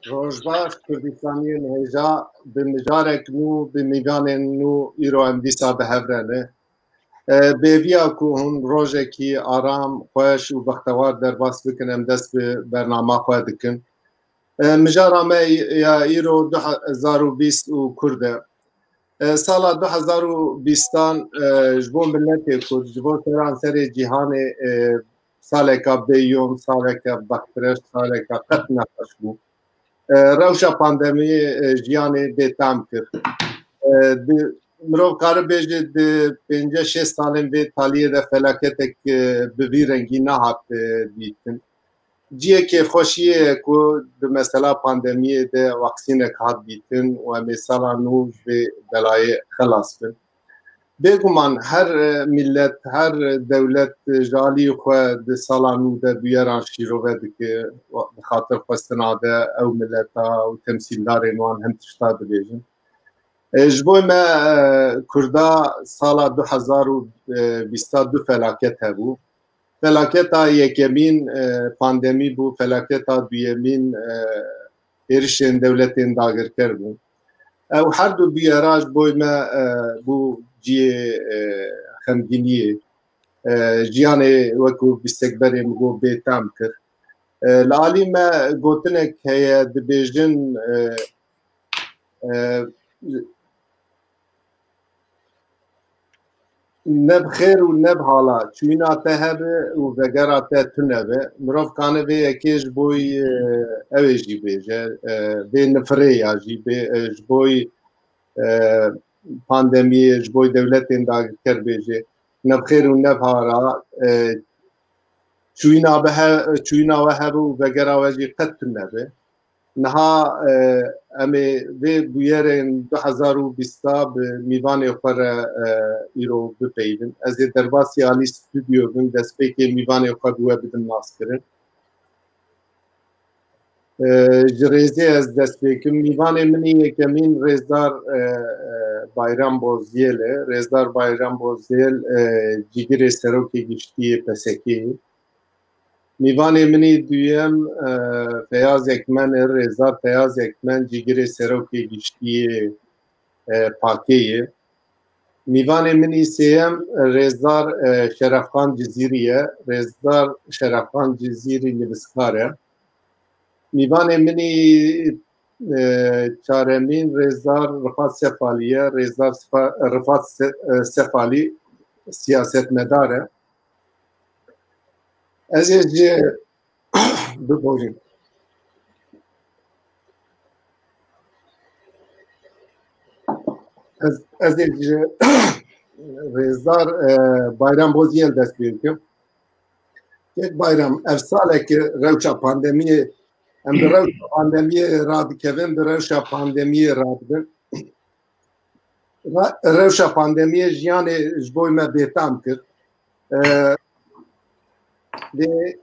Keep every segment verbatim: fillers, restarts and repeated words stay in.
Rojbaş Kurdistaniyên hêja, bi mijarek nû, bi mîvanên nû îro em dîsa bi hev re ne. E, bêviya ku hûn rojekî aram, xweş û bextewar derbas bikin, em dest bi bernama xwe dikin. E, mijara me ya îro du hezar û bîst û Kurd e. E, sala du hezar û bîstan, e, ji bo miletê Kurd, ji bo seranserê cîhanê, e, saleka bêyom, saleka bextreş, saleka qet nexweş bû. E, rewşa pandemiyê, e, jiyanê bêtam kir. E, di, mirov kare bêje di pênceh şêst salên vê taliyê de felaketek, e, bi vî rengî nehat, e, dîtin. Cihê kêfxweşiyê ye ku di mesela pandemiyê de vaksînek hat dîtin û em ê sala nû ji vê belayê xelas bin. Bêguman her, e, milet, her dewlet, e, ji alî xwe di sala nû de bûyeran şîrove dike, bi xatir xwestina de ew mileta û temsîldarên wan hin tişta dibêjin. E, ji bo me, e, Kurda sala du hezar û bîsta du felaket hebû. Felaketa yekemîn, e, pandemî bû, felaketa duyemîn, e, êrişên dewletên dagirker bûn. Ew her du bûyera ji bo me, e, bû cihê, e, xemgîniyê. E, jiyanê wekû bîstekberê min got bêtem kir. E, li alî me gotinek heye, dibêjin, e, e, ne bi xêr û ne bi hala, çûyîna te hebe û vegera te tune be. Mirov kane vê yekê ji bo, e, ew ê jî bêje, e, vê nifirê ya jî bê, e, ji bo, e, pandemiyê, ji bo dewletên dagirker bêje, ne bi xêr û ne bi hala, e, çûyîna be he-, çûyîna we hebe û vegera we jî qet tune be. Niha, e, em ê vê bûyerên du hezar û bîsta bi mîvanê xwe re, e, îro bipeyivin. Ez ê derbasî alî stûdyo bim, destpêkê mîvanê xwe bi we bidim naskirin. E, ji rêzê ez dest pê kim. Mîvanê min ê yekemîn rêzdar, e, e, Bayram Bozyel e. Rêzdar Bayram Bozyel, e, cîgirê serokê giştî yê P S K'ê ye. Mîvanê min ê duyem, e, Feyaz Ekmen e, rêzdar Feyaz Ekmen, cîgirê serokê giştî yê, e, pakê ye. Mîvanê min ê sêyem, e, rêzdar, e, Şerefxan Cizîrî ye, rêzdar Şerefxan Cizîrî nivîskar e. Mîvanê min ê, e, çaremîn rêzdar Rifat Sefalî ye, rêzdar Sifa-, Rifat Se-, e, Sefalî siyasetmedar e. Ez ê ji, biborîn. Ez, ez ê ji rêzdar, e, Bayram Boziyel dest pê bikim. Kek Bayram, ev salek rewşa pandemiyê, em bi rewşa pandemiyê radikevin, bi rewşa pandemiyê radibin. Re-, rewşa pandemiyê jiyanê ji bo me bêtam kir. E, lê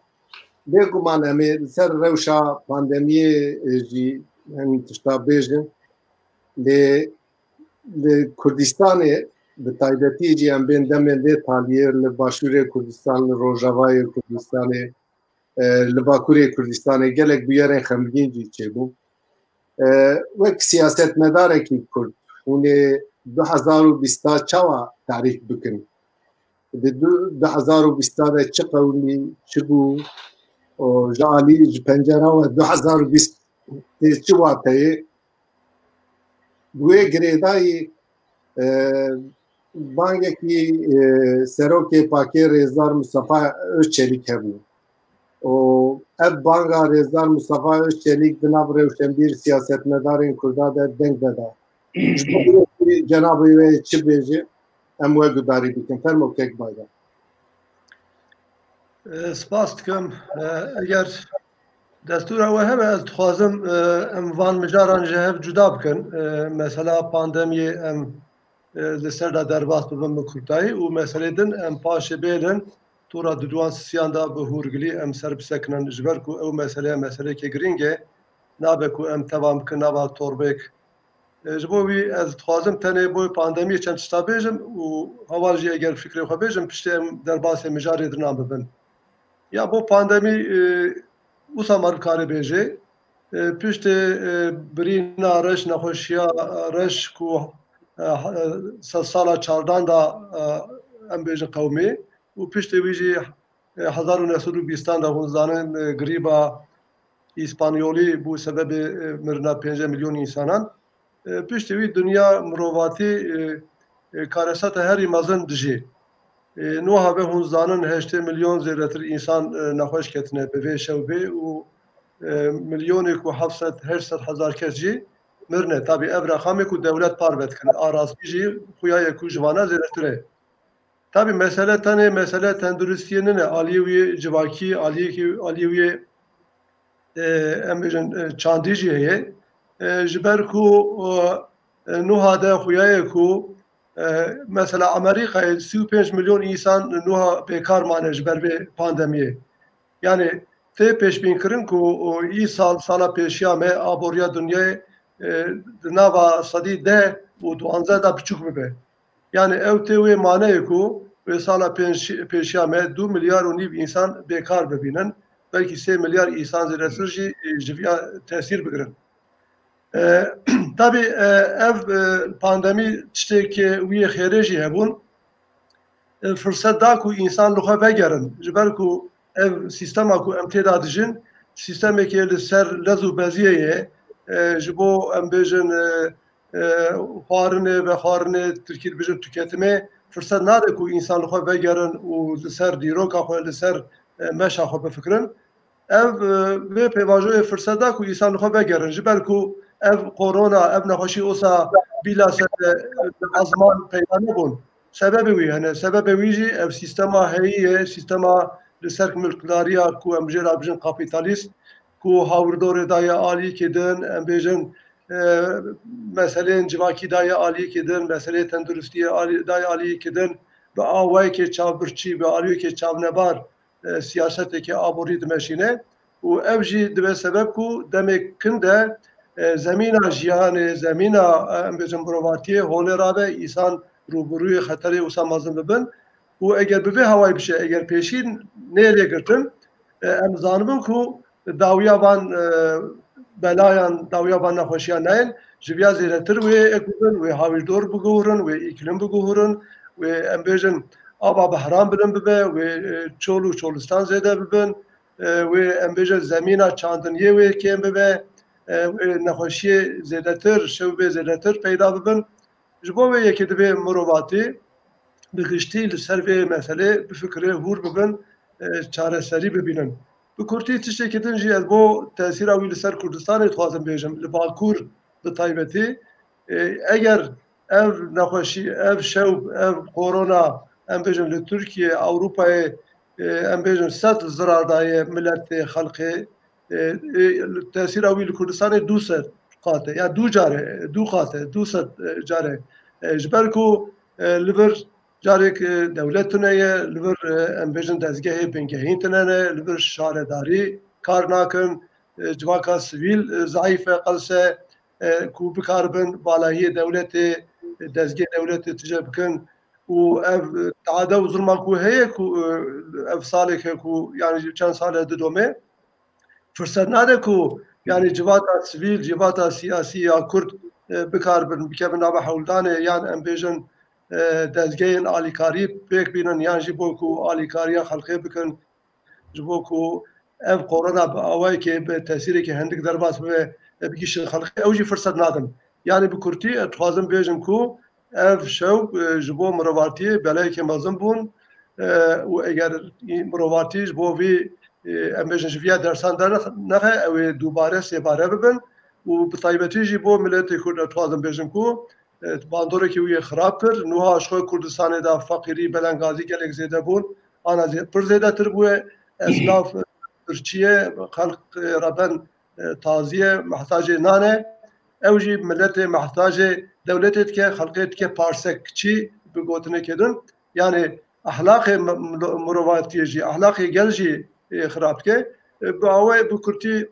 bêguman em ê li ser rewşa pandemiyê, e, jî hin tişta bêjin. Lê li Kurdistanê bi taybetî jî em bên demên vê taliyê li Başûrê Kurdistan, li Rojavayê Kurdistanê, e, li Bakurê Kurdistanê gelek bûyerên xemgîn jî çêbûn. E, wek siyasetmedarekî Kurd, hûn ê du hezar û bîsta çawa tarîf bikin? Di du, du hezar û bîsta de çi qewimî, çi bû? Û ji alî, ji pencera we du hezar û bîst tê çi wateyê? Bi wê girêdayî, e, bangekî, e, serokê pakê rêzdar Mustafa Özçelik hebû. Û ev banga rêzdar Mustafa Özçelik di nav rewşenbîr siyasetmedarên Kurda de deng veda. Ji bo wê cenabê wê çi bêje, em we gudarî bikin. Fermo kek Bayram. E, spas dikim. E, eger destûra we hebe, ez dixwazim, e, em van mijaran ji hev cuda bikin. E, mesela pandemiyê em, e, li ser de derbas bibin bi kurtayî û meselê din em paşê bêlin, tora di duwan sisiyan de bi hûrgilî em ser bisekinin, ji ber ku ew meseleya meseleyeke girîng e, nabe ku em tevan bikin nava torbêk. E, ji bo wî ez dixwazim tenê bo pandemiyê çend tişta bêjim û heval jî eger fikrê xwe bêjim, piştê em derbasê mijarê dinan bibin. Ya bo pandemî, e, wisa mar bikare bêjê, E, piştê, e, birîna reş, nexweşiya reş ku, e, ha-, e, sedsala çardan da, e, em bêjin qewimê û piştê wî jî, e, hezar û neh sed û bîstan da hûn zanin, e, grîba îspanyolî bû sebebê, e, mirina pênc milyon însanan. E, piştê wî dinya mirovatî, e, e, karesata herî mezin dijî. E, nuha be hûn zanin heştê milyon zêdetir însan, e, nexweş ketine bi vê şewbê û, e, milyonek û heft sed, heşt sed hezar kes jî mirine. Tabî ev reqamê ku dewlet parve dikin. A rastî jî xuya ye ku ji vana zêdetir e. Tabî mesele tenê mesele tenduristiyê nine. Aliyê wî civakî, aliyê, aliyê wî, e, em bêjin, e, çandî jî heye. E, ji ber ku, e, e, nuha de xuya ye ku, e, mesela Amerîkayê sî û pênc milyon însan nuha bêkar mane ji ber vê pandemiyê. Yani tê pêşbînkirin ku o, î sal, sala pêşiya me aboriya dinyayê, e, di nava sedî deh û duwanzeh de biçûk bibe. Yani ew tê wê maneyê ku wê sala pênc-, pêşiya me du milyar û nîv însan bêkar bibînin. Belkî sê milyar însan zêdetir jî, e, ji viya tesîr bigirin. E, tabî, e, ev, e, pandemî tiştêkê wî yê xêrê jî hebûn. E, firset da ku însan li xwe vegerin. Ji ber ku ev sîstema ku em tê de dijin, sîstemekê li ser lez û beziyê ye. E, ji bo em bêjin, e, e, xwarinê, vexwarinê, tirkî dibêjin tüketimê, firset nade ku însan li xwe vegerin û li ser dîroka xwe, li ser, e, meşa xwe bifikirin. Ev, e, vê pêvajoyê firset da ku însan li xwe vegerin. Ji ber ku ev korona, ev nexweşî wisa bîla ser, e, ezman peyda nebûn. Sebebê wî hene. Sebebê wî jî ev sîstema heyî ye, sîstema li ser milkdariya ku em jê re bijin kapîtalîst, ku hawirdorê daye aliyekê din, em bêjin, e, meseleyên civakî daye aliyekê din, meseleyê tenduristiyê alî-, daye aliyekê din, bi awayekê çavbirçî, bi aliyekê çavnebar, e, siyaseteke aborî dimeşîne û ev jî dibe sebeb ku demê kin de, e, zemîna jiyanê, zemîna, e, em bêjin mirovatiyê holê rabe, însan rûbirûyê xeterê wisa mezin bibin û eger bi vê hawayî bişe, eger pêşî neyê lê girtin, e, em zanibin ku dawiya van, e, belayan, dawiya van nexweşiyan nayên, ji viya zêdetir wê ek bibin, wê hawîrdor biguhurin, wê îklim biguhurin, wê em bêjin ava behran bilind bibe, wê, e, çol û çolistan zêde bibin, e, wê em bêjin zemîna çandiniyê wê kêm bibe, e, wê nexweşiyê zêdetir, şewbê zêdetir peyda bibin. Ji bo vê yekê divê mirovatî bi giştî li ser vê meselê bifikire, hûr bibin, e, çareserî bibînin. Bi kurtî tiştekî din jî ez bo tesîra wî li ser Kurdistanê dixwazim bêjim, li Bakur bi taybetî. E, eger ev nexweşî, ev şew, ev korona, em bêjin li Tirkiye, Ewropayê, e, em bêjin sed zirar daye miletê, xelkê, e, e, tesîra wî li Kurdistanê du sed qat e, ya du care, du qat e, du sed, e, care. E, ji ber ku, e, li vir carek, e, dewlet tune ye, li vir, e, em bêjin dezgehê bingehîn tune ne, li vir şaredarî kar nakin, e, civaka sivîl, e, zayîf e, qels e, e, ku bikaribin balahiyê dewletê, e, dezgehê dewletê tije bikin û ev, e, tade û zilma ku heye ku, e, ev salek e ku, yani çend sal e didome, firset nade ku, yani civata sivîl, civata siyasî ya Kurd, e, bikaribin, bikevin nava hewldanê, yan em bêjin, e, dezgehên alîkarî pêk bînin, yan jî bo ku alîkariya xelkê bikin, ji bo ku ev korona bi awayekê, bi tesîrekê hindik derbas bibe, e, bigihîşin xelkê, ew jî firset nadin. Yani bi kurtî, e, dixwazim bêjim ku ev şew, e, ji bo mirovatiyê belayekê mezin bûn, e, û eger mirovatî ji bo vî, e, em bêjin ji viya dersan dernexe, ew ê dubare, sêbare bibin û bi taybetî jî bo miletê Kurd ez dixwazim bêjim ku, e, bandorekî wî yê xirab kir. Nuha ji xwe Kurdistanê de feqîrî, belengazî gelek zêde bûn. Ana zê-, pir zêdetir bûye. Esnaf, e, birçî ye, xelk, e, reben, e, tazî ye, mehtacê nan e. Ew jî miletê mehtacê dewletê dike, xelkê dike parsek kiçî bi gotinekê din. Yani ehlaqê mi-, milo-, mirovatiyê jî, ehlaqê gel jî, e, xirab dike. E, bi awayê, bi kurtî,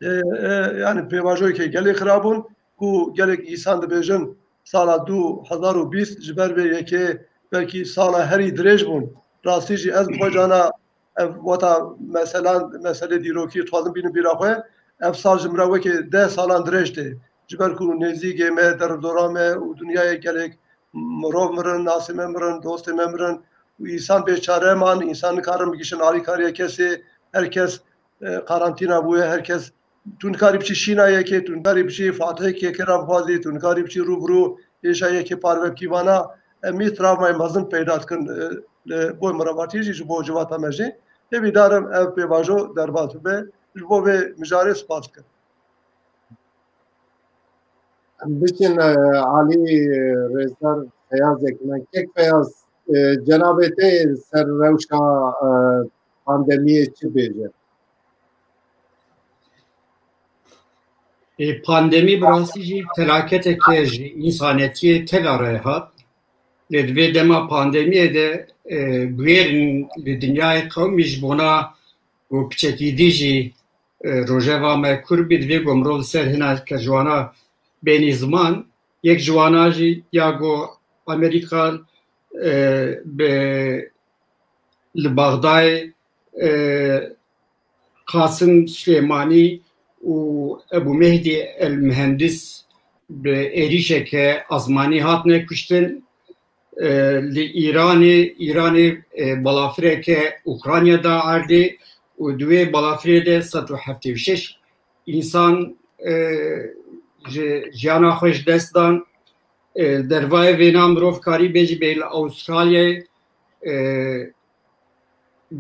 e, e, yani pêvajoyekê gelê xirab bûn ku gelek îsan dibêjin sala du hezar û bîst ji ber vê yekê belkî sala herî dirêj bûn. Rastî jî ez bi xwe cana ev weta meselan, meselê dîrokî dixwazim bînim bîra xwe. Ev sal ji min re weke deh salan dirêj tê. Ji ber ku nêzîkê me, derbdora me û dinyayê gelek mirov mirin, nasê me mirin, dostê me mirin û însan bêçare man, însan nikarin bigihîşin alîkariya kesê, her kes, e, karantîna bûye, her kes, tu nikarî biçî Şîna yekê, tu nikarî biçî Fatihê kêkê re bixwazî, tu nikarî biçî rû bi rû hêja yekê parve bikî. Vana em mî travmayê mezin peyda dikin, e, li bo mirovatiyê jî, ji bo civata me jî. Hêvîdar im ev pêvajo derbas bibe. Ji bo vê mijarê spas dikim. Em biçin, e, alî, e, rêzdar Feyazek me. Kek Feyaz, e, cenabê te ser rewşa, e, pandemiyê çi bêje? E, pandemî bi rastî jî felaketeke ji însanetiyê tela re hat. Lê di vê dema pandemiyê de, e, bûyerên li dinyayê qewimî ji bona ku piçekî dî jî, e, rojeva me kûr bî, divê ku mirov li ser hineke ji wana bênî ziman. Yek ji wana jî ya ku Amerîka, e, bi, li Baxdayê, e, Qasim Silêmanî û Ebû Mehdî El Mihendis bi êrîşeke azmanî hatine kuştin. E, li Îranê, Îranê, e, balafireke Ukrayna da erdê û di wê balafirê de sed û heftê û şeş însan, e, ji jiyana xwe ji dest dan. E, dervayê vêna mirov karî bê jî bê li Awustralyayê, e,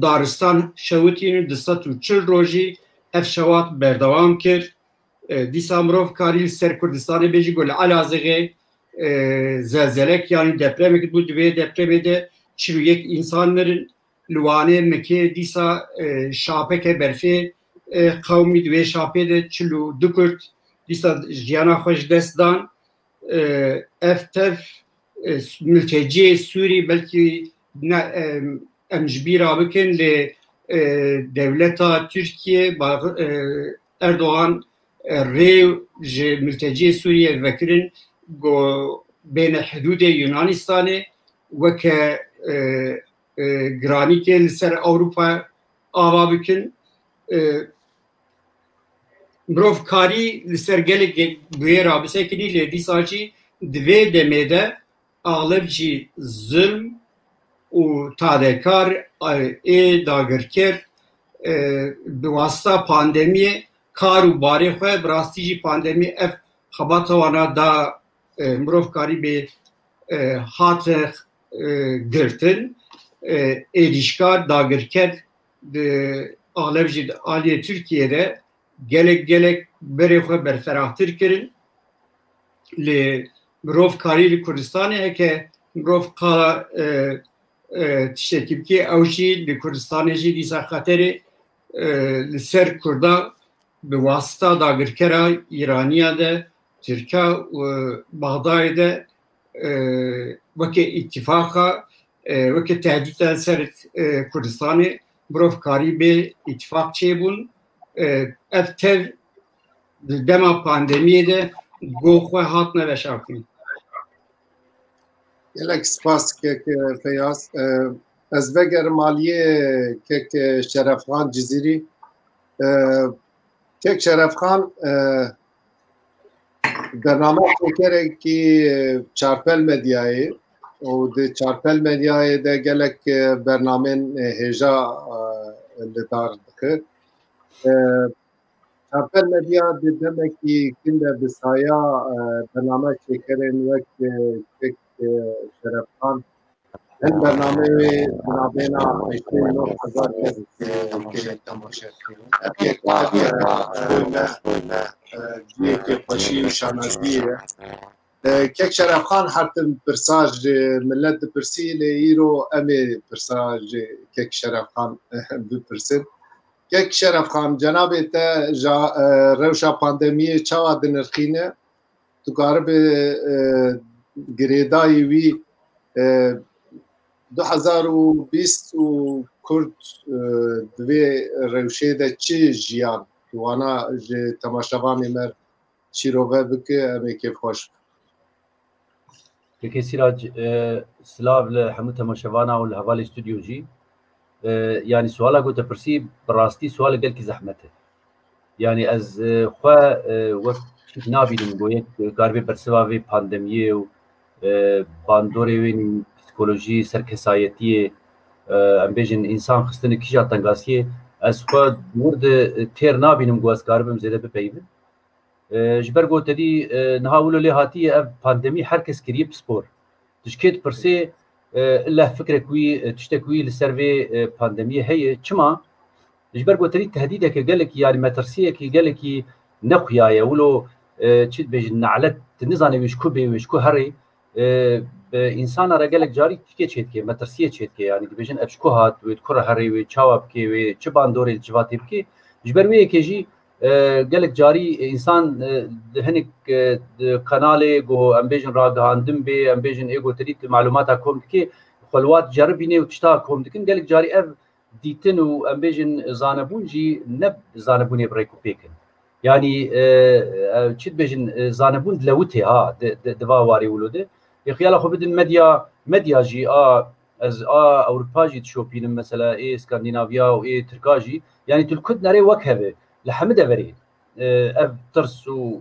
daristan şewitîn û du sed û çil rojî ev şewat berdewam kir. E, dîsa mirov karî li ser Kurdistanê bê jî ku li Elazığê, e, zelzelek yanî depremek bû, di wê depremê de çil û yek însan mirin. Li Wanê, Mikê dîsa, e, şapeke berfê, e, qewimî, di wê şapê de çil û du Kurd dîsa jiyana xwe ji dest dan. E, ev tev, e, mülteciyê Sûrî belkî ne, e, em ji bîra bikin, lê, e, dewleta Tirkiye, ba-, e, Erdogan, e, rê ji mülteciyê Sûriyê vekirin, ku bêne hidûdê Yunanistanê weke, e, e, giranîkê li ser Ewropa ava bikin. E, mirov karî li ser gelek bûyera bisekinî, lê dîsa jî di vê demê de axleb jî zilm û tadekar, ê dagirker, e, bi wasita pandemiyê kar û barê xwe, bi rastî jî pandemî ev xebata wana da, e, mirov karî bê, e, hate, e, girtin, e, êrîşkar, dagirker di axleb jî di aliyê Tirkiyê de gelek, gelek berê xwe berferahtir kirin. Lê mirov karî li Kurdistanê heke mirov qala, e, e, tiştekî bikê, ew jî li Kurdistanê jî dîsa xeterê, e, li ser Kurda bi wasita dagirkera Îraniya de, Tirka û Baxdayê de, e, weke îtîfaqa, e, weke tehdîta ser, e, Kurdistanê mirov karî bê îtîfaq çêbûn. E, ev tev di dema pandemiyê de go xwe hatine veşartin. Gelek spas kek, e, Feyaz. E, ez vegerim aliyê kek, e, Şerefxan Cizîrî. E, kek Şerefxan, e, bername çêkerekî, e, Çarpel Medyayê û di Çarpel Medyayê de gelek, e, bernamên, e, hêja, e, li dar dixir. E, Çarpel Medya di demekî kin de bi saya, e, bername çêkerên wek, e, kek, e, Şerefxan, hin bernameyê wê di navbêna heştê û nod hezar kes, e, temaşe dikin. Ev yek, ev yek, e, cihekê xweşî û şanaziyê ye. E, kek Şerefxan her tim pirsa ji milet dipirsî, lê îro em ê pirsa ji kek Şerefxan bipirsin. Kek Şerefxan, cenabê te ji, e, rewşa pandemiyê çawa dinirxîne? Tu karibe, e, girêdayî wî, e, du hezar û bîst û Kurd, e, di vê rewşê de çi jiyan? Tu wana ji temaşevanê me şîrove bike, em ê kêfxweş bin. Kekê Sîrac, e, silav li hemû temaşevana û li hevalê stûdyo jî. E, yanî suala ku te pirsî, bi rastî sualek gelkî zehmet e. Yanî ez e, xwe e, wek tiştek nabînim ku yek karibe bersiva vê pandemiyê û e, bandorê wê psikolojî, serkesayetiyê, e, em bêjin însan xistine kîja tengasiyê, ez xwe di wir de e, têr nabînim ku ez karibim zêde bipeyivim. E, ji ber ku te dî e, niha wilo lê hatiye ev pandemî her kes kiriye pispor. Tu ji kê dipirsê e, illa fikrek wî, e, tiştek wî li ser vê e, pandemiyê heye. Çima? Ji ber ku te dî tehdîdeke gelekî, yanî metirsiyekî gelekî nexuya ye. Wilo e, çi dibêjin, nelet, tu nizanî wê ji ku bê, wê ji ku herê. E, bi însana re gelek carî tiştê çêdike, metirsiyê çêdike. Yanî dibêjin ev ji ku hat, wê di ku re herê, wê çawa bike, wê çi bandorê li civatê bike. Ji ber wê yekê jî e, gelek carî însan e, di hinek e, di kanalê ku em bêjin ragihandin bê, em bêjin ê gotirî tu malûmata kom dike, xwe li wat ceribîne û tişta kom dikin. Gelek carî ev dîtin û em bêjin zanebûn jî ne zanebûnê bi rêk û pêk in. Yanî e, e, çi dibêjin, e, zanebûn dilewitê ha di, di, di va warê wilo de. Ê xiyala xwe bidin medya, medya jî a, ez a Ewropa jî dişopînim, mesela ê Skandinaviya û ê Tirka jî. Yanî tu li ku dinerê wek heve, li hemî deverê e, ev tirs û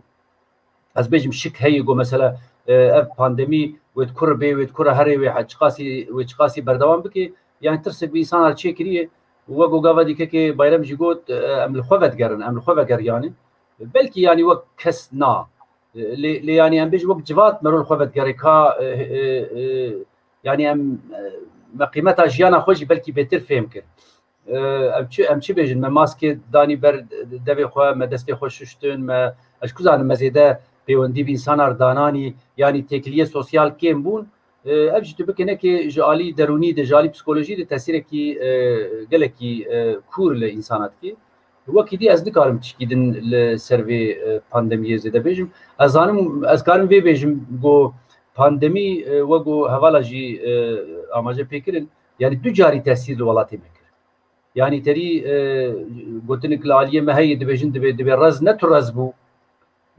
ez bêjim şik heye ku mesela e, ev pandemî wê di ku re bê, wê di ku re herê, wê he-, çiqasî, wê çiqasî berdewam bike. Yanî tirsek bi însana çêkiriye û wek ku gava dîkekê Bayram jî got, e, em li xwe vedigerin, em li xwe vegeriyanin. Belkî yanî wek kes na. E, lê, lê yanî em bêjin wek civat mero li xwe vedigerê ka, e, e, e, yanî em, e, me qîmeta jiyana xwe jî belkî bêtir fêm kir. E, em çi, em çi bêjin? Me maskê danî ber devê xwe, me destê xwe şuştin, me, ez ku zanim, me zêde pêwendî bi însanar dananî, yanî têkiliyê sosyal kêm bûn. E, ev jî tu bike neke ji alî derûnî de, ji alî psikolojî de tesîrekî, e, gelekî, e, kûr li însana dike. Wekî dî ez nikarim tişkî din li ser vê, e, pandemiyê zêde bêjim. Ez zanim, ez karim vê bêjim, ku pandemî, e, wek ku hevala jî, e, amaje pê kirin, yanî du carî tesîr li welatê me kir. Yanî terî, e, gotinik li aliyê me heye, dibêjin dibê, dibê rez ne tu rez bû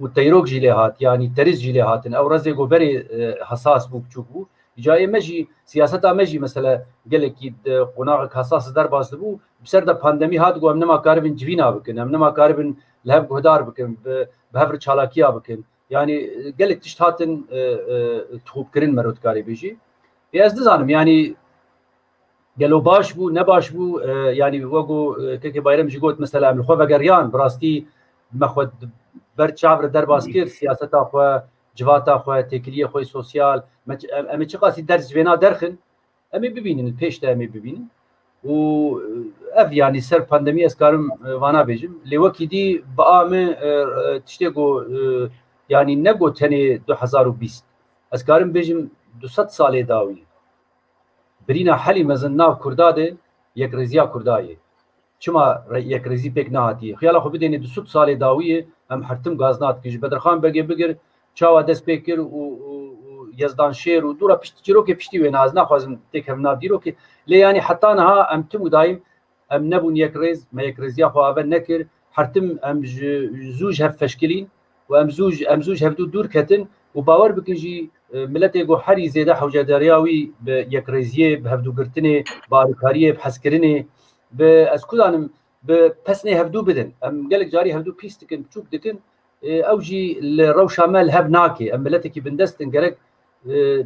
û teyrok jî lê hat, yanî terîst jî lê hatin. Ew rezê ku berê, e, hesas bû, biçûk bû. Cayê me jî, siyaseta me jî mesela gelekî di qonaxek hesas derbas dibû. Bi ser de pandemî hat ku em nema karibin civîna bikin, em nema karibin li hev guhdar bikin, bi, bi hev re çalakiya bikin. Yanî, e, gelek tişt hatin, e, e, tixûbkirin, mero dikarê bêjî. Ê ez dizanim, yanî gelo baş bû, ne baş bû, e, yanî wek ku, e, kekê Bayram jî got, mesela em li xwe vegeriyan, bi rastî me xwe di ber çav re derbas kir, siyaseta xwe, civata xwe, têkiliyê xwe sosyal, me çi, em, em ê çiqasî ders ji vêna derxin, em ê bibînin, pêş de em ê bibînin. Û, e, ev yanî ser pandemî ez karim, e, vana bêjim. Lê wekî dî bi a min, e, e, tiştê ku, e, yanî ne ku tenê du hezar û bîst. Ez karim bêjim du sed salê dawî. Birîna helî mezin nav Kurda de yekrêziya Kurda ye. Çima re-, yekrêzî pêk nehatiye? Xiyala xwe bidênê du sed salê dawiyê em her tim gazna dikin. Ji Bedirxan Begê bigir, çawa dest pê kir û, û, û Yezdan Şêr û dûra pişt, çîrokê piştî wêna, ez naxwazim têkevim nav dîrokê. Lê yanî heta niha em tim û dayim em nebûn yekrêz, me yekrêziya xwe ave nekir. Her tim em ji zû ji hev feşkilîn û em zû ji, em zû ji hevdû dûr ketin û bawer bikin jî, e, miletê ku herî zêde hewcedariya wî bi yekrêziyê, bi hevdûgirtinê, bi alîkariyê, bi hezkirinê, bi, ez ku zanim, bi pesnê hevdû bidin. Em gelek carî hevdû pîs dikin, biçûk dikin. E, ew jî li rewşa me li hev nake. Em miletekî bindest in, gerek, e,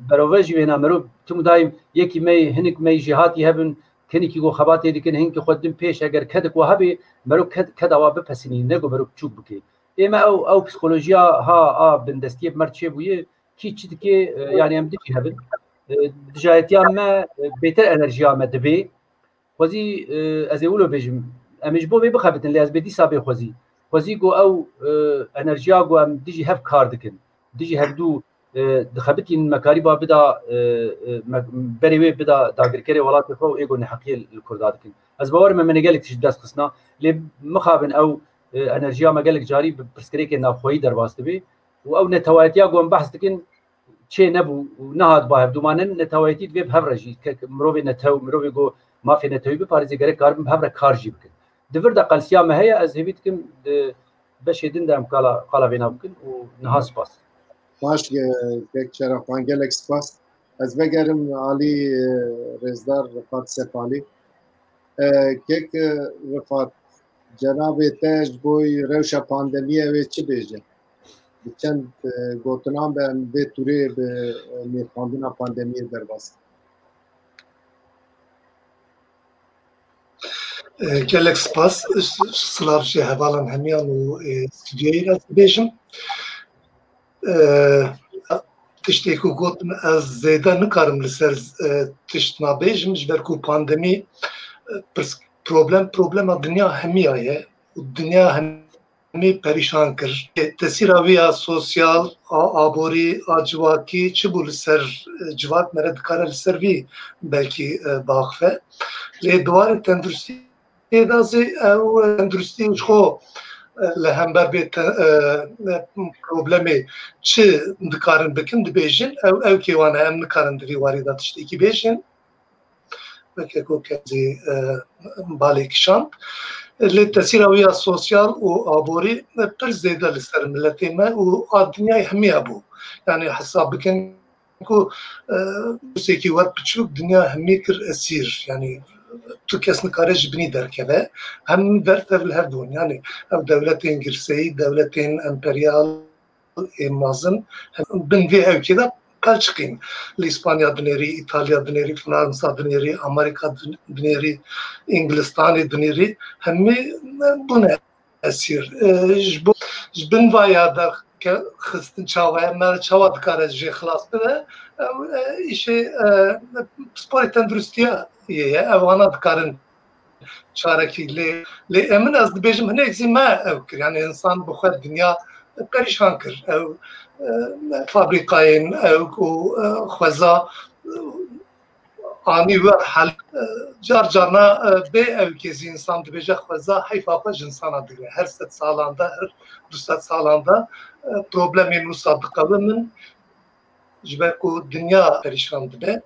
berovejî wêna. Mero tim û dayim yekî me, hinik me jî hatî hebin, hinekî ku xebatê dikin, hinkî xwe din pêş, eger kedek wa hebê, mero ked-, keda wa bipesînî, ne ku mero biçûk bike. Ê me ew, ew psîkolojiya ha a bindestiyê bi me re çêbûye, kî çi dike, e, yanî em dijî hebin. E, dijayetiya me, e, bêtir enerjiya me dibê. Xwezî, e, ez ê wilo bêjim, em ê ji bo vê bixebitin, lê ez bê dîsa bê xwezî. Xwezî ku ew, e, enerjiya ku em dijî hev kar dikin, dijî hevdû, e, dixebitîn, me karîba bida, e, e, me, berê wê bida dagirkerê welatê xwe û ê ku neheqiyê li Kurda dikin. Ez bawer me, me ne gelek tişt dest xistina, lê mixabin ew, e, enerjiya me gelek carî bi pirsgirêkên navxweyî derbas dibe û ew netewayetiya ku em behs dikin, çê nebû û nehat ba hevdû. Ma ne netewayetî divê bi hev re jî, ke, ke mirovê netew, mirovê ku mafê netewî biparêze, gerek karibin bi hev re kar jî bikin. Di vir de qelsiya me heye, ez hêvî dikim di beşê din de em qala, qala vêna bikin û niha spas. Baş, e, kek Çerexan, gelek spas. Ez vegerim alî, e, rêzdar Rifat Sefalî. E, kek, e, Rifat, Cenabê te ji bo rewşa pandemiyê ew ê çi bêje? Bi çend, e, gotinan be em vê tûrê bi, e, nirxandina pandemiyê derbas. E, gelek spas. Silav ji hevalan hemiyan û, e, stûdyoyê re dibêjim. E, tiştê ku gotin ez zêde nikarim li ser, e, tiştna bêjim, ji ber ku pandemî, e, pirs-, problem, problema dinya hemiya ye û dinya hemî perîşan kir. E, tesîra wî ya sosyal, a, aborî, a civakî çi bû li ser, e, civak, me re dikare li ser vî belkî, e, biaxife. Lê di warê tenduristiyê de zî ew, e, tenduristî ji xwe, e, li hember bê te-, e, e, problemê çi dikarin bikin dibêjin, ew, ew kê wan e, em nikarin di vî warî de tiştekî bêjin. Weke ku kezî, e, balê kişand. Lê tesîra wî ya sosyal û aborî, e, pir zêde li ser miletê me û a dinyayê hemiya bû. Yani hesab bikin ku, e, pirsêkî wer piçûk dinya hemî kir esîr. Yani tu kes nikare ji binî derkeve. Hem ber tev li hev bûn. Yani ev dewletên girseyî, dewletên emperyal, ê mezin, bin vê ewkê de pelçiqîn. Li Îspanya dinêrî, Îtalya dinêrî, Fransa dinêrî, Amerîka din-, dinêrî, Îngilistanê dinêrî, hemî bûne esîr. E, ji bo, ji bin vaya derke-, xistin çawa ye, me çawa dikare jê xilas bibe, ew, e, îşê, e, pisporê tenduristiya yê ye, ewana dikarin çarekî lê, lê emin ez dibêjim hinek zî me ew kir. Yani insan bi xwe dinya perîşan kir. Ew, e, fabrîkayên ew ku, e, xweza, e, anî wer hel, e, car carna, e, bê ew kê zî insan dibêje xweza heyfa xwe ji insana digre. Her sed salan de, her du sed salan de, e, problemên wisa diqewimin. Ji ber ku dinya perîşan dibe.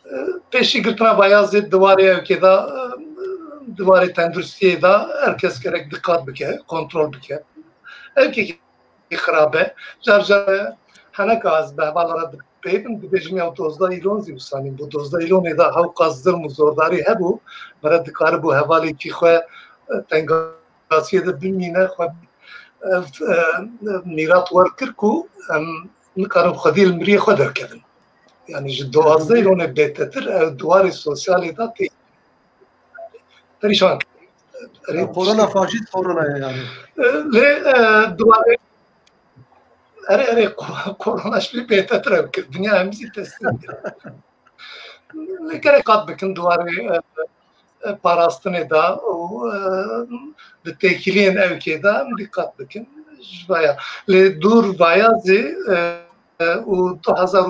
E, pêşî girtina vaya zê di warê ewkê de, e, di warê tenduristiyê de her kes gerek diqat bike, kontrol bike. Ewkê xirab e. Car car, e, heneka ez bi hevala re dipeyivim, dibêjim ya dozda îlon zî wisa nîn bû. Dozda îlonê de hewqas zilm û zordarî hebû, mere dikaribû hevalekî xwe, e, tengasiyê de bimîne, xwe, e, e, mîrat wer kir ku em nikarin xwedî li miriyê xwe derkevin. Yani ji duwazdeh îlonê bêtetir ew di warê sosyalê de tê perîşan kir. Erê, korona faşîst korona ye yani. E, lê, e, di warê, erê, erê, ko-, korona ji vî bêtetir ew kir. Dinya hemî zî teslim kir. Lê gerek qat bikin di warê, e, e, parastinê de û, e, di têkiliyên ewkê de em dîqat bikin. Ji vaya. Lê dûr vaya zî, e, e, û du hezar,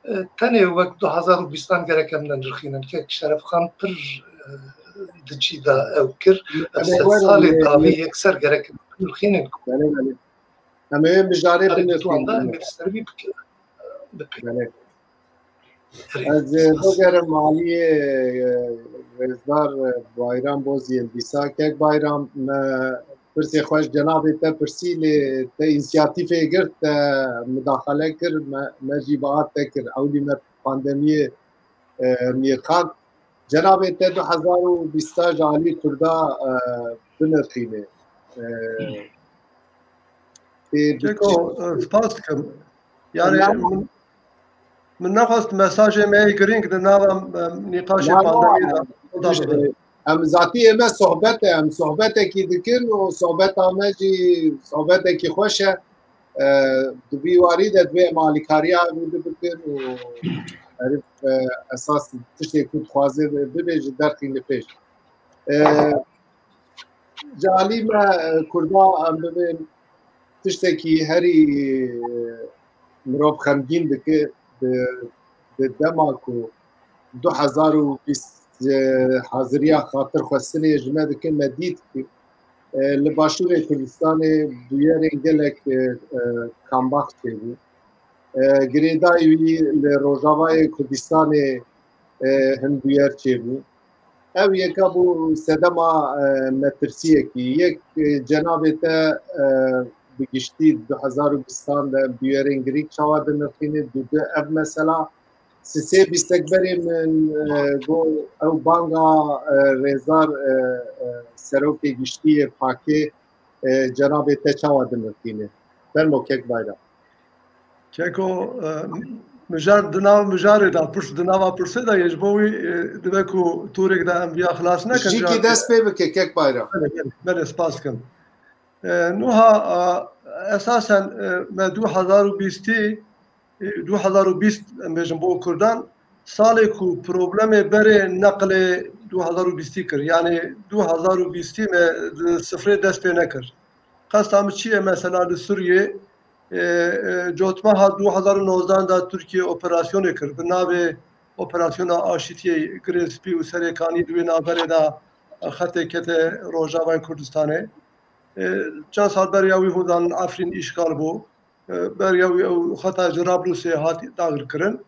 e, tenê wek du hezar û bîstan gerek em nenirxînin. Kek Şerefxan pir, e, di cî de ew kir. Ev sed salê dawî yekser gerek em nenirxînin. Belê, belê. Em ê mijarê binirxînin. Em ê li ser vî bikin. Belê. Ez, e, bigerim aliyê, e, rêzdar, e, Bayram Boziyên dîsa. Kek Bayram, me pirsê xwe ji cenabê te pirsî, lê te însiyatîfê girt, te mudaxele kir, me, me jî biat te kir. Ewlî me pandemiyê, e, nirxand. Cenabê te du hezar û bîst ji alî Kurda, e, binirxîne. E, tê bi Keko, çi- e, spas dikim. Yani Önemli. min, min nexwest mesajê me yê girîng di nava, e, nîqaşê Na, na, pandemiyê de, de tişt, bibin. Em zatî ême sohbet e, em sohbetekî dikin û sohbeta me jî sohbetekî xweş e. E, di vî warî de divê em alîkariya ev û di bikin û herif, e, esas tiştê ku dixwaze bibe ji derxîne pêş. E, ji alî me, e, Kurda em bibên tiştekî herî, e, mirov xemgîn dike, di, di dema ku du hezar û bîst, e, haziriya xatirxwestinê ji me dike, me dît ku, e, li Başûrê Kurdistanê bûyerên gelek, e, e, kambax çêbû. E, girêdayî wî li Rojavayê Kurdistanê, e, hin bûyer çêbû. Ev yeka bû sedema, e, metirsiyekî. Yek, e, cenabê te, e, bi giştî du hezar û bîstan de bûyerên girîng çawa dinirxîne, du du ev mesela, Sisê bîstekberê min, e, got ew banga, e, rêzdar, e, e, serokê giştî yê pakê, e, cenabê te çawa dinirxîne? Fermo kek Bayram. Keko, e, mijar, di nav mijarê de, pirs, di nava pirsê de ye, ji bo wî, e, dibe ku tûrek de em viya xilas nekin. Jîkî dest pê bike kek Bayram. Belê, belê, belê, spas dikim. E, nuha, e, esasen, e, me du hezar û bîstî, e, du hezar û bîst, em bêjin bo Kurdan, salê ku problemê berê neqlê du hezar û bîstî kir. Yanî du hezar û bîstî me li sifrê dest pê nekir. Qesta min çi ye? Mesela li Sûriyê, e, e, cotmeha du hezar û nozdeh de Tirkiye operasyonê kir. Bi navê Operasyona Aşitiyê Girê Spî û Serê Kanî di wê navberê de xetê kete Rojavayê Kurdistanê. E, çend sal beriya wî hûn zanin Efrîn îşgal bû. E, beriya wî ew xeta Cerablusê hat dagirkirin.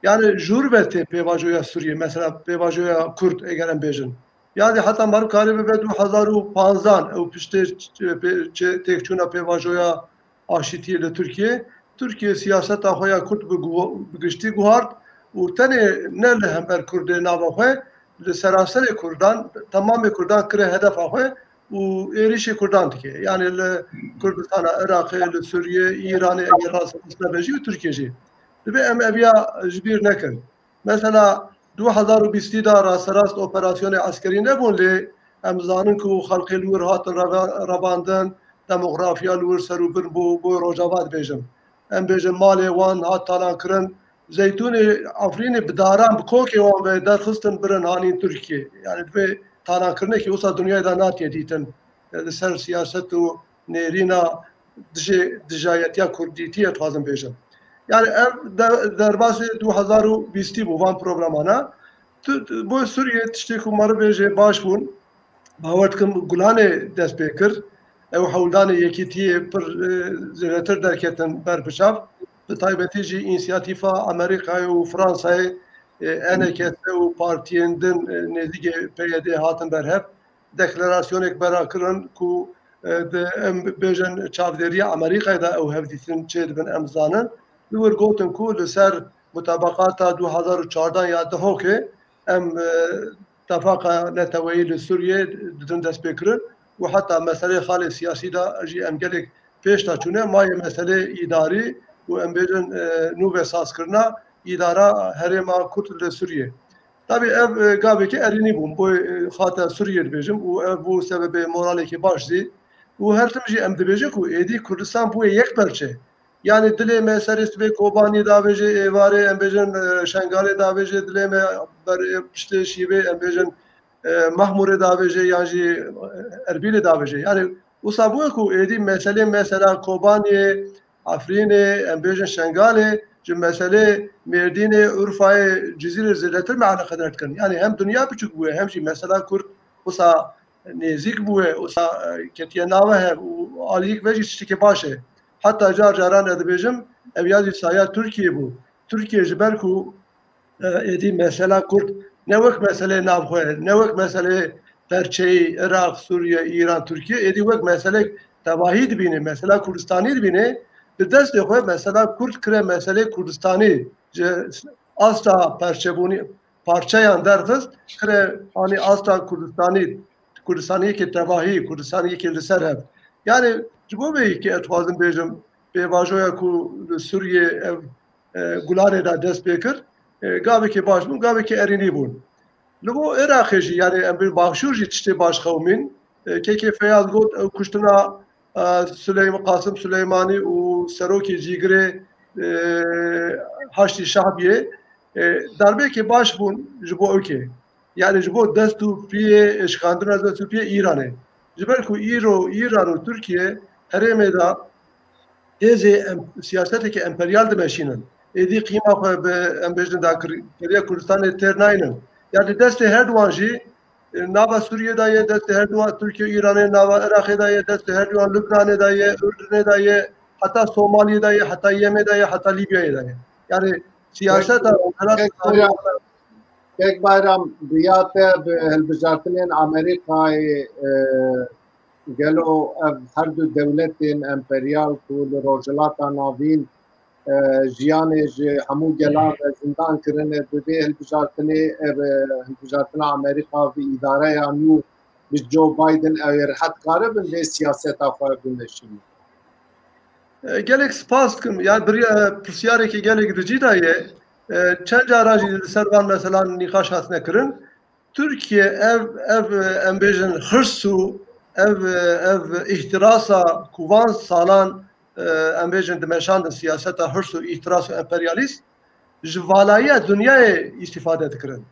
Yani jûr ve tê pêvajoya Sûriyê, mesela pêvajoya Kurd eger em bêjin. Ya de heta meriv karê bibe du hezar û panzdan ew piştê ç-, pê-, çê-, têkçûna pêvajoya aşîtiyê li Tirkiye. Tirkiye siyaseta xwe ya Kurd bi guh-, bi giştî guhart û tenê ne li hember Kurdê nava xwe, li seranserê Kurdan, temamê Kurdan kire hedefa xwe û êrîşê Kurdan dike. Yani li Kurdistana Iraqê, li Sûriyê, Îranê eger rast rast nebe jî û Tirkiye jî. Dibe em eviya ji bîr nekin. Mesela du hezar û bîstî de rasterast operasyonê eskerî nebûn, lê em zanin ku xelkê li wir hatin reva-, revandin, demografiya li wir ser û bin bû, bo Rojava dibêjim. Em bêjin malê wan hat talankirin. Zeytûnê Efrînê bi daran, bi kokê wan ve derxistin birin hanîn Tirkiye. Yani divê talankirinekî wisa dinyayê de natiye dîtin. Li ser siyaset û nêrîna dijê dijayetiya kurdîtiyê dixwazim bêjim. Yani ev de-, derbasê du hezar û bîstî bû van problemana. Tu, tu, bo Sûriyê tiştê ku meriv bêjê baş bûn. Bawer dikim Gulanê dest pê kir. Ew hewldanê yekîtiyê pir, e, zêdetir derketin ber biçav. Bi taybetî jî însiyatîfa Amerîkayê û Fransayê, e, E N K S û partiyên din, e, nêzîkê P Y D hatin berhev. Deklarasyonek bera kirin ku, e, di, em bêjin çavdêriya Amerîkayê de ew hevdîtin çêdibin em zanin. Li wir gotin ku li ser mutabaqata du hezar û çardeh ya Dihokê em, e, tefaqa neteweyî li Sûriyê didin destpêkirin û heta meseleyê xalê siyasî de jî em gelek pêş de çûne. Mayê meseleyê îdarî û em bêjin, e, nû ve sazkirina îdara herêma Kurd li Sûriyê. Tabî ev, e, gavekî erênî bûn, bo, e, xata Sûriyê dibêjim û ev bû sebebê moralekî baş zî. Û her tim jî em dibêjin ku êdî Kurdistan bûye yek perçe. Yani dilê me serê sibê Kobanî davêje, êvarê em bêjin, e, Şengalê davêje, dilê me ber, e, piştê şîvê em bêjin, e, Mahmûrê davêje yan jî, e, Erbîlê davêje. Yani wisa bûye ku êdî meselê mesela Kobaniyê, Efrînê, em bêjin Şengalê, ji meselê Mêrdînê, Urfayê, Cizîrê zêdetir me eleqedar dikin. Yani hem dinya biçûk bûye, hem jî mesela Kurd wisa nêzîk bûye, wisa, e, ketiye nava hev û aliyek ve jî tiştekî baş e. Heta car caran ez dibêjim, ev ya jî saya Tirkiyê bû. Tirkiye ji ber ku, e, êdî mesela Kurd ne wek meseleyê navxwe, ne wek meseleyê perçeyî, Iraq, Sûriye, Îran, Tirkiye, êdî wek meseleyek tevahî dibîne, mesela Kurdistanî dibîne, bi destê xwe mesela Kurd kire meseleyê Kurdistanî, ji asta perçebûnî, parçeyan derxist, kire anî asta Kurdistanî, Kurdistaniyekê tevahî, Kurdistaniyekê li ser hev. Yani ji bo vê yekê ez dixwazim bêjim, pêvajoya ku li Sûriyê ev, e, Gulanê de dest pê kir, e, gavekê baş bûn, gavekê erênî bûn. Li bo Iraqê jî, yani em bê Baxşûr jî tiştê baş qewimîn. E, K K Feyaz got, ew kuştina, e, Suleyman, Qasim Suleymanî û serokê cîgirê, e, Haşdî Şahbiyê, e, darbeyekê baş bûn ji bo ewkê. Yani ji bo dest û piyê şikandina dest û piyê Îranê. Ji ber ku îro Îran û Tirkiye herêmê de hêzê em, siyaseteke emperyal dimeşînin. Êdî qîma xwe bi, em bêjin, dagirkeriya Kurdistanê têr naynin. Ya di destê her duwan jî, e, nava Sûriyê de ye, destê her duwan Tirkiye û Îranê, nava Iraqê de ye, destê her duwan Lubnanê de ye, Urdunê de ye, heta Somaliyê de ye, heta Yemê de ye, heta Lîbyayê de ye. Yani siyaseta Kek Bayram, bi ya te bi hilbijartinên Amerîkayê, e, gelo ev her du dewletên emperyal ku li Rojhilata Navîn e, jiyanê ji hemû gelan re zindan kirine, bi vê hilbijartinê, e, bi hilbijartina Amerîka, bi îdareya nû, bi Joe Biden, ew ê rihet karibin vê siyaseta xwe bimeşînin? E, gelek spas dikim. Yani bir, e, pirsyareke gelek di cî de ye. E, çend caran jî li ser van meselan nîqaş hatine kirin. Tirkiye ev, ev, e, em bêjin hirs û ev, e, ev îhtirasa ku van salan, e, em bêjin dimeşandin siyaseta hirs û îhtiras û emperyalîst ji valayiya dinyayê îstîfade dikirin.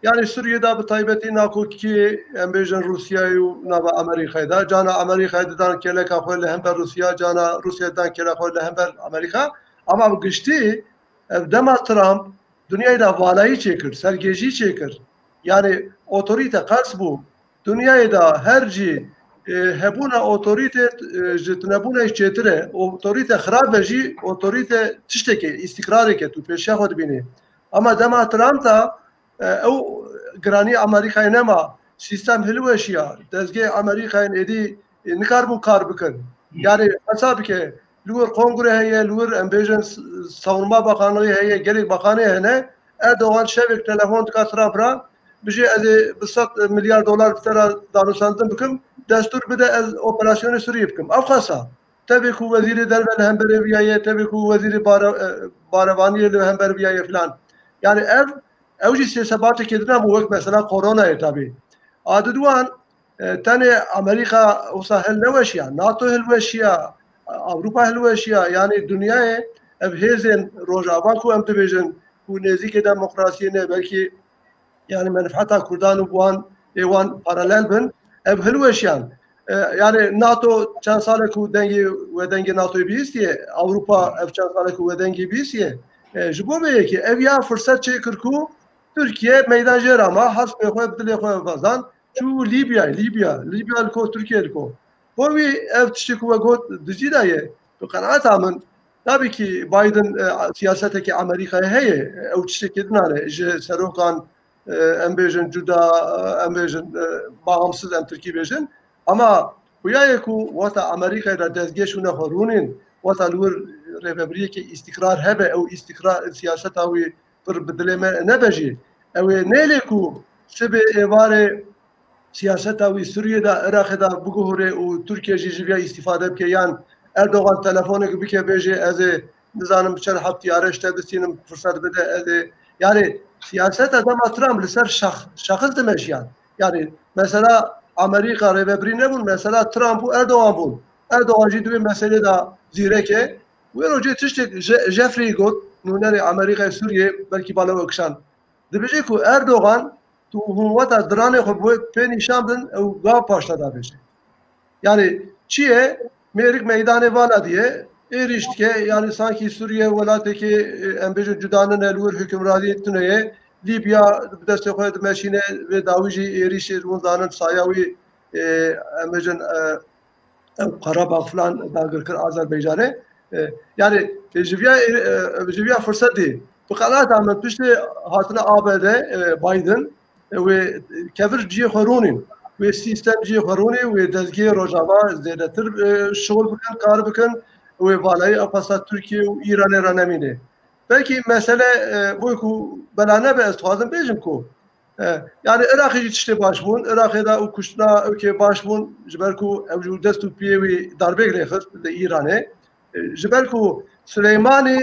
Yani Sûriyê de bi taybetî nakokî em bêjin Rûsyayê û nava Amerîkayê de. Cana Amerîkayê didan keleka xwe li hember Rûsya, cana Rûsya didan keleka xwe li hember Amerîka. Ama bi giştî ev dema Trump dinyayê de valayî çêkir, sergêjî çêkir. Yani otorîte qels bû. Dinyayê de her cî, e, hebûna otorîte, e, ji tunebûna çêtir e. Otorîte xirab e jî, otorîte tiştekê, îstîkrareke tu pêşiya xwe dibînî. Ama dema Trump de, e, ew giranî Amerîkayê nema, sîstem hilweşiya, dezgehê Amerîkayên êdî, e, nikaribûn kar bikin. Yani hesab bike, li wir kongre heye, li wir em bêjin s-, savunma bakanlığı heye, gelek bakanê hene. Erdogan şevek telefon dika Trump re, bijê ez ê bi sed milyar dolar bi te re danûstandin bikim, destûr bide ez operasyonê Sûriyê bikim. Ev qasa. Tevê ku wezîrê derve li hemberê viya ye, tevê ku wezîrê bare-, e, barevaniyê li hember viya ye filan. Yani ev, ew jî sêsebateke din e bû wek mesela koronayê tabî. A diduan, e, tenê Amerîka wisa hilneweşiya, NATO hilweşiya, Ewropa hilweşiya, yani dinyayê ev hêzên Rojava ku em dibêjin ku nêzîkê demokrasiyê ne, belkî yani menfeta Kurdan û wan ê wan paralel bin, ev hilweşiyan. E, yani NATO çend sale ku dengê we dengê NATOyê bihîstiye, Ewropa ev çend sale ku we dengê bihîstiye. E, ji bo vê yekê ev ya firset çêkir ku Tirkiye meydan jê re ma, hespê xwe bi dilê xwe vezan, çû Lîbyayê, Lîbya, Lîbya li ko, Tirkiye li ko. Bo wî ev tiştê ku we got di cî de ye, bi qenaeta min, tabii ki Biden, e, siyaseteke Amerîkayê heye, ew tiştekê din e, ji serokan, e, em bêjin cuda, e, em bêjin, e, bağımsız em tirkî bêjin. Ama xuya ye ku wata Amerîkayê de dezgeh şûne xwe rûnîn, wata li wir rêvebiriyeke îstîkrar hebe, ew îstîkrar, siyaseta wî pir bi dilê me nebe jî. Ew ê nêlê ku sibê êvarê siyaseta wî Sûriyê de, Iraqê de biguhure û Tirkiye jî ji vê îstîfade bike, yan Erdogan telefonek bike bêje, ez ê nizanim bi çend heftî arê ji te bistînim, firset bide, ez ê, yani siyaseta dema Trump li ser şax-, şaxis dimeşiyan. Yani mesela Amerîka rêvebirî nebûn, mesela Trump û Erdogan bûn. Erdogan jî di vê meselê de zîrek e. Wê rojê tiştek Je-, Jeffrey got, nûnerê Amerîkayê Sûriyê, belkî bala we kişand. Dibêje ku Erdogan, tu hûn weta diranê xwe bi wê pê nîşan bidin, ew gav paşta da bêje. Yani çi ye? Mêrik meydanê vala diye, êrîş dike, yani sankî Sûriye welatekê, e, em bêjin cuda nine, li wir hukimranî tune ye. Lîbya bi destê xwe dimeşîne, vê dawî jî êrîşê hûn zanin saya wî, e, em bêjin, e, ew Qarabağ filan dagir kir Azerbaycanê. E, yani, e, ji viya, e, ji viya fırsetê, bi qenaeta min piştê hatina A B D, e, Biden, e, wê kevir cihê xwe rûnîn, wê sîstem cihê xwe rûnî, wê dezgehê Rojava zêdetir, e, şol bikin, kar bikin, wê valayî ew qasa Tirkiye û Îranê re nemîne. Belkî mesele, e, bo ku bela nebe, ez dixwazim bêjim ku, e, yani Iraqê jî tiştê baş bûn, Iraqê de û kuştina ewkê baş bûn, ji ber ku ew ji dest û piyê wî darbek lêxist li Îranê. E, ji ber ku Sileymanî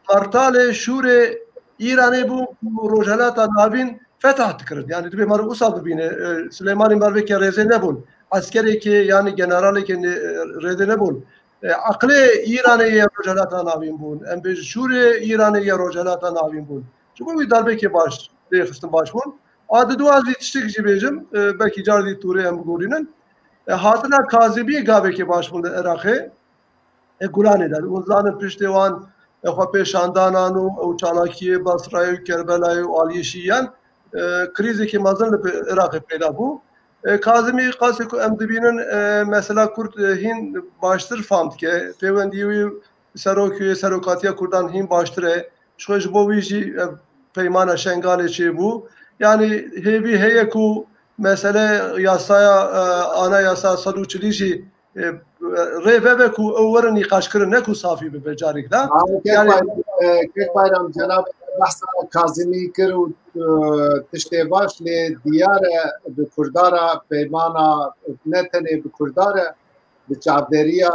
qartalê şûrê Îranê bû ku Rojhelata Navîn fetah dikirin. Yani dibê meriv wisa bibîne. E, Sileymanî meriveke rêzê nebûn. Eskerekê yani generalekê ne-, e, rêzê nebûn. E, eqlê Îranê yê Rojhelata Navîn bûn. Em bêjin şûrê Îranê yê Rojhelata Navîn bûn. Ji bo wî darbekê baş lê xistin baş bûn. A diduan jî tiştek jî bêjim, e, belkî car dî tûrê em bigorînin. E, hatina Kazimî gavekê baş bûn li Iraqê. E, Gulanê de. Hûn zanin piştê wan, e, xwepêşandanan û ew çalakiyê Basrayê û Kerbelayê û aliyê şîyan, e, krîzekî mezin li Iraqê peyda bû. E, Kazimî qasê ku em dibînin, e, mesela Kurd, e, hîn baştir fam dike. Pêwendî wî serokê, serokatiya Kurdan hîn baştir e. Ji xwe ji bo wî jî, e, peymana Şengalê çêbû. Yani hêvî heye ku mesele yasaya, e, anayasa sed û çilî jî e, rê veve ku ew werin nîqaşkirin, ne ku safî bibe carêk de. Kek Yani Bayram, e, Kek Bayram, cenab behsa Kazimî kir û, e, tiştê baş, lê diyar e bi Kurda re peymana, ne tenê bi Kurda re, bi çavderiya,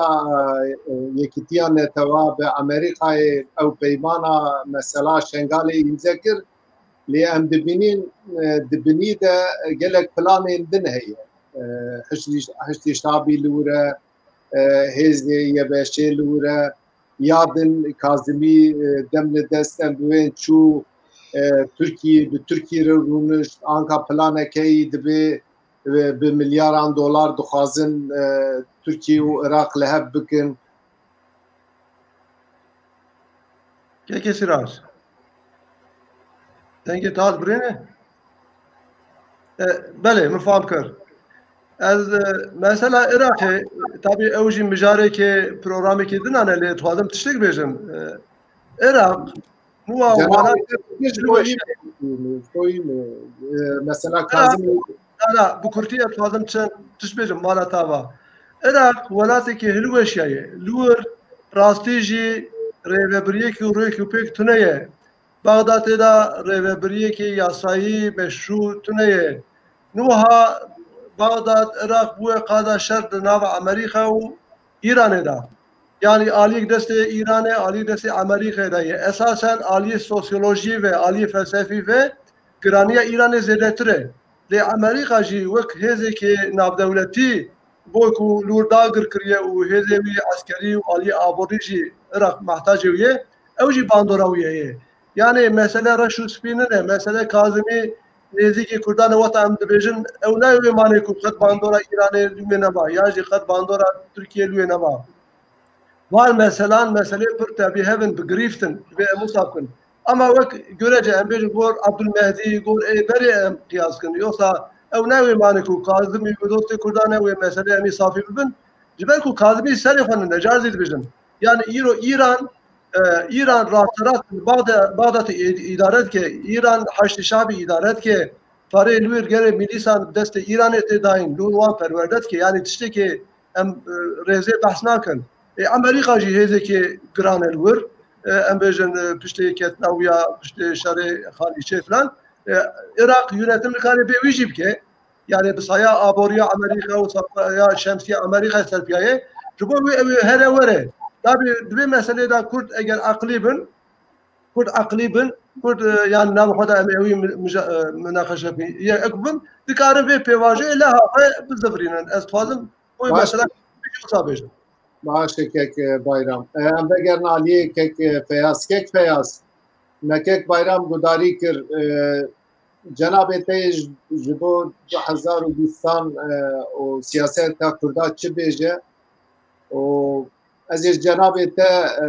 e, Yekîtiya Netewa, bi Amerîkayê ew peymana mesela Şengalê îmze kir. Lê em dibînin, e, di binî de gelek planên din heye. E, Hişdî, Hişdî Şabî li wir e, e, hêzê Y B Şê li wir e, ya din Kazimî, e, dem li dest em bi wên çû, e, Tirkî, bi Tirkî re rûnişt, anka planeke yî dibê, e, bi milyaran dolar dixwazin, e, Tirkî û Iraq li hev bikin. Kekê Sîrac. Dengê te hat birêne? E, belê, min fam kir. Ez, e, mesela Iraqê, tabî ew jî mijareke programekê din e, lê dixwazim tiştek bêjim. E, Iraq, nû a Cenab-ı welat Hak ji bo yî, ji bo yî, e, mesela Iraq, Kazim na, na, bi kurtî ez dixwazim çend tişt bêjim, mala te ava. Iraq welatekî hilweşiyaye. Li wir rastî jî rêvebiriyekî û rêk û pêk tune ye. Baxdadê de rêvebiriyekî yasayî, meşrû tune ye. Niha Baxdad, Iraq bûye qada şer di nava Amerîka û Îranê de. Yanî aliyek destê Îranê, aliyek destê Amerîkayê de ye. Esasen aliyê sosyolojiyê ve, aliyê felsefî ve giraniya Îranê zêdetir e. Lê Amerîka jî wek hêzekê navdewletî bo ku li wir dagir kiriye û hêzê wî eskerî û aliyê aborî jî Iraq mehtacê wî ye, ew jî bandora wî heye. Yanî mesele reş û spî nine, mesele Kazimî nêzîkî Kurdan e, wexta em dibêjin, ew nayê wê manê ku qet bandora Îranê li wê nema, ya jî qet bandora Tirkiyê li wê nema. Van meselan, meselê pir tevî hev in, bi girîft in, divê em wisa bikin. Ama wek görece em bêjin gor Abdulmehdî, gor ê berê em qiyas kin. Yoksa ew ne wê manê ku Kazimî bi dostê Kurdan e, wê meselê em ê safî bibin. Ji ber ku Kazimî serê xwe nine, car zî dibêjin. Yani îro Îran, e, Îran rasterast Baxda-, Baxdadê î-, îdare dike. Îran Haşdî Şabî îdare dike. Parê li wir gelê mîlîsan destê Îranê tê dayîn, li wir wan perwerde dike. Yanî tiştekê em, e, rêzê behs nakin. Ê, Amerîka jî hêzekê giran e li wir. E, em bêjin, e, piştê ketina wî ya, piştê şerê Xalîçê filan. E, Iraq yönetim nikare bê wî jî bike. Yani bi saya aboriya Amerîka û saya şemsiya Amerîka serpiyaye. Ji bo wê ew ê here were. Tabî di vê meselê de Kurd eger aqilî bin, Kurd aqilî bin, Kurd, e, yan nava xwe de em ê wî mi-, mija-, e, minaqeşe bin, yek bin, dikarin vê pêvajoyê leha xwe bizivirînin. Ez dixwazim, wê Baş. mesela wisa bêjim. Baş e kek, e, Bayram. E, em vegerin aliyê kek, e, Feyaz. Kek Feyaz, me kek Bayram gudarî kir, e, cenabê te ji, ji bo du hezar û bîstan, e, û siyaseta Kurda çi bêje? Û ez ê ji cenabê te, e,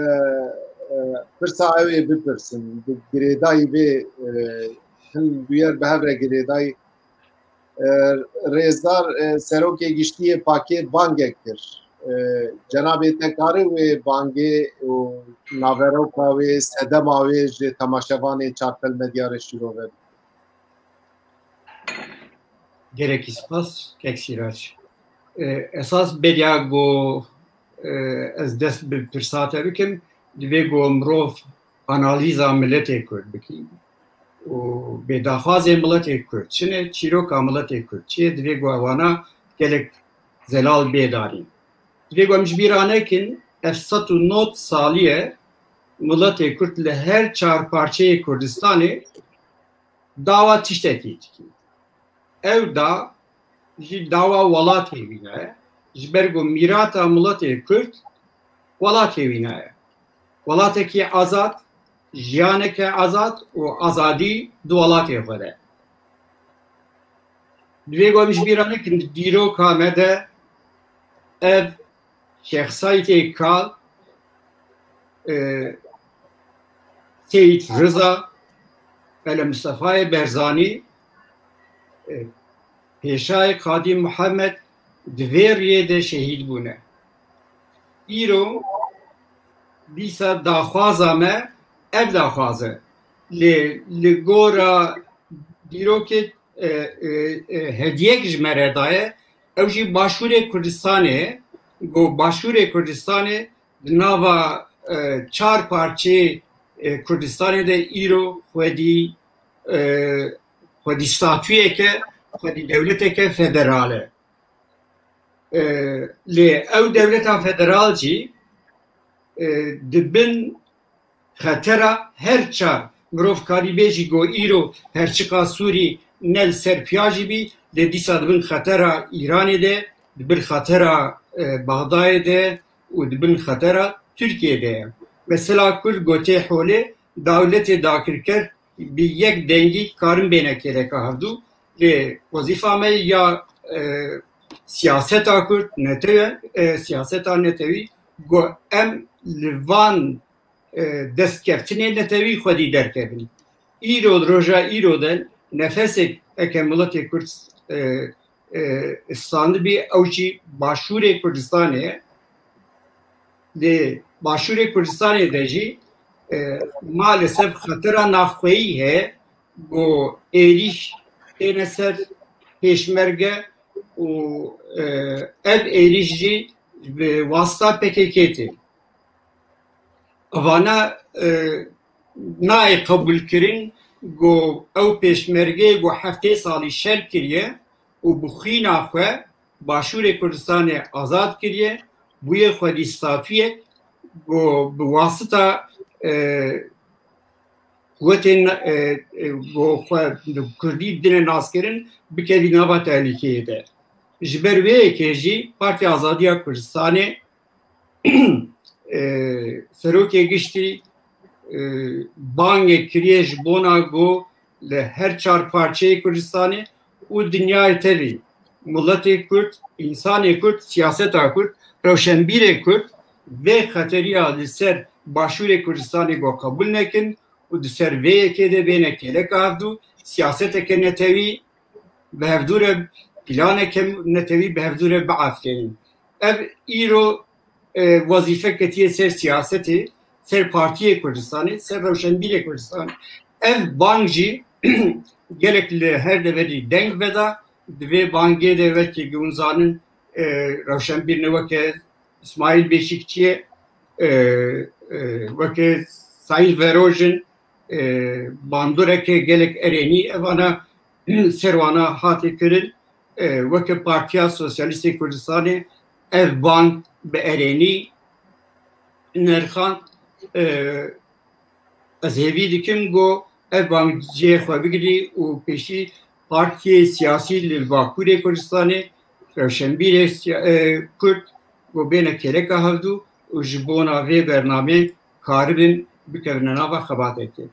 e, pirsa ew ê bipirsim. Bi girêdayî vê, e, hin bûyer bi hev re girêdayî. E, Rêzdar, e, Serokê Giştî yê pakê bangek kir. E, cenabê te kare wê bangê û naveroka wê, sedema wê ji temaşevanê Çarpel Medya re şîrove bike? Gelekî spas, kek Sîrac. E, esas beriya ku, e, ez dest bi pirsa te bikim, divê ku mirov analîza miletê Kurd bikî û bê daxwazê miletê Kurd çi ne, çîroka miletê Kurd çi ye, divê ku ewana gelek zelal bê danîn. Divê ku em ji bîra nekin, ev sed û nod salî ye miletê Kurd li her çar parçeyê Kurdistanê dawa tiştekî dikî. Ew da jî dawa welatê wî ne ye. Ji ber ku mîrata miletê Kurd welatê wî ne ye. Welatekî azad, jiyaneke azad û azadî di welatê xwe de. Divê ku em ji bîra nekin, di dîroka me de ev şexsayetê kal, e, Seyîd Riza, Mele Mistefayê Berzanî, e, Pêşayê Qadî Muhammed di vê riyê de şehîd bûne. Îro dîsa daxwaza me ev daxwaz e. Lê li gora dîrokê, e, e, e, hediyek ji me re daye, ew jî Başûrê Kurdistanê, ku Başûrê Kurdistanê di nava, e, çar parçeyê, e, Kurdistanê de îro xwedî, e, xwedî statuyeke, xwedî dewleteke federal e. E, lê ew dewleta federal jî, e, di bin xetera her çar, mirov karî bêjî ku îro herçiqa Sûrî ne li ser piya jî bî, lê dîsa di bin xetera Îranê de, di bin xetera, e, Bexdayê de û di bin xetera Tirkiyê de ye. Mesela Kurd gotê holê dewletê dagirker bi yek dengî karin bêne kêleka hevdû. Lê wezîfa me ya, e, siyaseta Kurd, netewe, e, siyaseta netewî, ku em li van, e, destkeftinê netewî xwedî derkevin. Îro, di roja îro de nefesek eke miletê Kurd, e, e, standibî, ew jî Başûrê Kurdistanê ye. Lê Başûrê Kurdistanê de jî, e, maalesef xetera navxweyî heye, ku êrîş têne ser pêşmerge û, e, ev êrîş jî bi wasta P K K tê. Evana, e, nayê qebûlkirin ku ew pêşmergeyê ku heftê salî şer kiriye û bi xwîna xwe Başûrê Kurdistanê azad kiriye, bûye xwedî statuyek ku bi wasita, e, quwetên, e, e, ku xwe bi Kurdî dine naskirin, bikevî nava tehlîkeyê de. Ji ber wê yekê jî Partiya Azadiya Kurdistanê, e, Serokê Giştî, e, bangek kiriye ji bona ku li her çar parçeyê Kurdistanê û dinyayê tevî miletê Kurd, însanê Kurd, siyaseta Kurd, rewşenbîrê Kurd vê xeteriya li ser Başûrê Kurdistanê ku qebûl nekin û di ser vê yekê de bêne kêleka hevdû, siyaseteke netewî bi hevdû re, planeke netewî bi hevdû re biafirînin. Ev îro, e, wezîfe ketiye ser siyasetê, ser Partiyê Kurdistanê, ser rewşenbîrê Kurdistanê. Ev bang jî gelek li her deverî deng veda, di vê bangê de wekî hûn zanin, e, rewşenbîr ne weke Îsmaîl Beşîkçiyê, e, e, weke Sayîl Verojin, e, bandoreke gelek erênî, evana ser wana hate kirin, e, weke Partiya Sosyalîstê Kurdistanê ev bang bi erênî nerxand, e, ez hêvî dikim ku ev bang cihê xwe bigirî û pêşî partiyê siyasî li Bakurê Kurdistanê, rewşenbîrê siya-, e, Kurd ku bêne kêleka hevdû û ji bona vê bernameyê karibin bikevine nava xebatekê.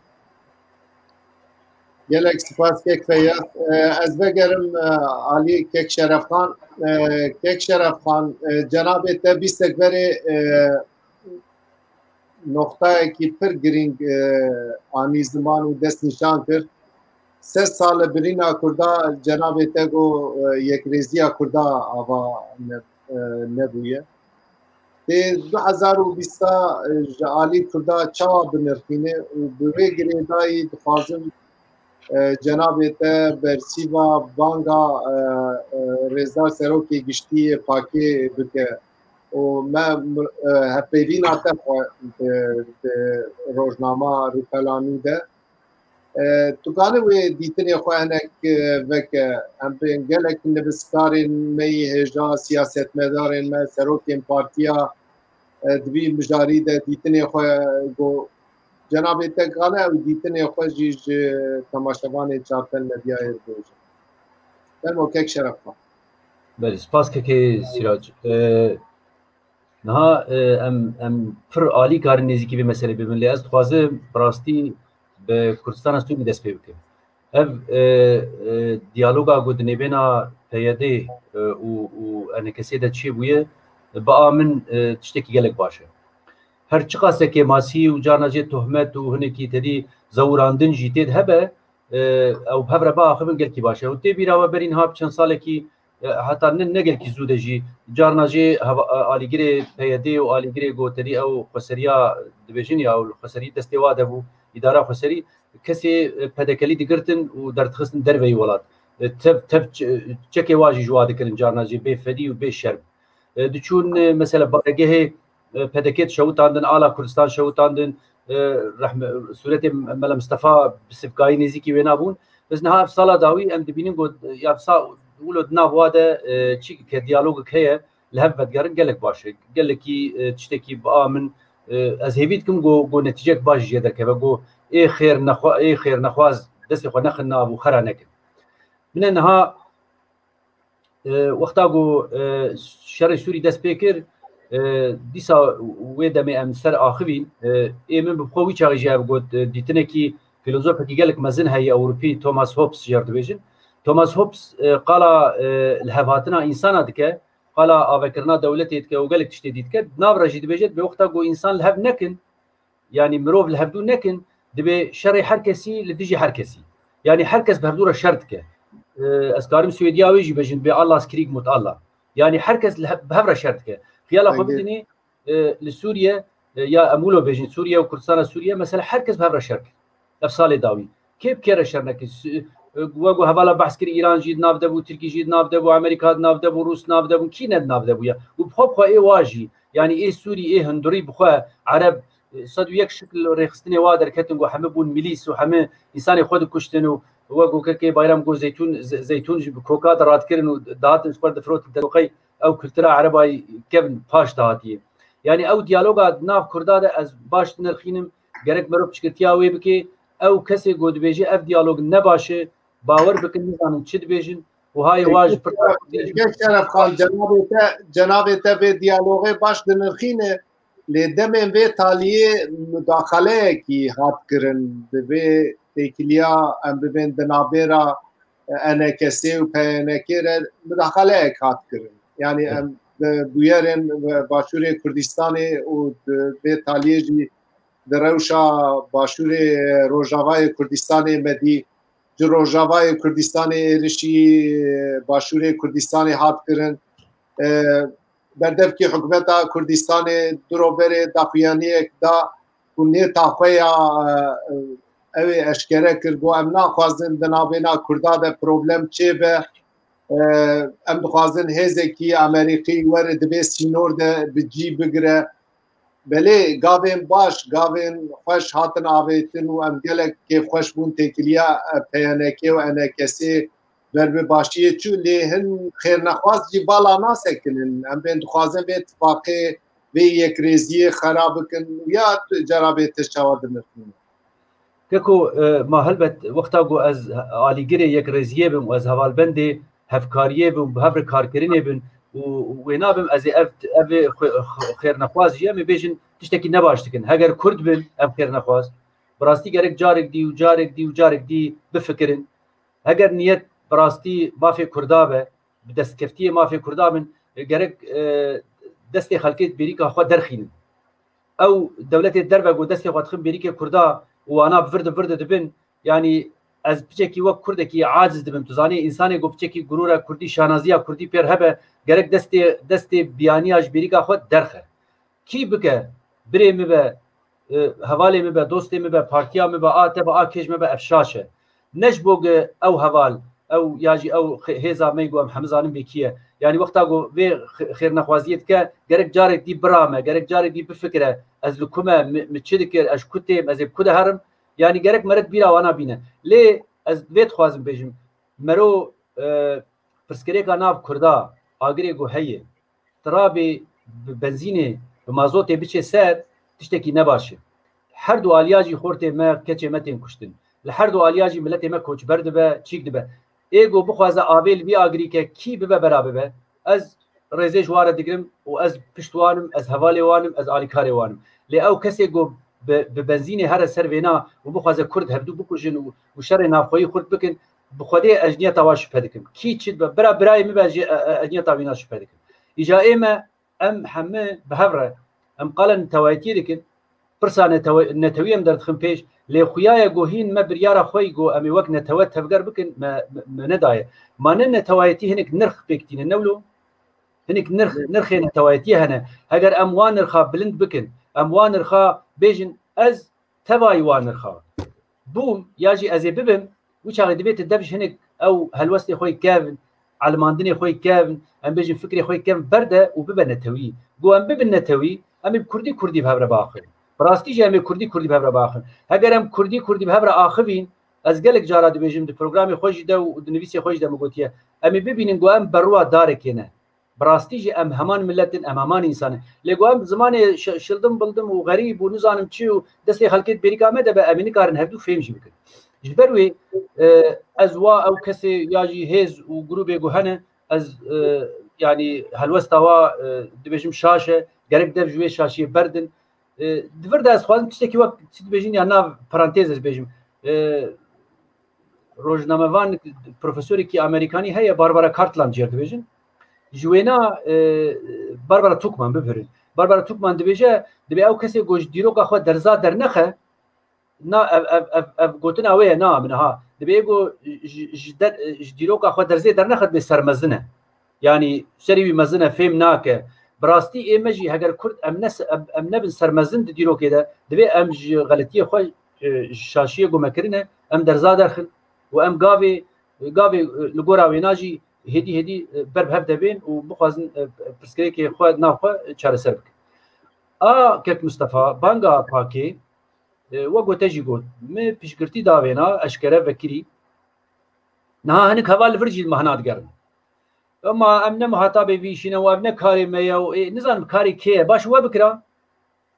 Gelek spas kek Feyyaz. E, ez vegerim, e, alî kek Şerefxan. E, kek Şerefxan, e, cenabê te bîstek berê, e, noqtayekî pir girîng, e, anî ziman û destnîşan kir. Sed sal li birîna Kurda cenabê te got, e, yekrêziya Kurda ava ne-, e, nebûye. Tê du hezar û bîsta, e, ji alî Kurda çawa binirxîne û bi wê girêdayî dixwazim, e, cenabê te bersîva banga, e, e, rêzdar serokê giştî yê pakê bike û me, e, hevpeyvîna te xwe bi, bi rojnama Rûpelanî de. E, tu kanî wê dîtinê xwe hinek, e, veke. Em bên gelek nivîskarên me yî hêja, siyasetmedarên me, serokên partiya, e, di vî mijarî de dîtinê xwe got. Cenabê te kane ew dîtinê xwe jî ji temaşevanên Çartel Medyayê bibêje. Fermo kek Şerefxan. Belê, spas kekê Sîrac. E, niha, e, em, em pir alî karin nêzîkî vê meselê bibin, lê ez dixwazim bi rastî bi Kurdistana Sûrî dest pê bikim. Ev, e, e, diyaloga ku di nêvêna P Y D, e, û, û E N K S'ê de çêbûye, bi a min, e, tiştekî gelek baş e. Her çiqas e kêmasî û carna jê tohmet û hinekî tedî zewirandin jî tê de hebe, e, ew bi hev re biaxivin gelkî baş e. Û tê bîra we berî niha bi çend salekî, e, heta ne, ne gelkî zû de jî carna jê heva-, e, alîgirê P Y D û alîgirê ku tedî ew xweseriya dibêjin ya ew xweserî destê wa de bû, îdara xweserî, kesê, e, pedekelî digirtin û derdixistin derveyî welat. E, tev, tev ç-, çekê wa jî ji wa dikirin carna jê bê fedî û bê şerm. E, diçûn, e, mesela baregehê, e, P D K şewitandin, Ala Kurdistan şewitandin, e, rehme-, sûretê Mela Mistefa bi sivkayî nêzîkî wê nabûn. Biz niha ev sala dawî em dibînin ku, e, ya sa wilo di nav wa de, e, çi ke diyalogek heye, li hev vedigerin gelek baş e. Gelekî, e, tiştekî bi a min, e, ez hêvî dikim ku, ku netîcek baş jê derkeve, ku ê xêr nexwa-, ê xêrnexwaz destê xwe nexin nav û xera nekin. Min e niha, e, wexta ku, e, şerê Sûrî dest pê kir, e, dîsa wê demê em ser axivîn, e, ê min bi xwe wî çaxê jî ev got, e, dîtinekî filozofekî gelek mezin heye Ewropî, Thomas Hobbes jê re dibêjin. Thomas Hobbes, e, qala, e, li hevhatina însana dike, qala avekirina dewletê dike û gelek tiştê dî dike. Di nav re jî dibêje, dibê wexta ku însan li hev nekin, yanî mirov li hevdû nekin, dibê şerê her kesî li dijî her kesî. Yanî her kes bi hevdû re şer dike. E, ez karim Swêdiya wê jî bêjim, dibê Allahs Krig mot Allah. Yanî her kes li he-, bi hev re şer dike. Xiyala xwe Engê. bidinî, e, li Sûriye, e, ya em wilo bêjin, Sûriye û Kurdistana Sûriye, mesela her kes bi hev re şer kir. Ev salê dawî. Kê bi kê re şer nekir? Sü-, e, wek ku hevala behs kir, Îran jî di nav de bû, Tirkî jî di nav de bû, Amerîka di nav de bû, Rûs di nav de bû, kî ne di nav de bûye? Û bi xwe bi xwe ê wa jî, yanî ê Sûrî, ê Hindurî bi xwe, Ereb, e, sed û yek şikil rêxistinê wa derketin ku hemî bûn milîs û hemî însanê xwe dikuştin û wek ku kekê Bayram got zeytûn, ze-, zeytûn jî bi koka de radikirin û dihatin ji xwe difirotin derûqey ew kultura Erebayî kevn paş de hatiye. Yanî ew diyaloga di nav Kurda de ez baş dinirxînim, gerek mero piçkirtiya wê bike. Ew kesê ku dibêje ev diyalog ne baş e, bawer bikin nizanin çi dibêjin û hayê wa ji pirsa Kurdî jî. Gelek Şeref Xan, cenabê te, cenabê te vê diyalogê baş dinirxîne, lê demên vê taliyê mudaxaleyekî hat kirin. Bi vê têkiliya em bibên di navbêra E N K S û P Y N K re mudaxaleyek hat kirin. Yanî Evet. em bi bûyerên Başûrê Kurdistanê û di vê taliyê jî di rewşa Başûrê Rojavayê Kurdistanê me dî, ji Rojavayê Kurdistanê êrişî Başûrê Kurdistanê hat kirin. E, Berdevkî hikûmeta Kurdistanê du roj berê daxuyaniyek da ku nêta xwe ya, e, ew ê eşkere kir, got, em naxwazin di navbêna Kurda de problem çêbe. E, em dixwazin hêzekî Amerîkî were di vê sînor de bi cî bigire. Belê, gavên baş, gavên xweş hatin avêtin û em gelek kêfxweş bûn têkiliya, e, P Y N K û N K S ê ber bi başiyê çû, lê hin xêrnexwaz jî bala nasekinin. Em bên dixwazin vê tifaqê, vê yekrêziyê xera bikin. Ya tu cara bê te çawa dinirxîne? Keko, e, ma helbet wexta ku ez alîgirê yekrêziyê bim û ez hevalbendê hevkariyê bim, bi hev re karkirinê bin û wê nabim ez ê ev, ev ê xwe-, xwe-, xêrnexwaz jî em ê bêjin tiştekî nebaş dikin. Heger Kurd bin ev xêrnexwaz, bi rastî gerek carek dî û carek dî û carek dî bifikirin. Heger niyet bi rastî mafê Kurda be, bi destkeftiyê mafê Kurda bin, e, gerek, e, destê xelkê bêrîka xwe derxînin. Ew dewletê derve ku destê xwe dixin bêrîkê Kurda û wana bi vir di vir de dibin, yanî ez piçekî wek Kurdekî aciz dibim. Tu zanî, însanê ku piçekî gurûra Kurdî, şanaziya Kurdî pêr hebe, gerek destê, destê biyaniya ji bêrîka xwe derxe. Kî bike, birê min be, e, hevalê min be, dostê min be, partiya min be, a te be, a kêj me be, ev şaş e. Ne ji bo ku ew heval, ew ya jî ew xê-, hêza me ku em hemû zanin bê kî ye. Yanî wexta ku vê xê-, xêrnexwaziyê dike, gerek carek dî birame, gerek carek dî bifikire, ez li ku me, mi, mi çi dikir, ez ji ku têm, ez ê bi ku de herim. Yanî gerek meret bîra wana bîne. Lê ez vê dixwazim bêjim, mero, e, pirsgirêka nav Kurda, agirê ku heye, tirabê bi benzînê, bi mazotê biçe ser, tiştekî nebaş e. Her du aliya jî xortê me, keçê me tên kuştin. Li her du aliya jî miletê me koçber dibe, çîk dibe. Ê ku bixwaze avê li vî agirî ke kî bibe bera bibe, ez rêzê ji wan re digirim û ez pişt wan im, ez hevalê wan im, ez alîkarê wan im. Lê ew kesê ku bi, bi benzînê here ser vêna û bixwaze Kurd hevdû bikujin û, û şerê navxweyî xurt bikin, bi Xwedê ez ji niyeta wan şüphe dikim. Kî çi dibe, bira birayê min be jî, e, e, ez niyeta wîna şüphe dikim. Îja ê me, em hemî bi hev re, em qala netewayetiyê dikin, pirsa netewe-, netewî em derdixin pêş, lê xuya ye ku hîn me biryara xwe yî ku em ê wek netewe tevger bikin, me, me, me nedaye. Ma ne netewayetî hinek nirx pêk tîne, ne wilo? Hinek nirx, nirxê netewayetiyê hene. Heger em wan nirxa bilind bikin, em wan nirxa bêjin, ez tevayî wan nirxa bûm, ya jî ez ê bibim, wî çaxê divê tu dev ji hinek ew helwestê xwe yê kevn, Elimandinê xwe kevn, em bêjin fikrê xwe kevn berde û bibe netewî. Go em bibin netewî, em ê bi kurdî kurdî bi hev re biaxivin. Bi rastî jî em ê kurdî kurdî bi hev re biaxivin. Heger em kurdî kurdî bi hev re axivîn, ez gelek cara dibêjim di programê xwe jî de û di nivîsê xwe jî de min gotiye, em ê bibînin go em berûa darekê ne. Bi rastî jî em heman milet in, em heman însan in. Lê go em zimanê şi-, şildim bildim û xerîb û nizanim çi û destê xelkê di bêrîka me de be, em ê nikarin hevdû fêm jî bikin. Ji ber wê, e, ez wa ew kesê ya jî hêz û grûbê ku hene, ez, e, yanî helwesta wa, e, dibêjim şaş e, gerek dev ji wê şaşiyê berdin. E, di vir de ez dixwazim tiştekî wek çi dibêjin ya nav parantez ez bêjim. E, rojnamevan, profesorekî Amerîkanî heye, Barbara Cartland jê re dibêjin. Ji wêna, e, Barbara Tuchman, bibirin. Barbara Tuchman dibêje, dibê ew kesê ku ji dîroka xwe derza dernexe, na, ev, ev, ev, ev gotina wê ye, na min ha. Dibê ku ji, ji der, ji dîroka xwe derzê dernexe dibê sermezin e. Yanî serî wî mezin e, fêm nake. Bi rastî ê me jî heger kurd em ne, em, em nebin sermezin di dîrokê de, divê em ji xeletiyê xwe, e, ji şaşiyê ku me kirine, em derza derxin û em gavê, gavê, e, li gora wêna jî hêdî hêdî, e, ber bi hev de bên û bixwazin, e, pirsgirêkê xwe nav xwe çareser bikin. A kek Mistefa, banga pakê, e, wek we te jî got, min piştgirtî da wêna, eşkere vekirî. Niha hinek heval li vir jî li me hina digerin. Ema em ne muhatabê vî îşî ne û ev ne karê me ye û ê, nizanim karê kê ye. Baş we bikira,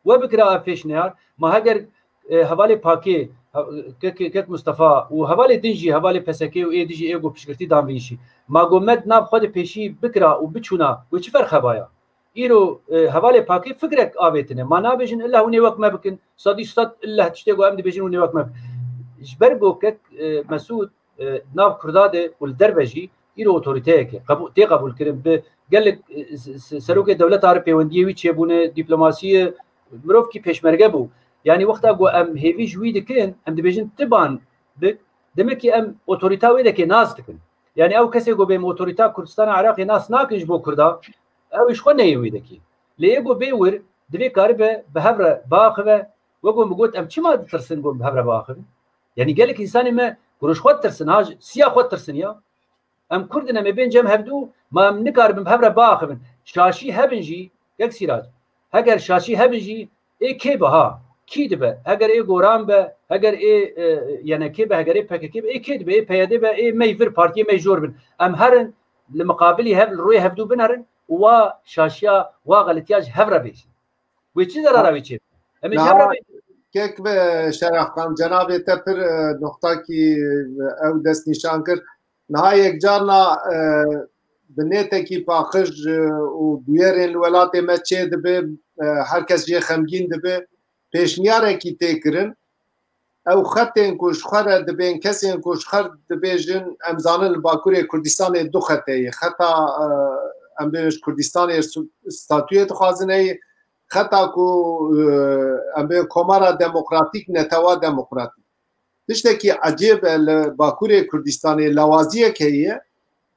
we bikira ev pêşniyar. Ma heger, e, hevalê pakê, he-, kek, kek Mustafa û hevalê din jî, hevalê P S K û ê dijî ê ku piştgirtî dan vî îşî. Ma ku me di nav xwe de pêşî bikira û biçûna, wê çi ferq hebaya? Îro, e, hevalê pakê fikrek avêtine. Ma nabêjin illa hûn ê wek me bikin. Sedî sed illa tiştê ku em dibêjin hûn ê wek me bikin. Ji ber ku kek, e, Mesûd, e, nav Kurda de û li derve jî îro otoriteyek e. Qebû-, tê qebûlkirin. Bi gelek, e, s-, s-, serokê dewleta re pêwendiyê wî çêbûne, dîplomasiyê, mirovkî pêşmerge bû. Yanî wexta ku em hêvî ji wî dikin, em dibêjin ti ban bik, demekî em otorîta wê dekê nas dikin. Yanî ew kesê ku bê em otorîta Kurdistana Iraqê nas nakin ji bo Kurda, ew ê ji xwe neyê wê dekê. Lê yê ku bê wir, divê karibe bi hev re biaxive. Wek ku min got, em çima ditirsin ku em bi hev re biaxivin? Yanî gelek însanê me ku ji xwe ditirsin, ha, ji siya xwe ditirsin ya. Em Kurd in, em ê bên cem hevdû, ma em nikaribin bi hev re biaxivin. Şaşî hebin jî, kek Sîrac, heger şaşî hebin jî, ê kê be ha? Kî dibe? Heger ê Goran be, heger ê, e, Y N K be, heger ê P K K be, ê kê dibe? Ê P Y D be, ê mey vir, partiyê mey jor bin. Em herin li miqabilî hev, li rûyê hevdû binerin û wa şaşiya, wa xelitiya ji hev re bêjin. Wê çi zerara wê çê? Em ê ji hev re bêjin. Kek be Şerefxan, cenabê te pir, e, noqtakî, e, ew destnîşan kir. Niha yekcarna, e, bi nêtekî paqij, e, û bûyerên li welatê me çê dibe, e, her kes jê xemgîn dibe. Pêşniyarekî tê kirin. Ew xetên ku ji xwe re dibên, kesên ku ji xwe re dibêjin, em zanin li Bakurê Kurdistanê du xete ye. Xeta, e, em bêjin ji Kurdistanê su-, statuyê dixwazin heye. Xeta ku, e, em bêjin Komara Demokratîk, Netewa Demokratîk. Tiştekî ecêb e, li Bakurê Kurdistanê lawaziyek heye.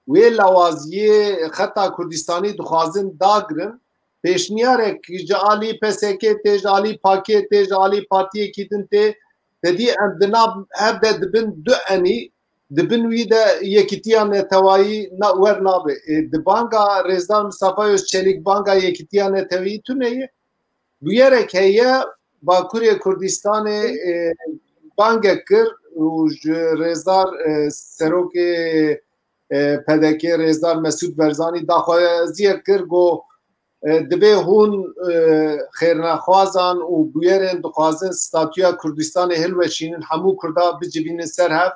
Wê lawaziyê xeta Kurdistanî dixwazin dagirin. Pêşniyarek ji alî P S K tê, ji alî pakê tê, ji alî partiyekî din tê. Te dî em di nav hev de dibin du enî, di bin wî de yekîtiya netewayî na-, wer nabe. Ê, di banga Rêzdar Mistefa Özçelik banga yekîtiya neteweyî tune ye. Bûyerek heye, Bakurê Kurdistanê, e, bangek kir û ji Rêzdar, e, Serokê, e, P D K, Rêzdar Mesûd Barzanî daxwaziyek kir, got, e, divê hûn, e, xêrnexwazan û bûyerên dixwazin statûya Kurdistanê hilweşînin, hemû Kurda bicivînin ser hev,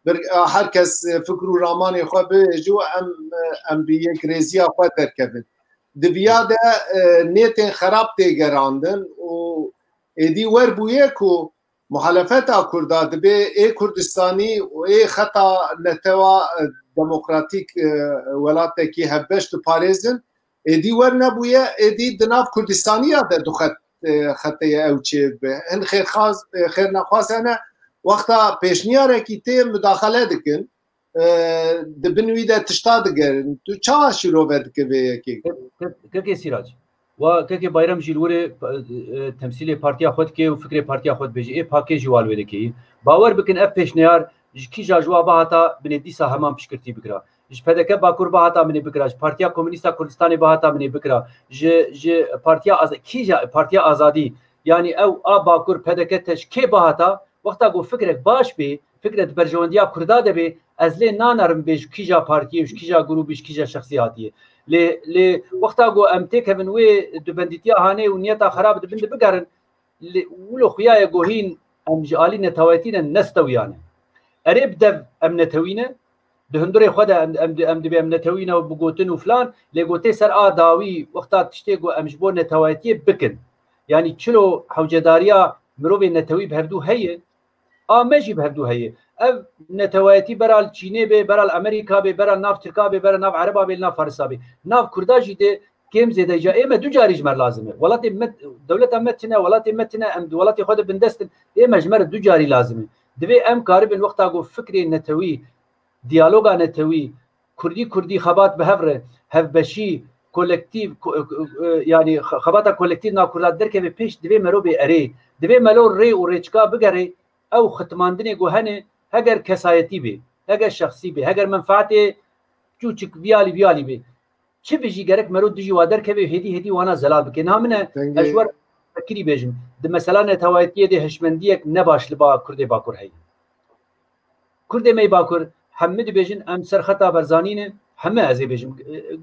bir, e, her kes, e, fikr û ramanê xwe bibêje û em, e, em bi yekrêziya xwe derkevin. Di viya de, e, nêtên xerab tê gerandin û êdî wer bûye ku muhalefeta Kurda dibê ê Kurdistanî û ê xeta netewa, e, demokratîk, e, welatekî hevbeş diparêzin. Êdî wer nebûye, êdî di nav Kurdistaniya de du xet, e, xetê ye ew çê bibe. Hin xêrxaz, e, xêrnexwaz hene, wexta pêşniyarekî tê mudaxele dikin, e, di bin wî de tişta digerin. Tu çawa şîrove dike vê yekê? Kek-, kek-, kekê Sîrac, wa kekê Bayram jî li wirê, e, temsîlê partiya xwe dike û fikrê partiya xwe dibêje. Ê pakê jî wa li wê dike. Bawer bikin ev pêşniyar ji kîja ji wa bihata binê dîsa heman piştgirtî bikira. Ji P D K Bakur bihata min ê bikira, ji Partiya Komûnîst a Kurdistanê bihata min ê bikira, ji, ji Partiya Aza-, kîja Partiya Azadî, yanî ew a Bakur P D K te ji kê bihata, wexta ku fikrek baş bê, fikrek di berjewendiya Kurda de bê, ez lê nanerim bê ji kîja partiyê, ji kîja grûbî, ji kîja şexsî hatiye. Lê, lê wexta ku em têkevin wê dubendîtiya hanê û niyeta xerab di bin de bigerin, lê wilo xuya ye ku hîn em ji alî neteweyetî ne nestewiyane. Erê bi dev em netewî ne, di hundirê xwe de em, em, em dibê em netewî ne û bi gotin û filan, lê gotê ser a dawî wexta tiştê ku em ji bo neteweyetiyê bikin. Yanî çilo hewcedariya mirovê netewî bi hevdû heye, a me jî bi hevdû heye. Ev neteweyetî bera li Çînê bê, bera li Amerîka bê, bera li nav Tirka bê, bera li nav Ereba bê, li nav Farisa bê. Nav Kurda jî dê kêm zêde îca ê me du carî ji me re lazim e. Welatê me, dewleta me tune, welatê me tune, em di welatê xwe de bindest in, ê me ji me re du carî lazim e. Divê em karibin wexta ku fikrê netewî, diyaloga netewî, Kurdî Kurdî xebat bi hev re, hevbeşî, kolektîv, ko-, e, e, yanî xe-, xebata kolektîv na Kurda derkeve pêş, divê mero bê erê. Divê melo rê û rêçika bigerê, ew xitmandinê ku hene, heger kesayetî bê, heger şexsî bê, heger menfaetê çûçik viyalî viyalî bê. Çi bijî gerek mero dijî wa derkeve û hêdî hêdî wana zelal bike. Niha min e, Dengê ez ji wer vekirî bêjim. Di mesela netewayetiyê de hişmendiyek ne baş li ba Kurdê Bakur heye. Kurdê me yê Bakur, hemî dibêjin em ser xeta Barzanî ne, hemî ez ê bêjim.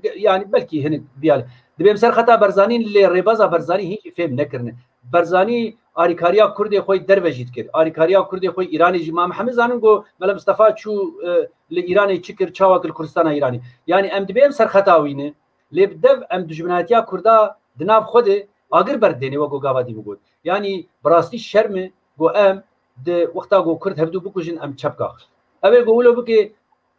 Ge-, yanî belkî hinek biyal. Dibêm ser xeta Barzanî ne, lê rêbeza Barzanî hîn jî fêm nekirine. Barzanî arîkariya Kurdê xwe yê derve jî dikir. Arîkariya Kurdê xwe yê Îranê jî, ma em hemî zanin ku Mela Mistefa çû, e, li Îranê çi kir, çawa kir Kurdistana Îranê. Yanî em dibê em ser xeta wî ne, lê bi dev em dijminatiya Kurda di nav xwe de agir berdêne, wek ku gava dî min got. Yanî bi rastî şerm e ku em di wexta ku Kurd hevdû bikujin em çepka. Ew ê ku wilo bike,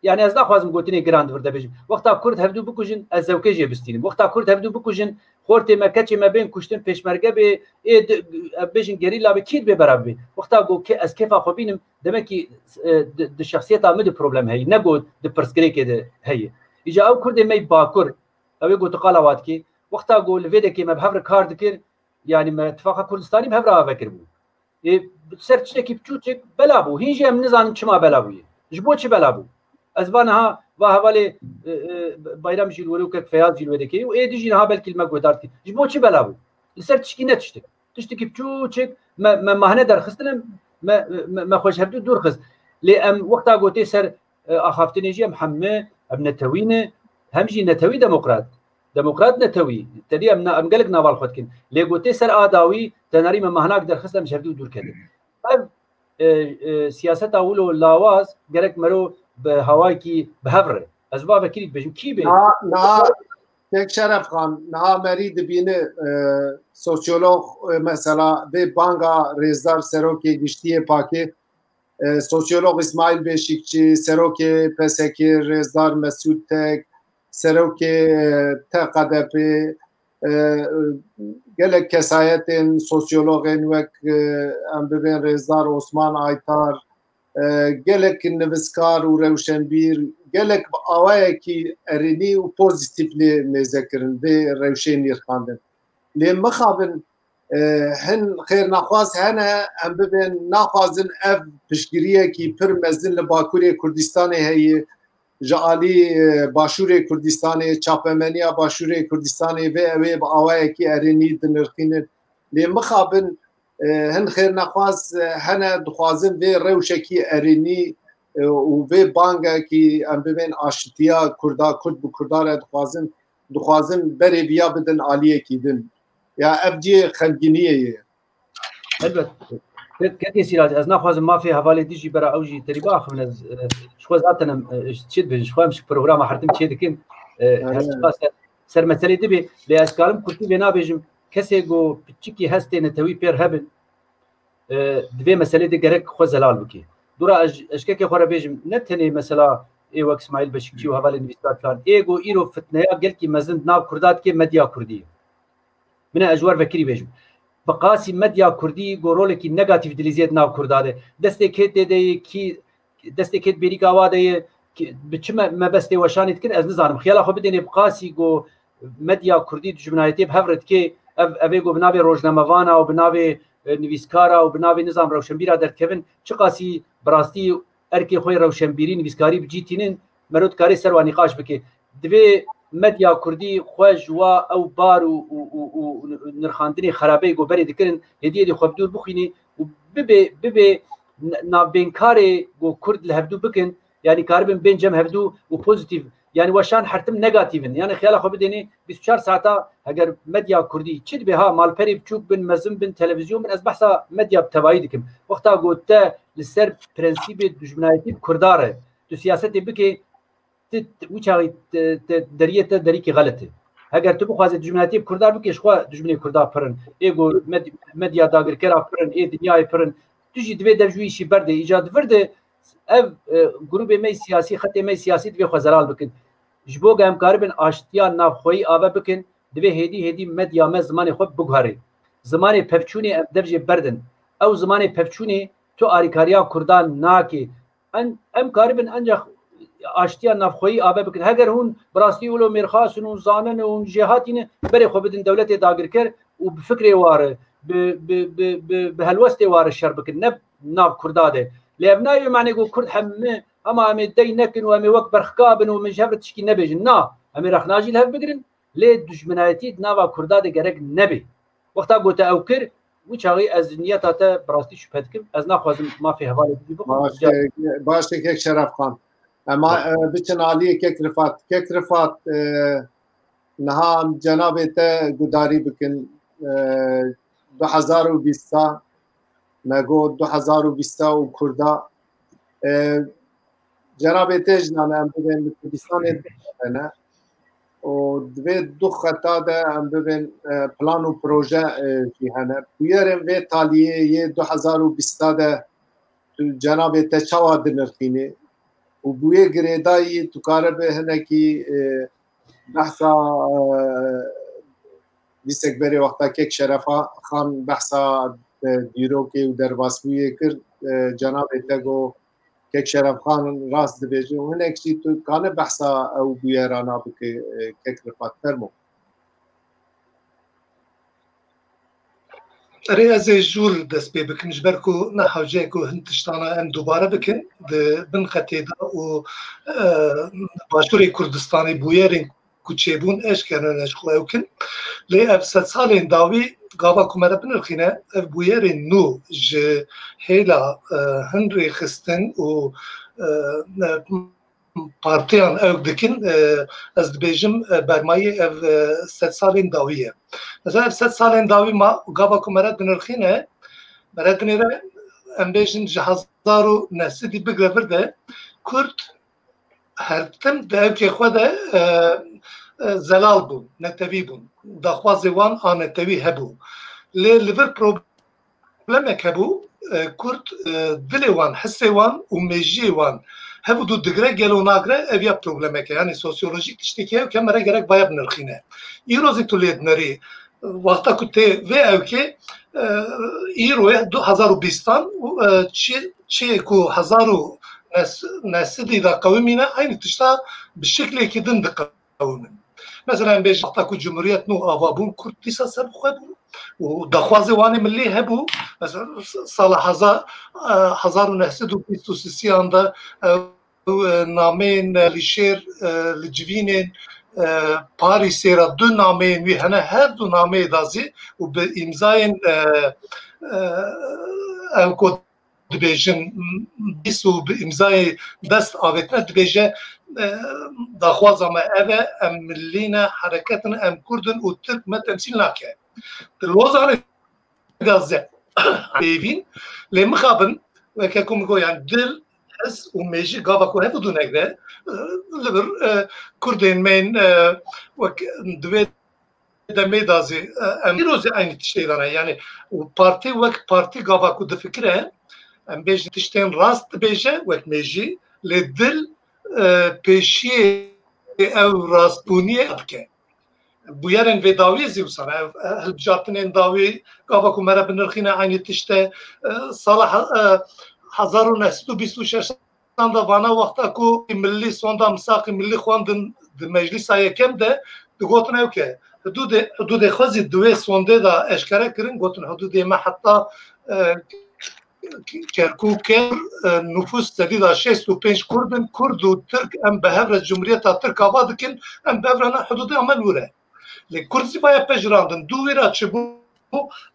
yanî ez naxwazim gotinê giran di vir de bêjim. Wexta Kurd hevdû bikujin, ez zewkê jê bistînim. Wexta Kurd hevdû bikujin, xortê me, keçê me bên kuştin, pêşmerge bê, ê di, em bêjin gerîla bê, kî dibê bera bê. Wexta ku ke-, ez kêfa xwe bînim, demek ki, e, di, di şexsiyeta min de problem heye, ne ku di pirsgirêkê de heye. Îca ew Kurdê me yê Bakur, ew ê ku tu qala wa dikî, wexta ku li vê dekê me bi hev re kar dikir, yanî me Tifaqa Kurdistanî bi hev re ave kiribû. Ê, ser tiştekî piçûçik bela bû. Hîn jî em nizanin çima bela bûye. Ji bo çi bela bû? Ez va niha, va hevalê, e, e, Bayram jî li wê, kek Feyaz jî li wê dekê û ê dijî niha belkî li me guhdar dikî. Ji bo çi bela bû? Li ser tişkî ne tiştik. Tiştekî piçûçik me, me mahne derxistine, me, me, me xwe ji hevdû dûr xist. Lê em wexta gotê ser, e, axaftinê jî em hemî, em netewî ne, hem jî netewî demokrat. Demokrat netewî, tedî em na-, em gelek naval xwe dikin. Lê gotê ser a dawî, tenarî me mahnak derxist em ji hevdû dûr ketin. Ev, e, e, siyaseta wilo lawaz gerek mero bi hawayekî bi hev re. Ez va vekirî dibêjim, kî bê? Na, na, Kek Şeref Xan, niha merî dibîne, e, sosyolog, e, mesela vê banga rêzdar serokê giştiyê pakê, e, sosyolog Îsmaîl Beşîkçî, serokê P S K, rêzdar Mesûd Tek, serokê, e, T K D P, e, gelek kesayetên sosyologên wek, e, em bibên rêzdar Osman Aytar, e, gelek nivîskar û rewşenbîr, gelek bi awayekî erênî û pozîtîf lê mêze kirin, vê rewşê nirxandin. Lê mixabin, e, hin xêrnexwaz hene, em bibên naxwazin ev piştgiriyekî pir mezin li Bakurê Kurdistanê heye, ji alî, e, Başûrê Kurdistanê, çapemeniya Başûrê Kurdistanê vê ew ê bi awayekî erênî dinirxînin. Lê mixabin, e, hin xêrnexwaz, e, hene, dixwazin vê rewşekî erênî, e, û vê bangekî, em bibên aşitiya Kurda, Kurd bi Kurda re dixwazin, dixwazin berê viya bidin aliyekî din. Ya ev cihê xemgîniyê ye. Elbet. Ke-, Kekê Sîrac, ez naxwazim mafê hevalê din jî bera ew jî terî biaxivin. Ez, e, ji xwe zaten em, e, çi dibêjin, ji xwe em ji programa hertim çê dikin. E, Aynen. Her çiqa ser, ser meselê dibê, lê ez karim kurtî vê nabêjim. Kesê ku piçikî hestê netewî pêr hebin, e, di vê meselê de gerek xwe zelal bike. Dûra ez, ez ji kekê xwe re bêjim, ne tenê mesela ê wek Smaîl Beşikçî û hevalên nivîskar filan. Ê ku îro fitneya gelkî mezin di nav Kurda dike, medya Kurdî ye. Min e, ez ji wer vekirî bêjim. Bi qasî medya Kurdî ku rolekî negatîf dilîzê di nav Kurda de. Destê kê tê de ye, kî destê kê di bêrîka wa de ye, kî bi çi me-, mebestê weşanê dikir, ez nizanim. Xiyala xwe bidênê bi qasî ku medya Kurdî dijminayetê bi hev re dike, ev, ev ê ku bi navê rojnamevana û bi navê, e, nivîskara û bi navê nizam rewşenbîra derdikevin, çiqasî bi rastî erkê xwe yê rewşenbîrî, nivîskarî bi cî tînin, mero dikarê ser wa nîqaş bike. Divê medya kurdî xwe ji wa ew bar û, û, û, û nirxandinê xerabeyê ku berê dikirin, hêdî hêdî xwe bi dûr bixwînî û bibê, bibê n-, navbênkarê ku kurd li hevdû bikin, yanî karibin bên cem hevdû û pozîtîf, yanî weşan hertim negatîf in. Yanî xiyala xwe bidênê bîst û çar saeta heger medya kurdî çi dibe, ha, malperê biçûk bin, mezin bin, televîzyon bin, ez behsa medya bi tevayî dikim. Wexta ku te li ser prensîbê dijminayetî bi kurda re tu siyasetê bikê, ti, ti, wî çaxî ti, ti deriyê te derîkî xelet e. Heger tu bixwazê dijminatiyê bi kurda bikê, ji xwe dijminê kurda pir in. Ê ku med-, medya dagirkera pir in, ê dinyayê pir in. Tu jî divê dev ji wî îşî berdê. Îca di vir de ev, e, grûbê me yê siyasî, xetê me yê siyasî divê xwe zelal bikin. Ji bo ku em karibin aştiya navxweyî ave bikin, divê hêdî hêdî medya me zimanê xwe biguherê. Zimanê pevçûnê em dev jê berdin. Ew zimanê pevçûnê tu arîkariya kurdan nake. En, em karibin encax aştiya navxweyî ave bikin. Heger hûn bi rastî wilo mêrxas in û zanin in û jêhatî ne, berê xwe bidin dewletê dagirker û bi fikrê wa re, bi, bi, bi, bi, bi helwestê wa re şer bikin, ne nav kurda de. Lê ev nayê manê ku kurd heme, hema em ê dey nekin û em ê wek berxka bin û em ê ji hev re tişkî nebêjin. Na, em ê rexna jî li hev bigirin, lê dijminayetî di nava kurda de gerek nebe. Wexta ku te ew kir, wî çaxî ez niyeta te bi rastî şüphe dikim. Ez naxwazim mafê hevalê bidî bixwim. Baş e, baş e kek Şerefxan. Em a, e, biçin aliyê kek Rifat. Kek Rifat, e, niha em cenabê te gudarî bikin. E, du hezar û bîst a, me got du hezar û bîst a û kurda. E, cenabê te jî nane em bibên li Kurdistanê hene û divê du xeta de em bibên, e, plan û proje, e, jî hene. Bûyerên vê taliyê yê du hezar û bîst de tu cenabê te çawa dinirxînî û bi wê girêdayî tu karibe hinekî, e, behsa, e, dîsek berê wexta kek Şerefa Xan behsa, e, dîrokê û derbasbûyê kir, e, cenabê te got kek Şerefxan rast dibêje û hinek jî tu kane behsa ew bûyerana bike, e, kek Rifat, fermo. Erê, ez ê jû li dest pê bikim, ji ber ku ne hewce ye ku hin tiştana em dubare bikin di bin xetê de û, e, Başûrê Kurdistanê bûyerên ku çêbûn eşkere ne ji xwe ew kin. Lê ev sedsalên dawî gava ku me re binirxîne, ev bûyerên nû ji hêla, e, hin rêxistin û, e, partiyan ew dikin, e, ez dibêjim, e, bermayê ev, e, sedsalên dawî ye. Mesela ev sedsalên dawî ma gava ku me re dinirxîne, me re dinêre, em bêjin ji hezar û neh sedî bigre vir de Kurd her tim di ewkê xwe de, e, e, zelal bûn, netewî bûn. Daxwazê wan a netewî hebû. Lê li vir problemek hebû, e, Kurd, e, dilê wan, hisê wan û mêjiyê wan hev û du digre, gelo nagre, ev ya problemek e. Yanî sosyolojîk tiştekî ye û ke me re gerek vaya binirxîne. Îro zî tu lê dinerî, wexta ku tê vê ewkê, e, îro ye du hezar û bîstan û, e, çi, çi ku hezar û neh sedî de qewimîne, eynî tişta bi şeklekî din diqewimin. Mesela em bêjin wexta ku Cumhuriyet nû ava bûn, Kurd dîsa ser bi xwe bûn û daxwazê wan ê milî hebû. Mesela sala hezar, e, hezar û neh sed û bîst û sisiyan de, e, e, nameyên, e, Lîşêr, e, li civînên, e, Parîsê re du nameyên wî hene, her du nameyê de zî û bi îmzayên, e, e, ew ku dibêjin, bîst û bi îmzayê dest avêtine dibêje, e, daxwaza me ev e, em milî ne, hereket in, em Kurd in û Tirk me temsîl nake. Di Lozanê de ze-, pêvîn, lê mixabin, weke ku min got, yani dil, his û mêjî gava ku hev û du negre, e, li vir, e, Kurdên me yên, e, wek di vê demê de zî, e, em îro zî eynî tiştê de ne. Yani û partî wek partî gava ku difikire, em bêjin tiştên rast dibêje wek mêjî, lê dil, e, pêşiyê ew rastbûniyê dike. Bûyerên vê dawiyê zî wisa ne. Ev, e, hilbijartinên dawî gava ku me re binirxîne eynî tişt e. E, sala he-, e, hezar û neh sed û bîst û şeş de vana wexta ku milî sonda misaqî milî xwendin di meclîsa yekem de digotin ew ke hidûdê, hidûdê xwe zî di wê sondê de eşkere kirin, gotin hidûdê me heta, e, Kerkûk e, nufus sedî da şêst û pênc Kurd in, Kurd û Tirk em bi hev re Cumhuriyeta Tirk ava dikin, em bi hev re ne hududê Amelwir e. Lê Kurd zî baya pejirandin. Dû wî ra çi bû?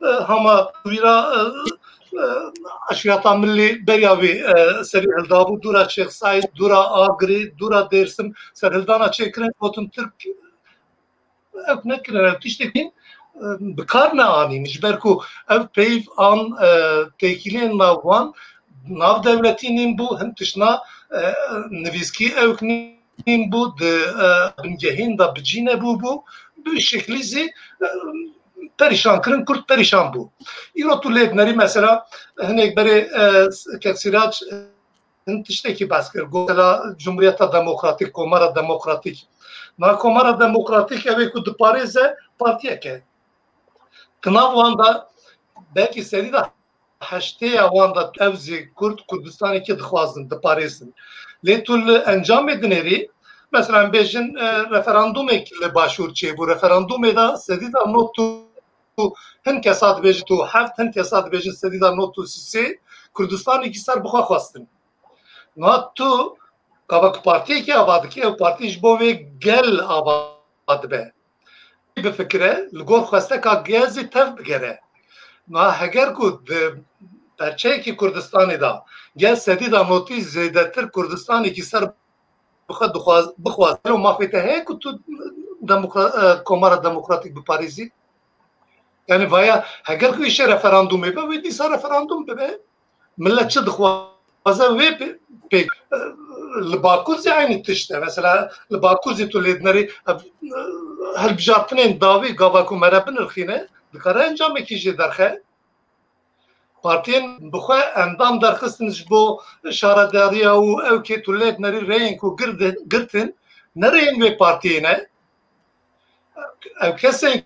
E, hama wî ra, e, e, eşîreta Millî beriya wî, e, serî hildabû, dûra Şêx Seîd, dûra Agirî, dûra Dêrsim, serhildana çêkirin, gotin Tirk ev nekirin, ev tiştekî, e, bi kar neanîn. Ji ber ku ev peyv an, e, têkiliyên nav wan, nav dewletî nîn bû, hin tiştna, e, nivîskî ewk nîn bû, di, e, bingehîn de bi cî nebû bû, bi şeklî zî, e, perîşan kirin, Kurd perîşan bû. Îro tu lê dinerî mesela hinek berê, e, Kek Sîrac, hin tiştekî behs kir. Got, mesela Cumhuriyeta Demokratîk, Komara Demokratîk. Na Komara Demokratîk ew ê ku diparêze partiyek e. Di nav wan de belkî serî de heştê ya wan de ew zî Kurd, Kurdistanekî dixwazin, diparêzin. Lê tu li encamê dinêrî, mesela em bêjin, e, referandûmek li Başûr çêbû. Referandûmê de sedî de nod û, hin kesa dibêjin tu heft, hin kesa dibêjin sedî de nod û sî sê Kurdistanekî ser bixwe xwestin. Niha tu gava ku partiyekî ava dikî, ew partî ji bo vê gel ava dibe. Bifikire, li gor xwesteka gel zî tev bigere. Niha heger ku di perçeyekî Kurdistanê de gel sedî de notî zêdetir Kurdistanekî ser bixwe dixwaz-, bixwaz. Gelo mafê te heye ku tu demokra-, e, Komara Demokratîk biparêzî? Yani vaya, heger ku îşe referandumê be, wê dîsa referandum bibe. Millet çi dixwaze wê pê-, pê-, e, li Bakur zî eynî tişt e. Mesela li Bakur zî tu lê dinerî, e, hilbijartinên dawî gava ku mere binirxîne, dikare encamekî jê derxe. Partiyên bi xwe endam derxistin ji bo şaredariya û ew kê tu lê dinerî rêyên ku girdi-, girtin, ne rêyên wê partiyê ne. Ew kesên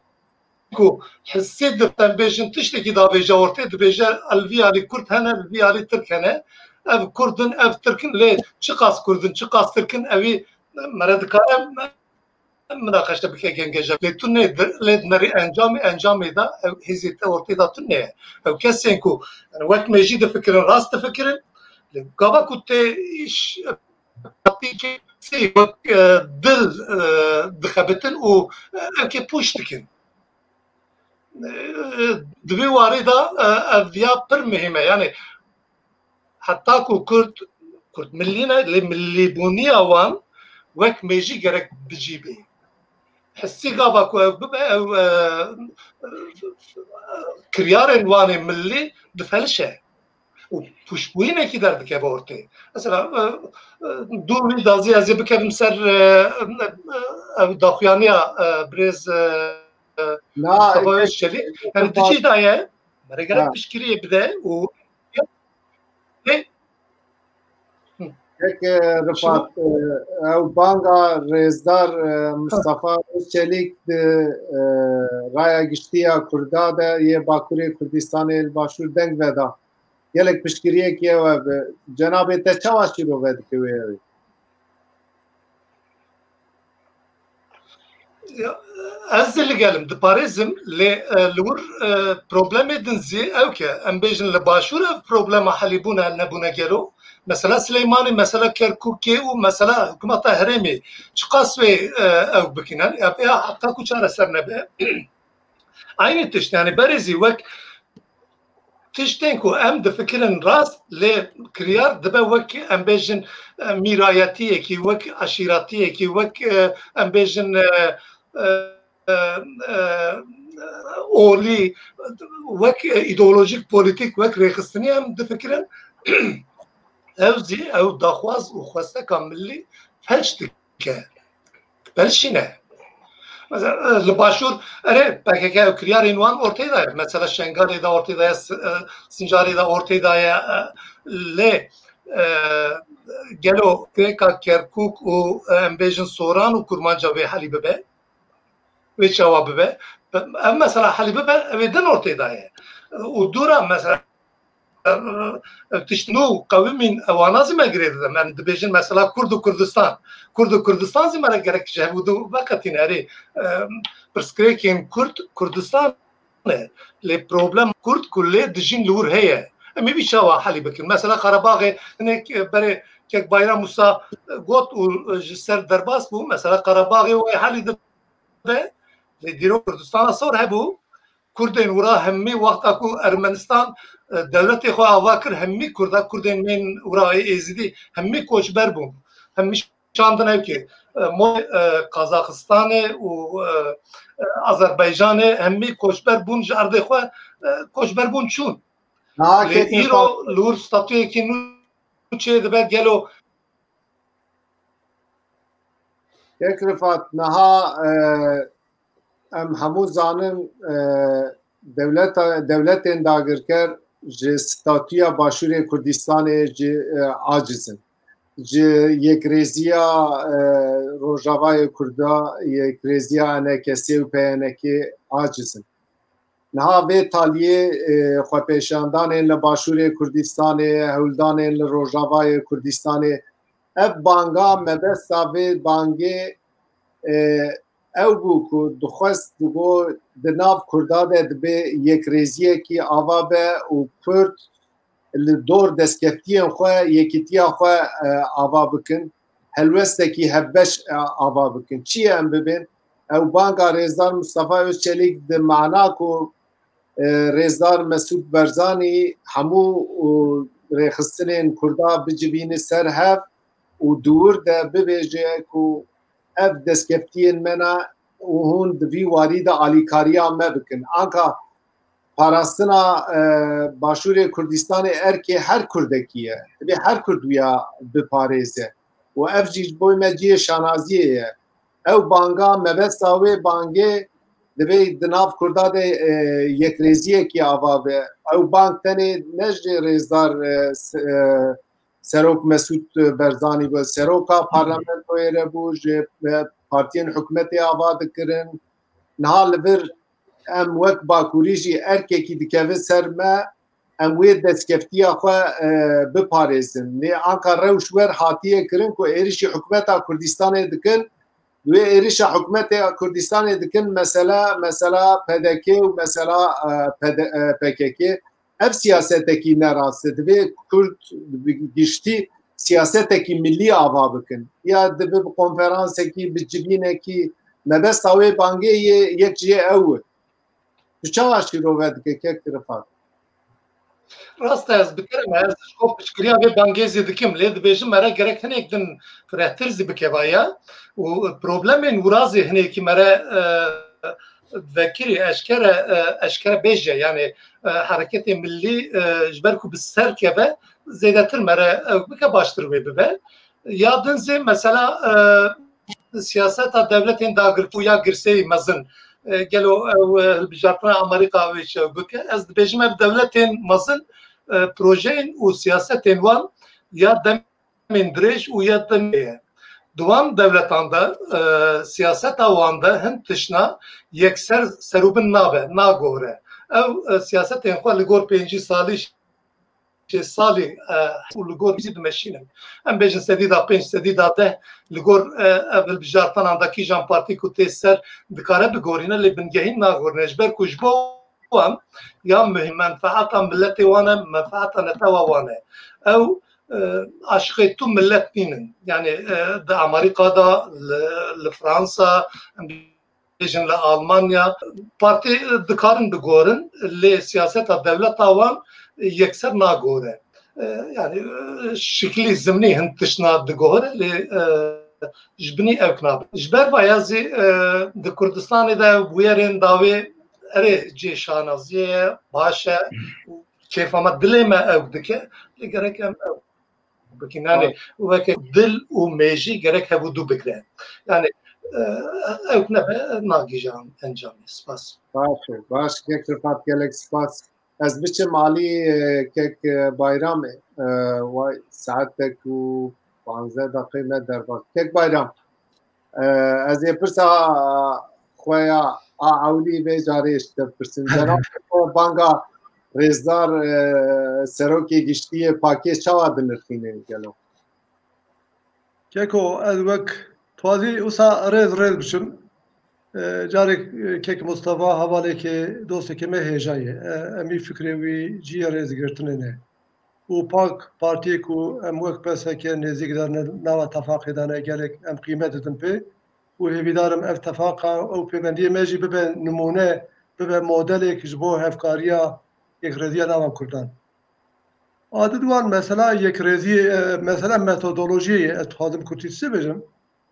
ku hissî dibin, bêjin tiştekî davêje ortê, dibêje, li vî alî Kurd hene, li vî alî Tirk hene. Ev Kurd in, ev Tirk in, lê çiqas Kurd in, çiqas Tirk in, ewî mere dikare minaqeşe bike gengeja. Lê tu nê di-, lê dinerî encamê, encamê de ew hêzê te ortê de tune ye. Ew kesên ku, yani, wek mêjî difikirin, rast difikirin, lê gava ku tê îş, wek, e, dil, e, dixebitin û, e, ewkê pûç dikin. E, di vê warê de, e, ev ya pir muhîm e. Yani heta ku Kurd, Kurd millî ne, lê millîbûniya wan wek mêjî gerek bi cî bê. Hissî gava ku ew bibe, ew, e, e, kiryarên wan ê millî difelişe û pûçbûyînekî derdikeve ortê. Mesela, e, e, dû wî dazî ez ê bikevim ser, e, e, ev daxuyaniya, e, birêz, e, e, Na, Mustafa Özçelik. Yani Mustafa dicî daye, mere gerek Ha. piştgiriyê bide û Ê, Peki, Rifat, e, ew banga rêzdar, e, Mustafa Özçelik di, e, Raya Giştî ya Kurda de yê Bakurê Kurdistanê li Başûr deng veda. Gelek piştgiriyekî ew e bi cenabê te çawa şîrove dike wê ewê? Ya, ez zî li gel im, diparêzim, lê, e, li wir, e, problemê din zî ew ke, em bêjin li Başûr ev problema helîbûne, nebûne gelo. Mesela Silêmanî, mesela Kerkûkê û mesela hikûmeta herêmê çiqas wê, e, ew bikin, yani, ya, ya heta ku çareser nebe. Eynî tişt, yani berê zî wek tiştên ku em difikirin rast, lê kiryar dibe wek, em bêjin, e, mîrayetiyekî, wek eşîretiyekî, wek, e, em bêjin, e, e, e, e, olî, wek, e, îdeolojik, polîtîk, wek rêxistinî em difikirin. Ew zî, ew daxwaz û xwesteka milî felç dike. Belşîne. Mesela, e, li Başûr, erê, P K K ew kiryarên wan ortê de ye. Mesela Şengalê de ortê de ye, S-, e, Sincarê de ortê de ye, e, lê, e, gelo krêka Kerkûk û, e, em bêjin Soran û Kurmanca wê helî bibe? Wê çawa bibe? Ev mesela helî bibe, ew ê din ortê de ye. Û dûra mesela, ev tişt nû qewimîn, ewana zî me girê dide. Em dibêjin mesela Kurd û Kurdistan. Kurd û Kurdistan zî me re gerek ji hev û du veqetîne. Erê, e, pirsgirêkên Kurd, Kurdistan e. Lê problem Kurd ku lê dijîn li wir heye. Em ê vî çawa helî bikin? Mesela Qerebaxê hinek, e, berê kek Bayram Musa, e, got û, e, ji ser derbas bû. Mesela Qerebaxê wê helî dibe. Lê dîrok Kurdistana sor hebû. Kurdên wira hemî wexta ku Ermenistan, e, dewletê xwe ava kir, hemî Kurda, Kurdên bên wira ê Êzidî, hemî koçber bûn. Hemî şandin ew ki, e, mo-, e, Qazaxistanê û, e, e, Azerbaycanê hemî koçber bûn ji erdê xwe, e, koçber bûn çûn. Niha Lê kek îro Rifat, li wir statuyekî nû çê dibe gelo? Kek Rifat, niha, e, em hemû zanin, e, dewleta, dewletên dagirker ji statuya Başûrê Kurdistanê jî, e, aciz in. Ji yekrêziya, e, Rojavayê Kurda, yekrêziya E N K S û P Y N K aciz in. Niha vê taliyê, e, xwepêşandanên li Başûrê Kurdistanê, hewldanên li Rojavayê Kurdistanê, ev banga, mebesta vê bangê, e, ew bû ku dixwest digot di nav Kurda de dibe yekrêziyekî ava be û Kurd li dor destkeftiyên xwe, yekîtiya xwe, e, ava bikin, helwestekî hevbeş, e, ava bikin. Çi ye em bibên? Ew banga Rêzdar Mustafa Özçelik di mana ku, e, Rêzdar Mesûd Barzanî hemû, û, rêxistinên Kurda bicivîne ser hev û di wir de bibêje ku ev destkeftiyên me ne û hûn di vî warî de alîkariya me bikin. Anka parastina, e, Başûrê Kurdistanê erkê her Kurdekî ye. Divê her Kurd wiya biparêze. Û ev jî ji bo me cihê şanaziyê ye. Ew banga, mebesta wê bangê divê di nav Kurda de, e, yekrêziyekî ava be. Ew bang tenê ne ji rêzdar, e, s-, e, Serok Mesûd Barzanî bû, seroka parlamentoyê re bû, ji, e, partiyên hikûmetê ava dikirin. Niha li vir em wek Bakurî jî erkekî dikeve ser me, em wê destskeftiya xwe, e, biparêzin. Lê anka rewş wer hatiye kirin ku êrişî hikûmeta Kurdistanê dikin, wê êrişa hikûmetê Kurdistanê dikin, mesela, mesela P D K û mesela, e, P D, e, P K K. Ev siyasetekî ne rast e. Divê Kurd bi giştî siyasetekî millî ava bikin. Ya divê bi konferansekî, bi civînekî, mebesta wê bangê yê yek jê ew e. Tu çawa şîrove dike kek Rifat? Rast e, ez bi kerem, ez ji xwe piştgiriya vê bangê zî dikim, lê dibêjim mere gerek hinek din firehtir zî bikeva ya. Û problemên wira zî hinekî mere, e, vekirî eşkere, e, eşkere bêje, yani, e, hereketê millî, e, ji ber ku bi ser keve zêdetir mere ew bike baştir wê bibe. Ya din zî mesela, e, siyaseta dewletên dagirkû ya girseyî mezin, e, gelo ew, e, hilbijartina Amerîka wê çi bike? Ez dibêjim ev dewletên mezin, e, projeyên û siyasetên wan ya demên dirêj û ya demê ye. Di wan dewletan de, e, siyaseta wan de hin tiştna yekser serûbin nabe, nagore. Ew, e, siyasetên xwe li gor pêncî salî çê salî, e, û li gor jî dimeşînin. Em bêjin sedî da pênc, sedî da deh li gor, e, ev hilbijartinan de kîjan partî ku tê ser dikare bigorîne, lê bingehîn nagorîne. Ji ber ku ji bo wan ya muhîm menfeeta miletê wan e, menfeeta netewa wan e. Ew, e, aşiqê tu milet nînin. Yani, e, di Amerîka de, li, li Fransa, em bêjin li Almanya, partî dikarin bigorin, lê siyaseta dewleta wan yekser nagore. E, yani, e, şiklî zimnî hin tiştna digohire, lê, e, ji binî ewk nabe. Ji ber vaya zî, e, di Kurdistanê de bûyerên dawê erê cê şanaziyê ye, baş e, û kêfa me, dilê me ewk dike, lê gerek em ewk bikin. Yani, weke dil û mêjî gerek hev û du bigre. Yani, e, ewk nebe, nagihîje encamê. Spas. Baş e, baş. Kek Rifat, gelek spas. Ez biçim alî, e, kek, e, Bayramê. E, way saetek û panzdeh deqê me derbas. Kek Bayram, e, ez ê pirsa xwe ya a ewlî vê carê ji te bipirsim. Cenab xwe banga rêzdar, e, serokê giştî yê pakê çawa dinirxînin gelo? Keko, ez wek twazî wisa rêz rêz biçim. E, carek, e, kek Mustafa hevalekê, dostekê me hêja ye. E, em î fikrê wî cihê rêzgirtinê ne. Û pak partiyê ku em wek P S K nêzîk de ne, nava tefaqê de ne, gelek em qîmet didin pê. Û hêvîdar im ev tefaqa, ew pêbendiyê me jî bibe nimûne, bibe modelek ji bo hevkariya yekrêziya nava Kurdan. A di duwan mesela yekrêziyê, e, mesela metodolojiyê ye, ez dixwazim kurtî çi bêjim.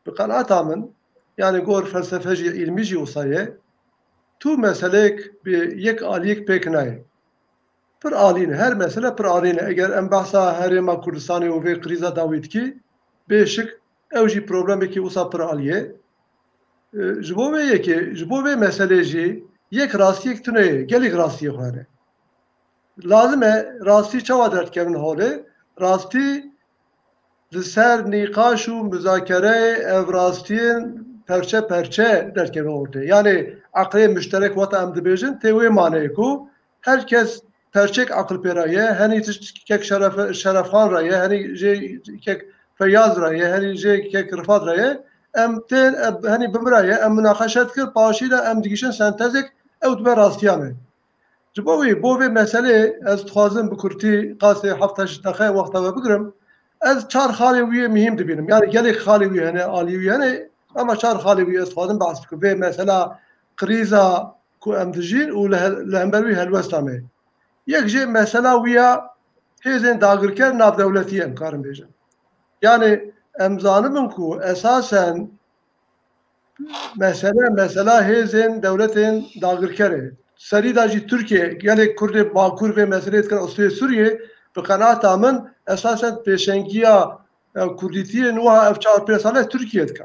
Bi qenaeta min, yani gor felsefe jî, îlmî jî wisa ye. Tu meseleyek bi yek aliyek pêk nayê. Pir alî ne. Her mesele pir alî ne. Eger em behsa Herêma Kurdistanê û vê krîza dawî dikî, bê şik ew jî problemekî wisa pir alî ye. E, ji bo vê yekê, ji bo vê meselê jî yek rastiyek tune ye. Gelek rastiyê xwe hene. Lazim e rastî çawa derdikevin holê? Rastî li ser nîqaş û muzakereyê ev rastiyên perçe perçe derkeve ortê. Yanê eqlê muşterek wata em dibêjin tê wê maneyê ku her kes perçek aqil pê re ye, henî tişt kek Şeref-, Şerefxan re ye, henî jê kek Feyyaz re ye, henî jê kek Rifat re ye. Em tên, em, henî bi min re ye, em munaqeşe dikin, paşî de em digihîşin sentezek, ew dibe rastiya me. Ji bo wî, bo vê meselê ez dixwazim bi kurtî qasê heft heşt deqe wexta we bigirim. Ez çar xalê wî yê mihîm dibînim. Yani gelek xalê wî hene, alî wî hene, ama çar xalê wî ez dixwazim behs bikim. Vê mesela krîza ku em dijîn û li he-, li hember wî helwesta me. Yek jê mesela wî ya hêzên dagirker navdewletî em karin bêjin. Yani em zanibin ku esasen mesele, mesela hêzên dewletên dagirker e. Serî de jî Tirkiye, gelek Kurdê Bakur vê meselê dikin, Sûriyê, Sûriyê, bi qenaeta min esasen pêşengiya, e, Kurdîtiyê niha ev çar pênc sale Tirkiye dike.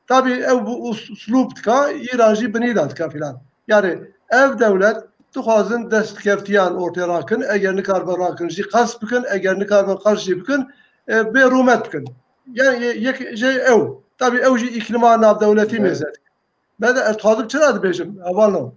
Tabî ew bi us-, uslûb dike, Îran jî binî de dike filan. Yani ev dewlet dixwazin destkeftiyan ortê rakin, eger nikaribin rakin jî qesp bikin, eger nikaribin qesp jî bikin, e, bê rûmet bikin. Yani yek jê ew. Tabî ew jî îklîma navdewletî mêze dike. Me de ez dixwazim çira dibêjim, hevalno.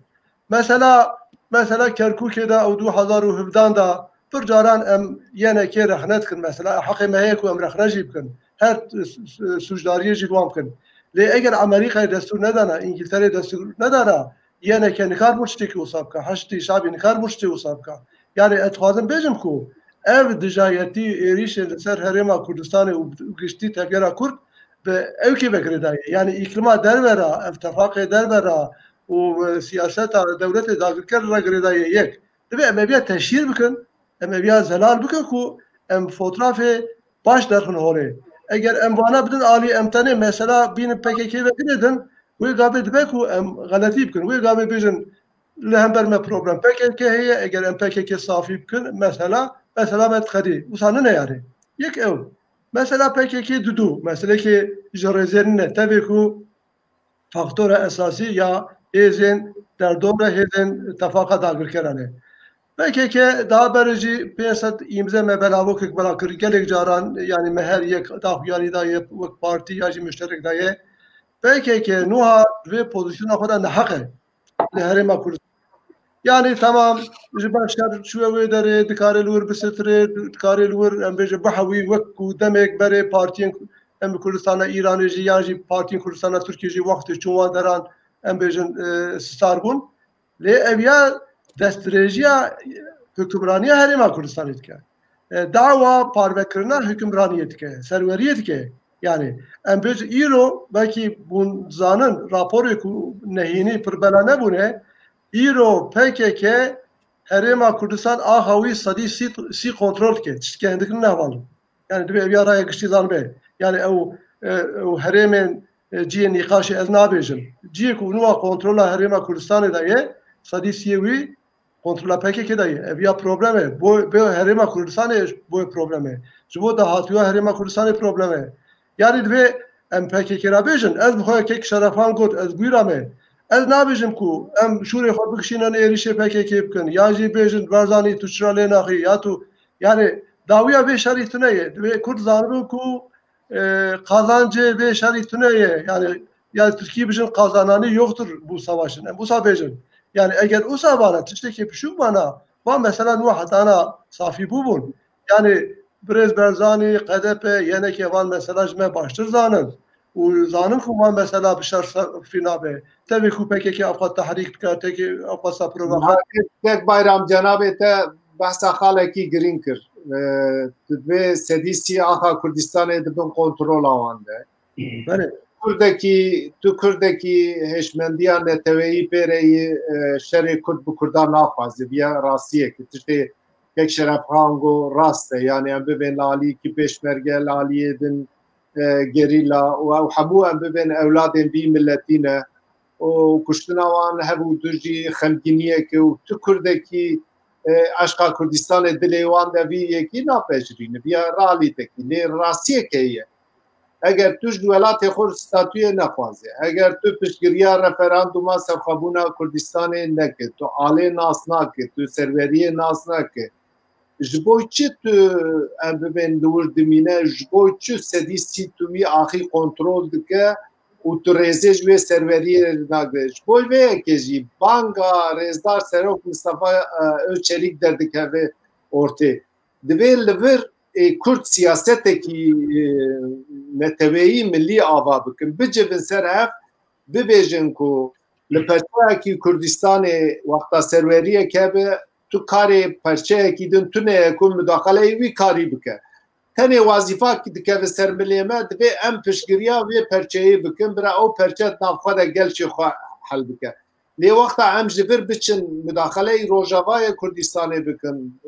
Mesela, mesela Kerkûkê de ew du hezar û hevdehan de pir caran em Y N K rexne dikin. Mesela heqê me heye ku em rexne jî bikin. Her s-, s-, sûcdariyê jî li wan bikin. Lê eger Amerîkayê destûr nedana, Îngilterê destûr nedana, Y N K nikar bû tiştekî wisa bike. Heşdî Şabî nikar bû tiştekî wisa bike. Yani ez dixwazim bêjim ku ev dijayetî êrîşên li ser Herêma Kurdistanê û, û giştî tevgera Kurd bi ewkê ve girêdayê. Yani îklîma derve re, ev tefaqê derve re û, e, siyaseta dewletê dagirker re girêdayê yek. Divê em eviya teşhîr bikin, em eviya zelal bikin ku em fotrafê baş derxin holê. Eger em vana bidin alî, em tenê mesela bînin P K K ve girêdin, wê gavê dibe ku em xeletî bikin. Wê gavê bêjin li hember me problem P K K heye, eger em P K K safî bikin, mesela, mesela me dixedî. Wisa nine yani. Yek ew. Mesela P K K dudu, meselekê ji rêzê nine. Tevê ku faktora esasî ya hêzên derdor e, hêzên tefaqa dagirkeran e. P K K daha berê jî pênc sed îmze me belavokek bela kir. Gelek caran, yani me her yek daxuyanî daye, wek partî ya jî muşterek daye. P K K nuha vê pozisyona xwe de neheq e li Herêma Kurdistan. Yani tamam, ji ber şer çûye wê derê, dikare li wir bisitirê, dikare li wir, em bêje, bihewî, wek ku demek berê partiyên, em bi Kurdistana Îranê jî, yan jî partiyên Kurdistana Tirkiyê jî wextê çûn wan deran, em bêjin, e, sisar bûn. Lê ev ya destdirêjiya hukimraniya Herêma Kurdistanê dike. E, dawa parvekirina hukimraniyê dike, serweriyê dike. Yani, em bêjin îro, belkî bûn zanin, raporê ku nehînî pir bela nebûne, îro P K K Herêma Kurdistan axa wî sedî sî, sî kontrol dike. Tiştke hindik nehvalin. Yani, divê ev ya raya giştî zanibe. Yani, ew, e, ew herêmên, e, cihê nîqaşê ez nabêjim. Cihê ku nûwa kontrola Herêma Kurdistanê de ye, sedî sî wî kontrola P K K de ye. Ev ya problem e. Bo, bo Herêma Kurdistanê bo problem e. Ji bo dahatûya Herêma Kurdistanê problem e. Yani divê em P K K ra bêjin, ez bi xwe kek Şerefan got, ez bûyra me. Ez nabêjim ku em şûrê xwe bikişînin êrîşê P K K bikin. Ya jî bêjin Barzanî tu çira lê naxî, ya tu, yani dawiya vê şerî tune ye. Divê Kurd zanibin ku, e, qazancê vê şerî tune ye. Yani, yani Tirkî bijin kazananı yoktur bu savaşın. Em wisa bêjin. Yani eger wisa vana, tiştekê pişûk vana, va mesela nû hetana safî bûbûn. Yani birêz Berzanî, K D P, Y N K van mesela ji me baştir zanin. û zanin ku wan mesela bi şer safî nabe. Tevê ku P K K ew qas tehrîk dike, tevê ew qas prova xwe. Kek Bayram, cenabê te behsa xalekî girîng kir. E, Divê sedî sî axa Kurdistanê di bin kontrola wan de. Belê. Kurdekî, tu Kurdekî hêşmendiya neteweyî pê re yî, e, şerê Kurd bi Kurdan naxwaze. Viya rastiyek e. Tiştê kek Şerefxan got rast e. Yani em bibên li aliyekî pêşmerge, li aliyê din, e, gerîla û ew hemû em bibên ewladên vî miletî ne. Û kuştina wan hev û du jî xemgîniyek e û tu Kurdekî, e, eşqa Kurdistanê dilê wan de vî yekî napejirîne. Viya realîtekî. Lê rastiyek heye. Eger tu ji welatê xwe statuyê nexwaze, eger tu piştgiriya referanduma serxwebûna Kurdistanê neke, tu alê nas nake, tu serweriyê nas nake, ji bo çi tu em bibên li wir dimîne, ji bo çi sedî sî tu wî axî kontrol dike û tu rêzê ji wê serweriyê nagre? Ji bo vê yekê jî banga rêzdar Serok Mistefa, e, Öçelîk derdikeve ortê. Divê li vir ê Kurd siyasetekî, e, neteweyî, milî ava bikin, bicivin ser hev, bibêjin ku li perçeyekî Kurdistanê wexta serweriyek hebe, tu karê perçeyekî din tune ye ku mudaxaleyê wî karî bike. Tenê wazîfa dikeve ser milê me, divê em piştgiriya vê perçeyê bikin, bira ew perçe di nav xwe de gel jê xwe hel bike. Lê wexta em ji vir biçin, mudaxeleyê Rojavayê Kurdistanê bikin,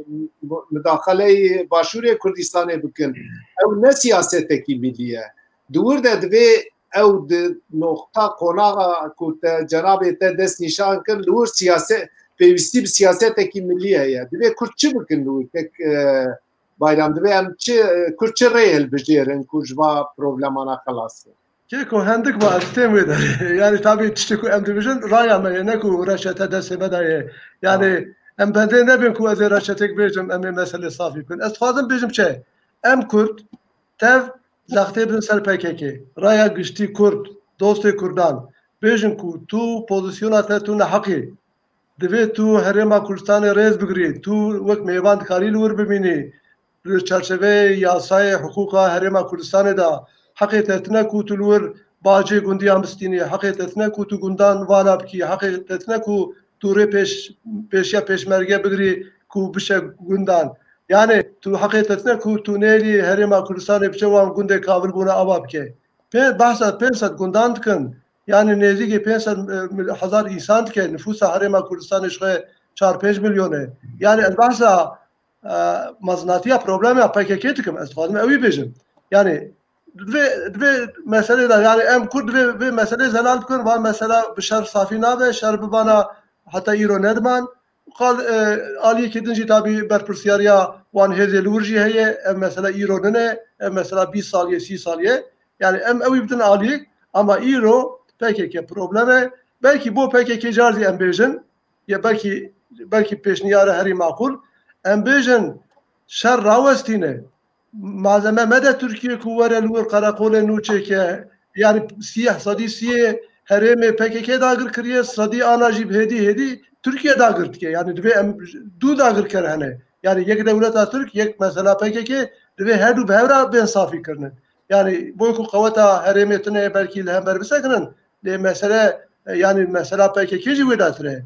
mudaxeleyê Başûrê Kurdistanê bikin, ew ne siyasetekî milî ye. Di wir de divê ew di noqta qonaxa ku te cenabê te dest nîşan kir, li wir siyaset, pêwîstî bi siyasetekî milî heye. Divê Kurd çi bikin li wir? Kek, e, Bayram, divê em çi, Kurd çi rê hilbijêrin ku ji va problemana xelas bin? Keko, hindik va ez têm wê derê. Yani tabî tiştê ku em dibêjin raya me ye, ne ku reçete destê me de ye. Yani em bendê nebin ku ez ê reçetek bêjim, em ê meselê safî bikin. Ez dixwazim bêjim çi? Em Kurd tev zextê bidin ser P K K. Raya giştî Kurd, dostê Kurdan, bêjin ku tu pozisyona te tu neheqî. Divê tu Herêma Kurdistanê rêz bigirî. Tu wek mêvan dikarî li wir bimînî. Li çarçeveyê yasayê, hiqûqa Herêma Kurdistanê de heqê te tine ku tu li wir bacê gundiyan bistînî, heqê te tine ku tu gundan vala bikî, heqê te tine ku tu rê pêş, pêşiya pêşmerge bigirî ku bişe gundan. Yani tu heqê te tine ku tu nêrî Herêma Kurdistanê biçe wan gundê kavilbûna ava bike. Pê, behsa pênc sed gundan dikin. Yani nêzîkî pênc sed, e, hezar însan dike, nifûsa Herêma Kurdistanê ji xwe çar pênc milyon e. Yani ez behsa, e, mezinatiya problemê ya P K K dikim, ez dixwazim ewî bêjim. Yani divê, divê meselê de, yani em Kurd divê vê meselê zelal bikin, van mesela bi şer safî nabe, şer bibana heta îro nediman. Qal, e, aliyekî din jî tabî berpirsiyariya wan hêzê li wir jî heye. Ev mesela îro nine, ev mesela bîst sal ye, sî sal ye. Yani em ewî bidin aliyek, ama îro P K K problem e. Belkî bo P K K car zî em bêjin, ya belkî, belkî pêşniyar e herî maqûl. Em bêjin şer rawestîne. Malzeme mede Tirkiye ku were li wir qereqolê nû çêke. Yani siyeh, sedî siyê herêmê P K K dagir kiriye, sedî ana jî bi hêdî hêdî Tirkiye dagir dike. Yani divê em du dagirker hene. Yani yek dewleta Tirk, yek mesela P K K, divê her du bi hev re bên safî kirinin. Yani bo ku qeweta herêmê tune ye, belkî li hember bisekinin. Lê mesele, e, yani mesela P K K jî wê datir e.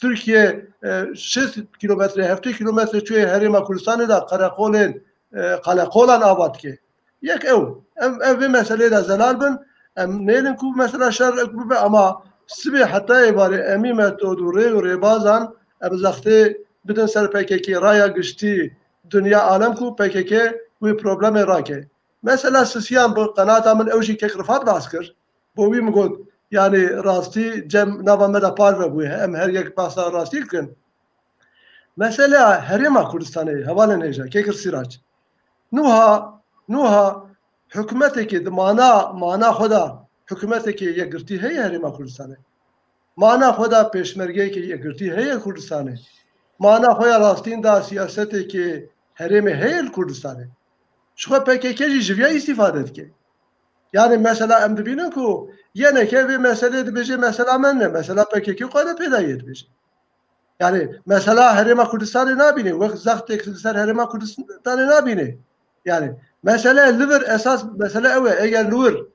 Tirkiye, e, şêst kîlometre, heftê kîlometre çûye herêma Kurdistanê de qereqolên, e, qeleqolan ava dike. Yek ew. Em, ev vê meseleyê de zelal bin. Em nêlin ku mesela şer bibe, ama sibê heta êvarê em î metod û rê û rêbazan em zextê bidin ser P K K, raya giştî dinya alem ku P K K wê problemê rake. Mesela sisiyan bi qenata min ew jî kek Rifat behs kir. Bo wî min got, yani rastî cem nava me de parve bûye. Em her yek behsa rastî dikin. Mesela Herêma Kurdistanê, hevalên hêja, Kekir Sîrac. Nuha, nuha hikûmetekê di mana, mana xwe de hikûmetekê yekgirtî heye Herêma Kurdistanê. Mana xwe de pêşmergeyekê yekgirtî heye Kurdistanê. Mana xwe ya rastîn de siyasetekê herêmê heye li Kurdistanê. Ji xwe P K K jî ji viya îstîfade dike. Yani mesela em dibînin ku yeneke vê meselê dibêje mesela me ne, mesela P K K xwe de pê de yê dibêje. Yani mesela Herêma Kurdistanê nabîne, wek zextek li ser Herêma Kurdistanê nabîne. Yani mesele li vir esas mesele ew e, eger li wir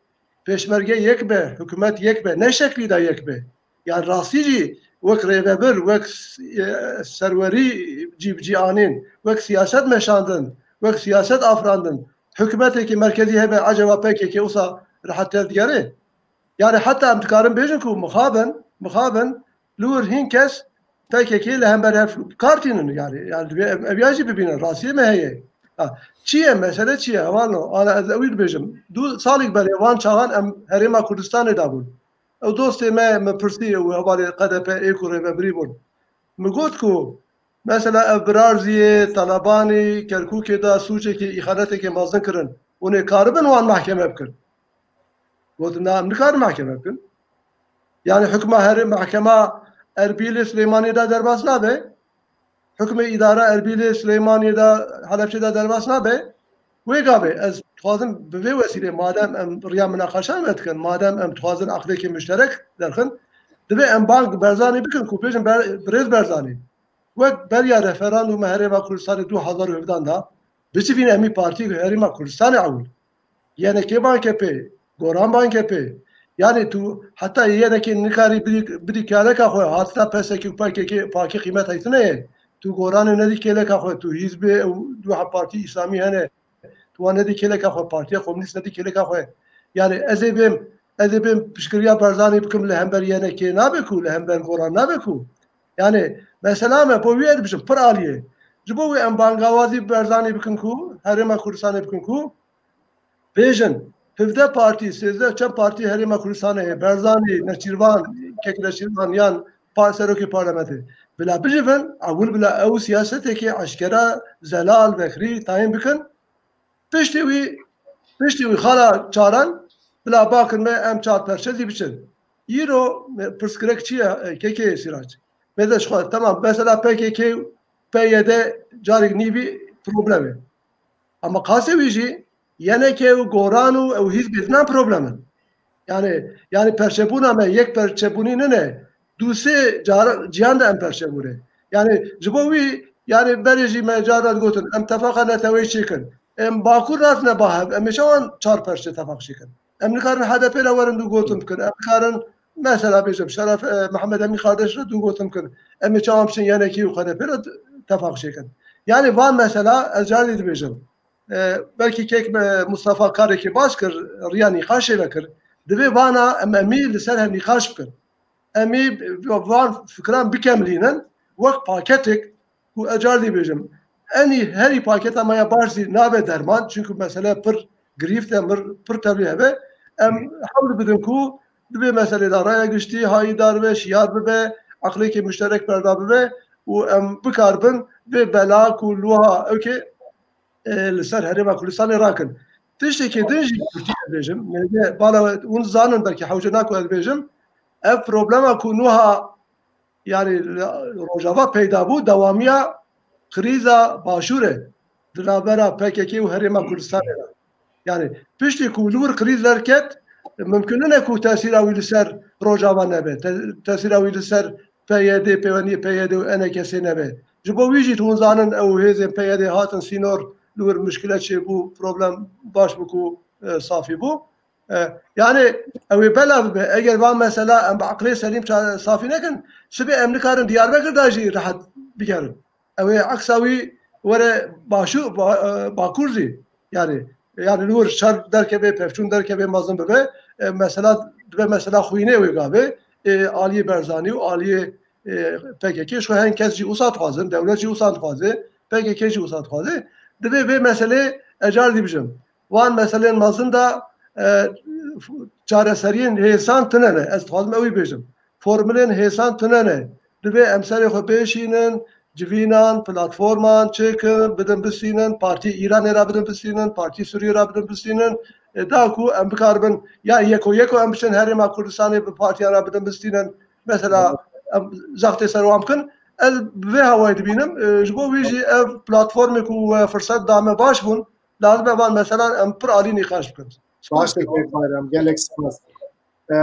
Pêşmerge yek be, hikûmet yek be, ne şeklî de yek be. Yani rastî jî wek rêvebir, wek s-, e, serwerî cî bi cî anîn, wek siyaset meşandin, wek siyaset afirandin, hikûmetekî merkezî hebe, eceba P K K wisa rehet tevdigere? Yani heta em dikarin bêjin ku mixabin, mixabin, li wir hîn kes P K K li hember hev kar tînin yani. Yani divê ev, ev ya jî bibînin. Rastiyê me heye. Ha, çi ye? Mesele çi ye? Hevalno, ana ez ewî dibêjim. Du salîk berê van çaxan em Herêma Kurdistanê de bûn. Ew dostê me, me pirsî û hevalê Q D P ê ku rêvebirî bûn. Min got ku mesela ev Birarziyê, Telebanî, Kerkûkê de sûcekê, îxaneteke mezin kirin. Hûn ê karibin wan mehkeme bikin? Gotin, na, em nikarin mehkeme bikin. Yani hukma herê mehkema Erbîlê Silêmaniyê de derbas nabe. Hukmê îdara Erbîlê Silêmaniyê de, Helebçê de derbas nabe. Wê gavê ez dixwazim bi vê wesîlê, madem em riya minaqeşan me dikin, madem em dixwazin aqlêkê muşterek derxin, divê em bang Berzanî bikin ku bêjin ber-, birêz Berzanî. Wek beriya referandûma Herêma Kurdistanê du hezar û hevdan de, bicivîne emî partî Herêma Kurdistanê ewil. Y N K ban ke pê, Goran ban ke pê. Yani tu heta Y N K nikarî bidî, bidî kêleka xwe, hatina P S K û P K K, P K K qîmet heytine ye. Tu Goranê nedî kêleka xwe, tu hîzbê ew du partî îslamî hene. Tu wan nedî kêleka xwe, Partiya Komûnîst nedî kêleka xwe. Yani ez ê bêm, ez ê bêm piştgiriya Barzanî bikim li hember Y N K nabe ku, li hember Goran nabe ku. Yani mesela me bo wî ez dibijim, pir alî ye. Ji bo wî em bangawazî Barzanî bikin ku, Herêma Kurdistanê bikin ku, bêjin, hevdeh partî, sêzdeh çend partî Herêma Kurdistanê heye, Barzanî, Neçîrvan, Kek Neçîrvan yan pa-, serokê parlamentê. Bila bicivin, ewil bila ew siyasetekê eşkera, zelal, vexrî, tayîn bikin. Piştî wî, piştî wî xala çaran, bila bakin me em çar perçe zî biçin. Îro me pirsgirêk çi ye, e, K K Sîrac? Me de ji xwe, temam, mesela P K K, P Y D carek nîvî problem e. Ama qasê wî jî Y N K û Goran û ew hîzbê din problem in. Yani, yani perçebûna me yek perçebûnî nine. Du sê cara ciyan de em perçebûne. Yani ji bo wî, yani berê jî me cara digotin, em tefaqa neteweyî çêkin. Em Bakur ratine ba hev, em ê çawan çar perçe tefaq çêkin? Em nikarin H D P re werin du gotin bikin. Em nikarin mesela bêjim Şeref, e, Mehmet Emîn Kardeş re du gotin bikin. Em ê çawan biçin Y N K û H D P re tefaq çêkin? Yani van mesela ez carî dibêjim. E, belkî kek me Mustafa karekî baş kir, riya nîqaşê vekir. Divê vana em emî li ser hev nîqaş bikin. Em ê van fikran bikemilînin, wek paketek ku ez carî bêjim. Enî herî paketa me ya baş zî nabe derman, çunku mesele pir girîft e, mir-, pir tevlî hebe. Em hewl bidin ku divê meselê de raya giştî hayîdar be, şiyar bibe, eqlêkê muşterek berda bibe û em bikaribin vê bela ku li wiha ewkê e, li ser Herêma Kurdistanê rakin. Tiştekî din jî Kurtî ez bêjim. Nêze bala we, hûn zanin belkî hewce naku ez bêjim. Ev problema ku nuha, yani li Rojava peyda bû, dewamiya krîza Başûr e. Di navbera P K K û Herêma Kurdistanê de. Yani piştî ku li wir krîz derket, mimkun nîne ku tesîra wî li ser Rojava nebe. Te-, tesîra wî li ser P Y D, pêweniyê P Y D û E N K'ê nebe. Ji bo wî jî hûn zanin ew hêzên P Y D hatin sînor, li wir muşkile çêbû, problem baş bû ku, e, safî bû. E, yani ew ê bela bibe. Eger van mesela em bi eqlê selîm ça-, safî nekin, sibê em nikarin Diyarbekir de jî rehet bigerin. Ew ê eksa wî were başû, ba-, e, bakur jî. Yani, yani li wir şer derkeve, pevçûn derkeve, mezin bibe, e, mesela, dibe mesela xwînê wê gavê, e, aliyê Berzanî û aliyê, e, P K K, ji xwe hin kes jî wisa dixwazin, dewlet jî wisa dixwaze, P K K jî wisa dixwaze. Divê vê meselê ez carî dî bijim. Van meselên mezin de, e, çareseriyên hêsan tune ne. Ez dixwazim ewî bêjim. Formulên hêsan tune ne. Divê em serê xwe bêşînin, civînan, platforman çêkin, bidin bistînin, Partî Îranê re bidin bistînin, Partî Sûriyê re bidin bistînin. E, da ku em bikaribin ya yeko yeko em biçin Herêma Kurdistanê bi partiyan re bidin bistînin. Mesela em zextê ser wan bikin. Ez bi vê hawayê dibînim. E, ji bo wî jî ev platformê ku we firset da me baş bûn. Lazim e van meselan em pir alî nîqaş bikin. Baş e, Kek Bayram, gelek spas. E,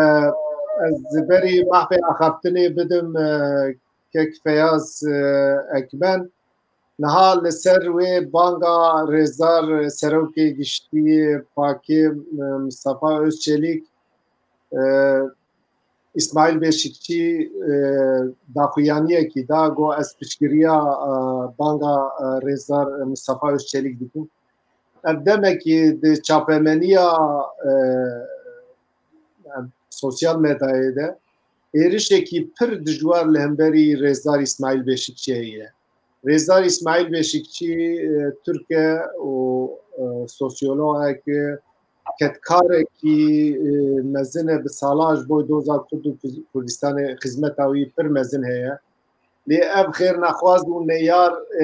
ez berî mahfê axaftinê bidim, e, Kek Feyaz, e, Ekmen. Niha li ser wê banga rêzdar, e, Serokê Giştî, Pakê, e, Mistefa Özçelîk, E, Îsmaîl Beşîkçî, e, daxuyaniyekî da, got, ez piştgiriya, e, banga, e, Rêzdar Mistefa Özçelîk dikim. Ev demekî di çapemeniya, e, sosyal medyayê de êrişekî pir dijwar li hemberî Rêzdar Îsmaîl Beşîkçî heye. Rêzdar Îsmaîl Beşîkçî, e, Tirk e û, e, sosyologek e, kedkarekî, e, mezin e, bi salan ji bo doza Kurd û Kurdistanê xizmeta wî pir mezin heye. Lê ev xêrnexwaz û neyar, e,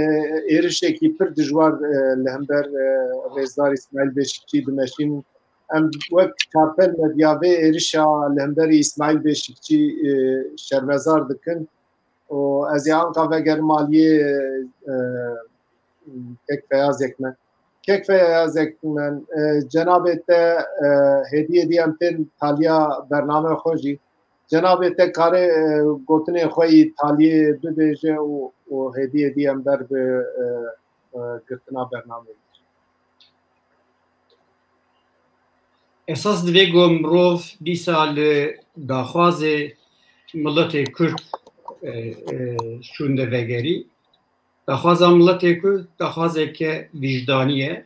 êrişekî pir dijwar, e, li hember, e, Rêzdar Îsmaîl Beşîkçî dimeşînin. Em wek çarpel medya vê êrişa li hemberî Îsmaîl Beşîkçî, e, şermezar dikin. û ez ê anka vegerim aliyê, e, kek Feyaz Ekmen. Kek Feyaz Ekmen, e, cenabê te, e, hêdî hêdî em tên taliya bername xwe jî. Cenabê te kare, e, gotinên xwe yî taliyê bibêje û, û hêdî hêdî em ber bi, e, e, girtina bernameyê. Esas divê ku mirov dîsa li daxwazê miletê Kurd, e, e, şûnde vegerî. Daxwaza miletê Kurd daxwazeke wijdanî ye,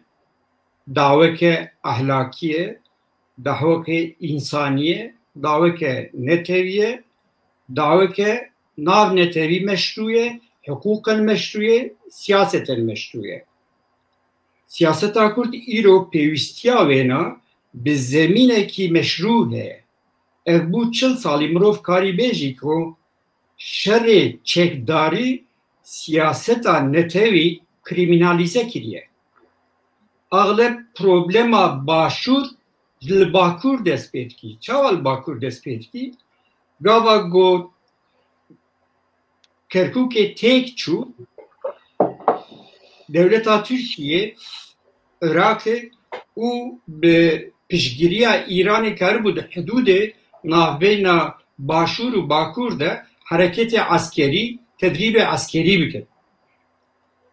daweke ehlakî ye, daweke însanî ye, daweke netewî ye, daweke navnetewî meşrû ye, hiqûqen meşrû ye, siyaseten meşrû ye. Siyaseta Kurd îro pêwîstiya wêna bi zemînekî meşrû heye. Ev bû çil salî mirov karî bêjî ku şerê çekdarî siyaseta netewî krîmînalîze kiriye. Axleb problema Başûr li Bakur dest pê dikî. Çawa li Bakur dest pê dikî? Gava got Kerkûkê têk çû, dewleta Tirkiyê, Iraqê û bi piştgiriya Îranê karibû di hidûdê navbeyna Başûr û Bakur de hereketê eskerî, tedrîbê eskerî bikin.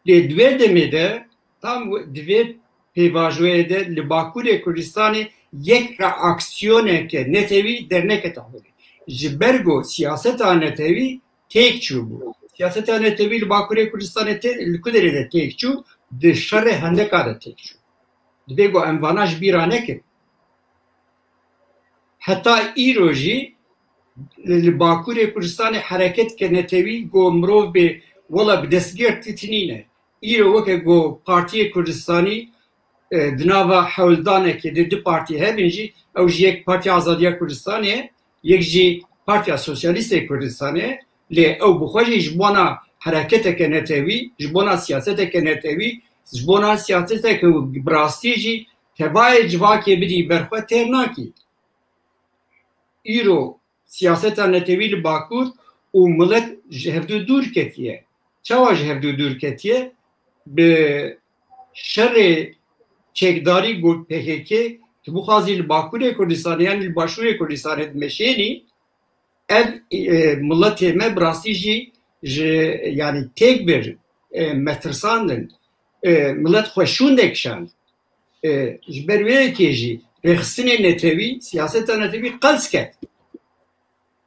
Lê di wê demê de tam di vê pêvajoyê de li Bakurê Kurdistanê yek reaksiyoneke netewî dernekete holê. Ji ber ku siyaseta netewî têk çûbû. Siyaseta netewî li Bakurê Kurdistanê tê, li ku derê de têk çû? Di şerê Hendeka de têk çû. Divê ku em vana ji bîra nekin. Heta îro jî li Bakurê Kurdistanê hereketeke netewî ku mirov bê wela bi destgirtî tinîne. Îro weke ku Partiyê Kurdistanî, e, di nava hewldanekê de du partî hebin jî, ew jî yek Partiya Azadiya Kurdistanê ye, yek jî Partiya Sosyalîst ê Kurdistanê ye. Lê ew bi xwe jî ji bona hereketeke netewî, ji bona siyaseteke netewî, ji bona siyaseteke bi rastî jî tevayê civakê bidî ber xwe têr nakî. Îro siyaseta netewî li Bakur û milet ji hevdû dûr ketiye. Çawa ji hevdû dûr ketiye? Bi şerê çekdarî got P K K, tu bixwazî li Bakurê Kurdistanê yan li Başûrê Kurdistanê dimeşênî, ev, e, miletê me bi rastî jî ji, yanî têk bir, e, metirsandin. E, milet xwe şûnde kişand. E, ji ber wê yekê jî rêxistinê netewî, siyaseta netewî qels ket.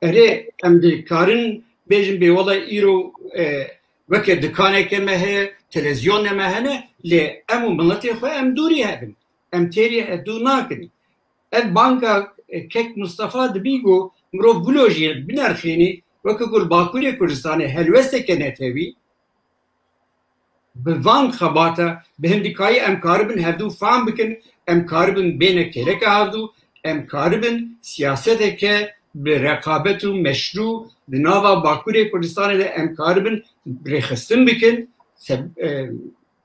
Erê, em dikarin bêjin bê wela îro, e, weke dikaneke me heye, televîzyonê me hene, lê em û miletê xwe em dûrî hebin. Em têrî hevdû nakin. Ev banga, e, kek Mustafa dibî ku mirov wilo jî binerxînî, weke ku li Bakurê Kurdistanê helwesteke netewî, bi van xebata, bi hindikayî em karibin hevdû fam bikin, em karibin bêne kêleka hevdû, em karibin siyaseteke bi reqabet û meşrû di nava Bakurê Kurdistanê de em karibin rêxistin bikin. Se-, e,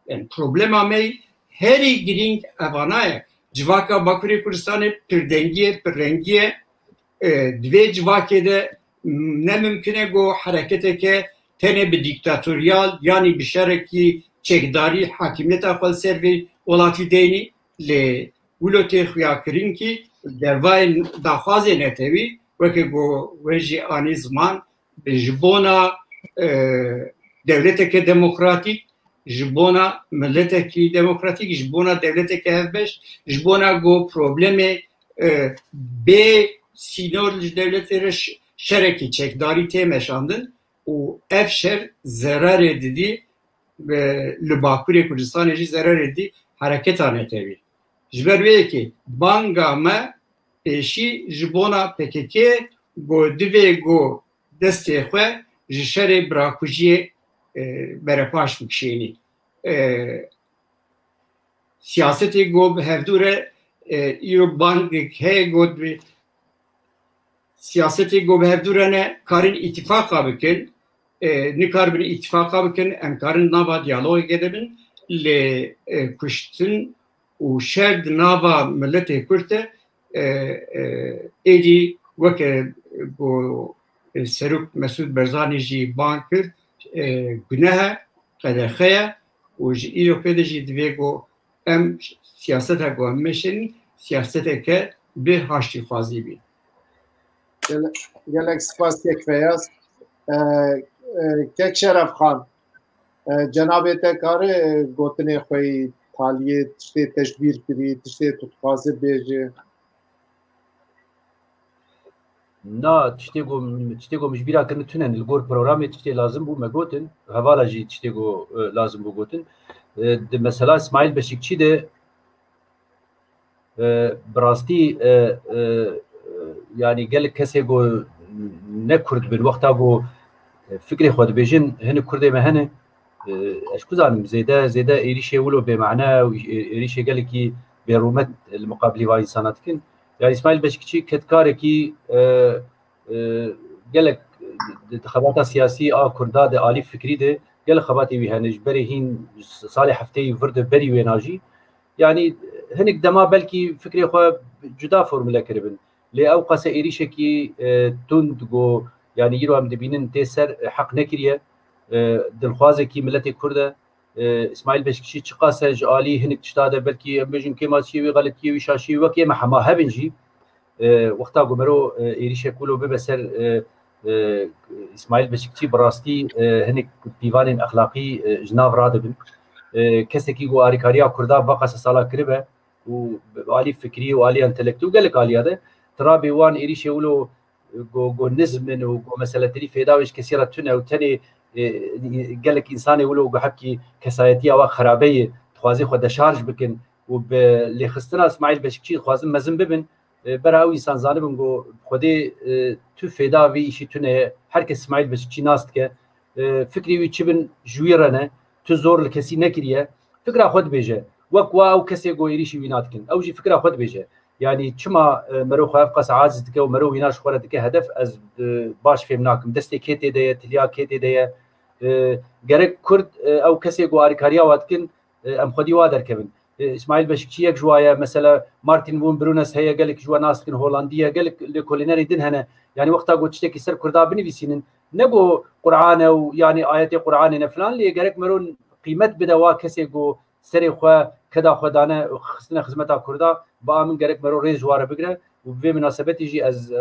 em problema me herî girîng evana ye. Civaka Bakurê Kurdistanê pirdengî ye, pirrengî ye. E, di vê civakê de ne mimkun e ku hereketeke tenê bi dîktatoryal yanî bi şerekî çekdarî hakimiyeta xwe li ser vê welatî deynî, lê wilo tê xuyakirin kî dervayê daxwazê netewî weke ku we jî anî ziman, ji bona, e, dewleteke demokratîk, ji bona miletekî demokratîk, ji bona dewleteke hevbeş, ji bona ku problemê, e, bê sînor ji dewletê re ş-, şerekî çekdarî tê meşandin û ev şer zerarê didî, e, li Bakurê Kurdistanê jî zerarê didî hereketa netewî. Ji ber wê yekê banga me pêşî ji bona P K K ku divê ku destê xwe ji şerê birakujiyê, e, berepaş bikişênî. E, siyasetê ku bi hevdû re, e, îro bangek heye ku bi-, siyasetê ku bi hevdû re ne karin îtifaqa bikin, e, nikaribin îtifaqa bikin, em karin nava diyalogê de bin, lê, e, kuştin û şer di nava miletê Kurd de, e, e, êdî weke ku, e, Serok Mesûd Barzanî jî bang kir, e, guneh e, qedexe ye û ji îro pê de jî divê ku em siyaseta ku em meşin, siyaseteke bi haştîxwazî bî. Gele-, gelek spas kek Feyaz. E, e, kek Şeref Xan, e, cenabê te kare gotinê xwe yî taliyê tiştê teşbîr kirî, tiştê tu dixwaze bêje? Na, tiştê ku, tiştê ku min ji bîra kirin tune ne. Li gor programê tiştê lazim bû me gotin. Hevala jî tiştê ku, e, lazim bû gotin. E, di mesela Îsmaîl Beşikçî de, e, bi rastî, e, e, e, yanî gelek kesê ku ne Kurd bin, wexta ku, e, fikrê xwe dibêjin, hinek Kurdê me hene, e, ez ku zanim, zêde, zêde êrîşê wilo bêmane û ê-, êrîşê gelekî bêrûmet li miqabilî va însana dikin. Ya Îsmaîl Beşikçî kedkarekî, e, e, gelek di, di xebata siyasî a Kurda de alî fikrî de gelek xebatê wî hene. Ji berê hîn salê hefteyî vir de berî wêna jî. Yanî hinek dema belkî fikrê xwe cuda formule kiribin. Lê ew qase êrîşekî, e, tund ku, yanî îro em dibînin tê ser, e, heq nekiriye. E, dilxwazekî miletê Kurd e. E, Îsmaîl Beşikçî çiqas e ji alî hinek tişta de belkî em bêjin kêmasiyê wî, xeletiyê wî, şaşiyê wî wek ê me hema hebin jî, e, wexta ku mero, e, êrîşek wilo bibe ser, e, e, Îsmaîl Beşikçî bi rastî, e, hinek pîvanên exlaqî, e, ji nav radibin. E, kesekî ku arîkariya Kurda va qase sala kiribe û bi alî fikrî û alî entelektû gelek aliya de, tirabê wan êrîşê wilo ku, ku nizm in û ku meseleterî fêda wê ji kesî re tune û tenê, e, gelek însanê wilo ku hebkî kesayetiya wan xerabe ye, dixwazê xwe deşarj bikin û bi lêxistina Îsmaîl Beşikçî dixwazin mezin bibin, e, bera ew însan zanibin ku Xwedê, e, tu fêda vê îşî tune ye. Her kes Îsmaîl Beşikçî nas dike. E, fikrê wî çi bin ji wî re ne. Tu zor li kesî nekiriye. Fikra xwe dibêje. Wek wa ew kesê ku êrîşî wî nadikin. Ew jî fikra xwe dibêje. Yanî çima, e, mero xwe ev qas aciz dike û mero wîna ji xwe re dike hedef, ez, e, baş fêm nakim. Destê kê tê de ye, tiliya kê tê de ye? E, gerek Kurd, e, ew kesê ku arîkariya wa dikin, e, em xwedî wa derkevin. E, Îsmaîl Beşikçî yek ji wa ye, mesela Martin von Brunnes heye, gelek ji we nas dikin, Holandî ye, gelek lêkolînerê din hene. Yanî wexta ku tiştekî ser Kurda binivîsînin, ne ku Quran e û yanî ayetê Quranê ne filan, lê gerek mero qîmet bide wa kesê ku serê xwe, keda xwe dane, xistine xizmeta Kurda, bi a min gerek mero rêz ji wa re bigire û bi vê minasebetî jî ez, e, e,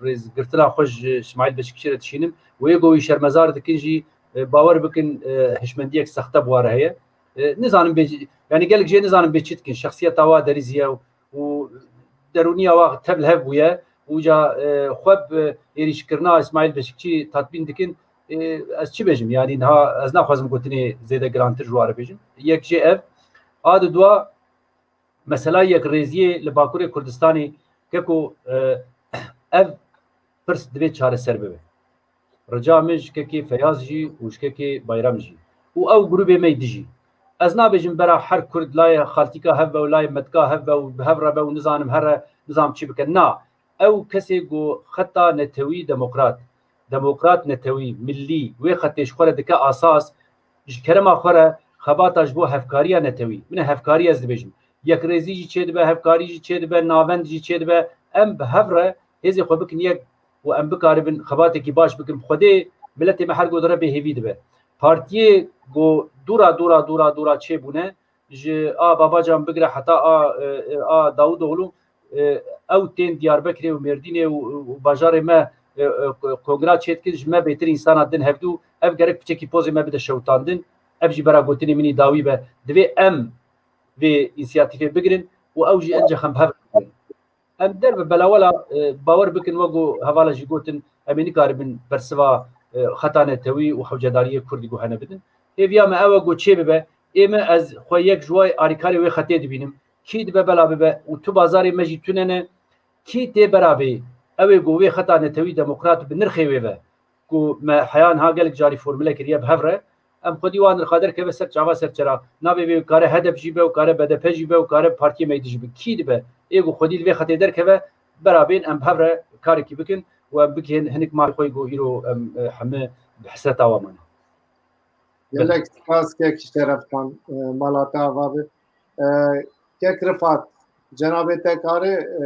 rêzgirtina xwe ji Îsmaîl Beşikçî re dişînim. Wê ku wî şermezar dikin jî, e, bawer bikin, e, hişmendiyek sexte bi wa re heye. E, nizanim bê, yanî gelek jê nizanim bê çi dikin. Şexsiyeta wa derî zî ye û derûniya wa tev li hev bûye. Û ca, e, xwe bi êrîşkirina Îsmaîl Beşikçî tatbîn dikin. E, ez çi bêjim? Yanî niha ez naxwazim gotinê zêde girantir ji wa re bêjim. Yek jê ev. A di dua, mesela yekrêziyê li Bakurê Kurdistanê, keko, e, ev pirs divê çareser bibe. Rica min ji kekê Feyaz jî û ji kekê Bayram jî û ew grûbê me yî dijî. Ez nabêjim bera her Kurd layê xaltîka hev be û layê metka hev be û bi hev re be û nizanim here, nizanim çi bike. Na, ew kesê ku xeta netewî demokrat, demokrat netewî, millî, wê xetê ji xwe re dike asas, ji kerema xwe re xebata ji bo hevkariya netewî. Min e hevkarî ez dibêjim. Yekrêzî jî çêdibe, hevkarî jî çêdibe, navend jî çêdibe. Em bi hev re hêzê xwe bikin yek û em bikaribin xebatekî baş bikin. Xwedê miletê me her go dire bêhêvî dibe. Partiyê ku dûra, dûra, dûra, dûra çêbûne, ji a Babacan bigire heta a, e, e, a Dawudoğlu, e, ew tên Diyarbekirê û Mêrdînê û, û bajarê me, e, e, kongra çêdikin, ji me bêtir însana din hevdû, ev gerek piçekî pozê me bide şewitandin. Ev jî bera gotinê min î dawî be. Divê em vê însiyatîfê bigirin û ew jî encex em bi hev re bigirin. Em derve belawela, e, bawer bikin, wek ku hevala jî gotin, em ê nikaribin bersiva, e, xeta netewî û hewcedariyê Kurdî ku hene bidin. Hêviya me ew e ku çê bibe, ê me ez xwe yek ji wê alîkarê wê xetê dibînim. Kî dibe bela bibe û tu bazarê me jî tune ne, kî tê bera bê, ew ê ku wê xeta netewî demokrat bi nirxê wê ve, ku me heya niha gelek carî formule kiriye bi hev re, em xwedî wan nirxa derkeve ser çava ser çera. Navê wê kare H D P jî be û kare B D P jî be û kare partiyê me yê din jî be. Kî dibe? Ê ku xwedî li vê xetê derkeve, bera bên em bi hev re karekî bikin û em bigihên hinek malê xwe ku îro em, e, heme bi hesreta wan mane. Gelek spas kek Şerefxan, e, mala te ava be. E, kek Rifat, cenabê te kare, e,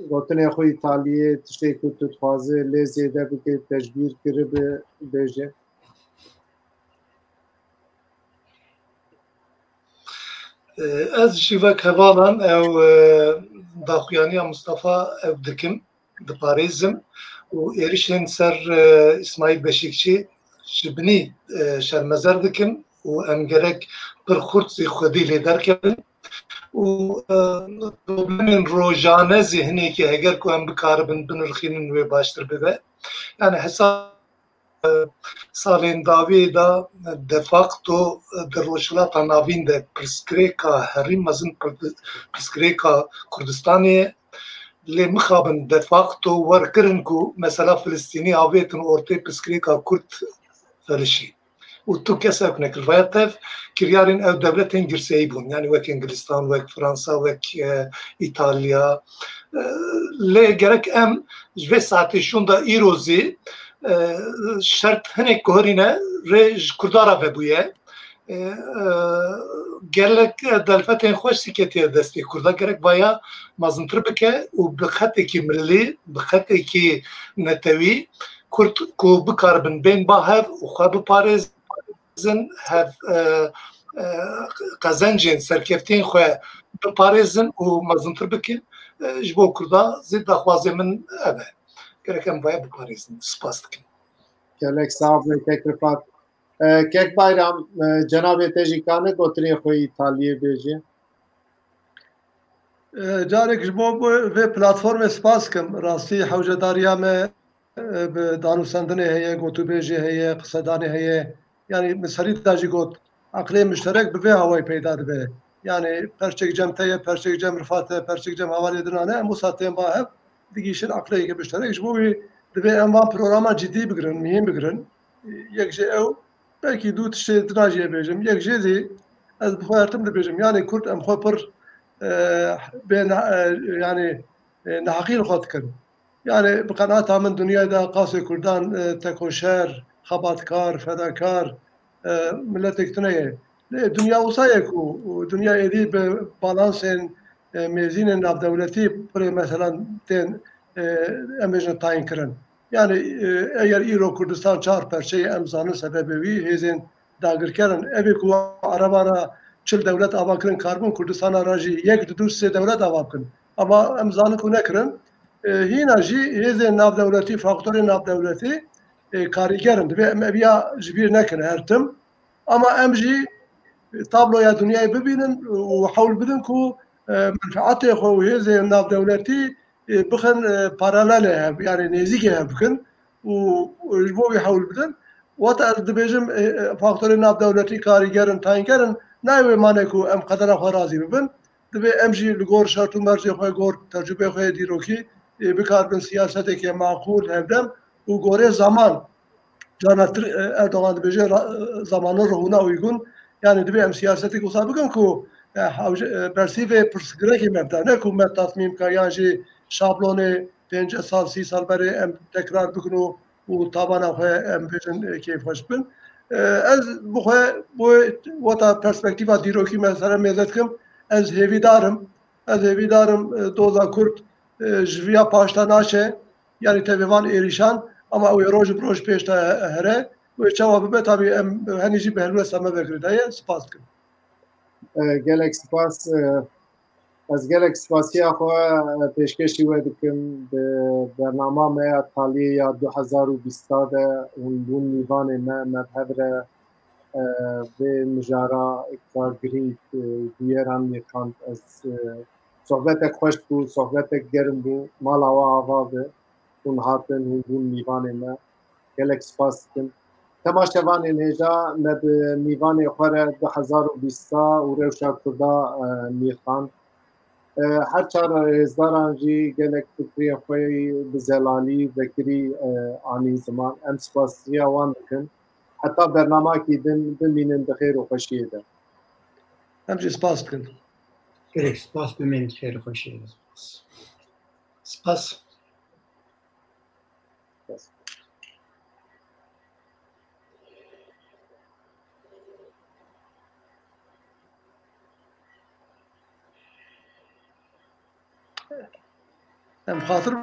gotinê xwe Îtaliyê, tiştê ku tu dixwazî lê zêde bike, tecbîr kiribe, bêje. E, ez jî wek hevalan ew, e, daxuyaniya Mustafa ew dikim, diparêzim û êrişên ser, e, Îsmaîl Beşîkçî ji binî, e, şermezer dikim û em gerek pir xurt zî xwedî lê derkevin û, e, problemên rojane zî hinekî heger ku em bikaribin binirxînin wê baştir bibe. Yani hesab salên dawiyê de de facto di Rojhilata Navîn de pirsgirêka herî mezin, pirdi-, pirsgirêka Kurdistanê ye. Lê mixabin de facto wer kirin ku mesela Filistînî avêtin ortê, pirsgirêka Kurd felişî. Û tu kesek nekir. Vaya tev kiryarên ew dewletên girseyî bûn. Yani wek Îngilistan, wek Fransa, wek, e, Îtalya. E, lê gerek em ji vê saetê şûnda îro zî, e, şert hinek guherîne rê ji Kurda re vebûye. E, e, gelek delfetên xweş zî ketiye destê Kurda. Gerek vaya mezintir bike û bi xetekî milî, bi xetekî netewî Kurd ku bikaribin bên ba hev û xwe biparêzin, hev, e, e, qezencên serkeftiyên xwe biparêzin û mezintir bikin. E, ji bo Kurda zî daxwazê min ev e. Gerek em vaya biparêzin. Spas dikim. Gelek sax be kek Rifat. E, kek Bayram, e, cenabê te jî kane gotinê xwe Îtaliyê bêje? E, carek ji bo, bo vê platformê spas kim. Rastî hewcedariya me, e, bi danûsendinê heye, gotûbêjê heye, qisedanê heye. Yani min serî de jî got, eqlê muşterek bi vê hawayî peyda dibe. Yani perçek cem te ye, perçek cem Rifat e, perçek cem hevalê din e. Em wisa tên ba hev, digihîşin eqleyeke muşterek. Ji bo wî divê em van programa cidî bigirin, mihîm bigirin. Yek ji ew, belkî du tiştê dina jî bêjim. Yek jê zî ez bi xwe her tim dibêjim. Yani Kurd em xwe pir, e, bê ne-, e, yani, e, neheqî li xwe dikin. Yani bi qenaeta min dinyayê de qasê Kurdan, e, tekoşer, xebatkar, fedakar, e, miletek tune ye. Lê dinya wisa ye ku dinya êdî bi balansên, e, mêzînên navdewletî pirê meselan tên, e, em bêjin tayîn kirin. Yani, e, eger îro Kurdistan çar perçe ye, em zanin sebebê wî hêzên dagirker in. Evê ku Ereban re çil dewlet ava kirin, karibin Kurdistana re jî yek, du, du, sê dewlet ava bikin. Ama em zanin ku nekirin. E, hîna jî hêzên navdewletî, faktorên navdewletî, e, karîger in. Divê em eviya ji bîr nekin her tim. Ama em jî tabloya dinyayê bibînin û hewl bidin ku, e, menfeetê xwe û hêzên navdewletî, e, bixin, e, paralelê hev, yani nêzîkê hev bikin û, û ji bo wî hewl bidin. Wata ez dibêjim, e, e, faktorên navdewletî karîger in, tayînker in, nayê wê mane ku em qedera xwe razî bibin. Divê em jî li gor şert û mercê xwe, gor tecrûbê xwe yê dîrokî, e, bikaribin siyaseteke maqûl, hevdem û gorê zaman. Carna tir, e, Erdogan dibêje, ra-, e, zamanın ruhuna uygun. Yani divê em siyasetek wisa bikin ku, e, hewce-, e, bersîvê pirsgirêkê me bida. Ne ku me tasmîm ka yan jî şablonê pêncî sal, sî sal berê em tekrar bikin û, û tabana xwe em bêjin, e, keyfxweş bin. E, ez bi xwe bo wata perspektîfa dîrokî me sere mêze dikim. Ez hêvîdar im. Ez hêvîdar im, e, doza Kurd, e, ji viya paşta naçe. Yani tevê van êrîşan, ama ew ê roj bi roj pêş de here. Wê çawa bibe, tabî em henî jî bi helwesta me vekirî daye. Spas dikim. E, gelek spas. E, ez gelek spasiya xwe, e, pêşkêşî we dikim. Bi bernama me ya taliyê ya du hezar û bîst de hûn bûn mîvanê me, me bi hev re, e, vê mijara kar girîng, e, bûyeran nîqand. Ez, e, Sohbetek xweş bû, sohbetek germ bû. Mala we ava be. Hûn hatin, hûn bûn mîvanê me. Gelek spas dikim. Temaşevanên hêja, me bi mîvanê xwe re du hezar û bîst û rewşa Kurda, e, mîxand. E, her çar rêzdaran jî gelek fikriyên xwe yî bi zelalî vekirî, e, anî ziman. Em spasiya wan dikin. Heta bernamakî din bimînin di xêr û xweşiyê de. Em jî spas dikin. Gelek spas, bimînin di xêr û xweşiyê de. Spas. Em xatir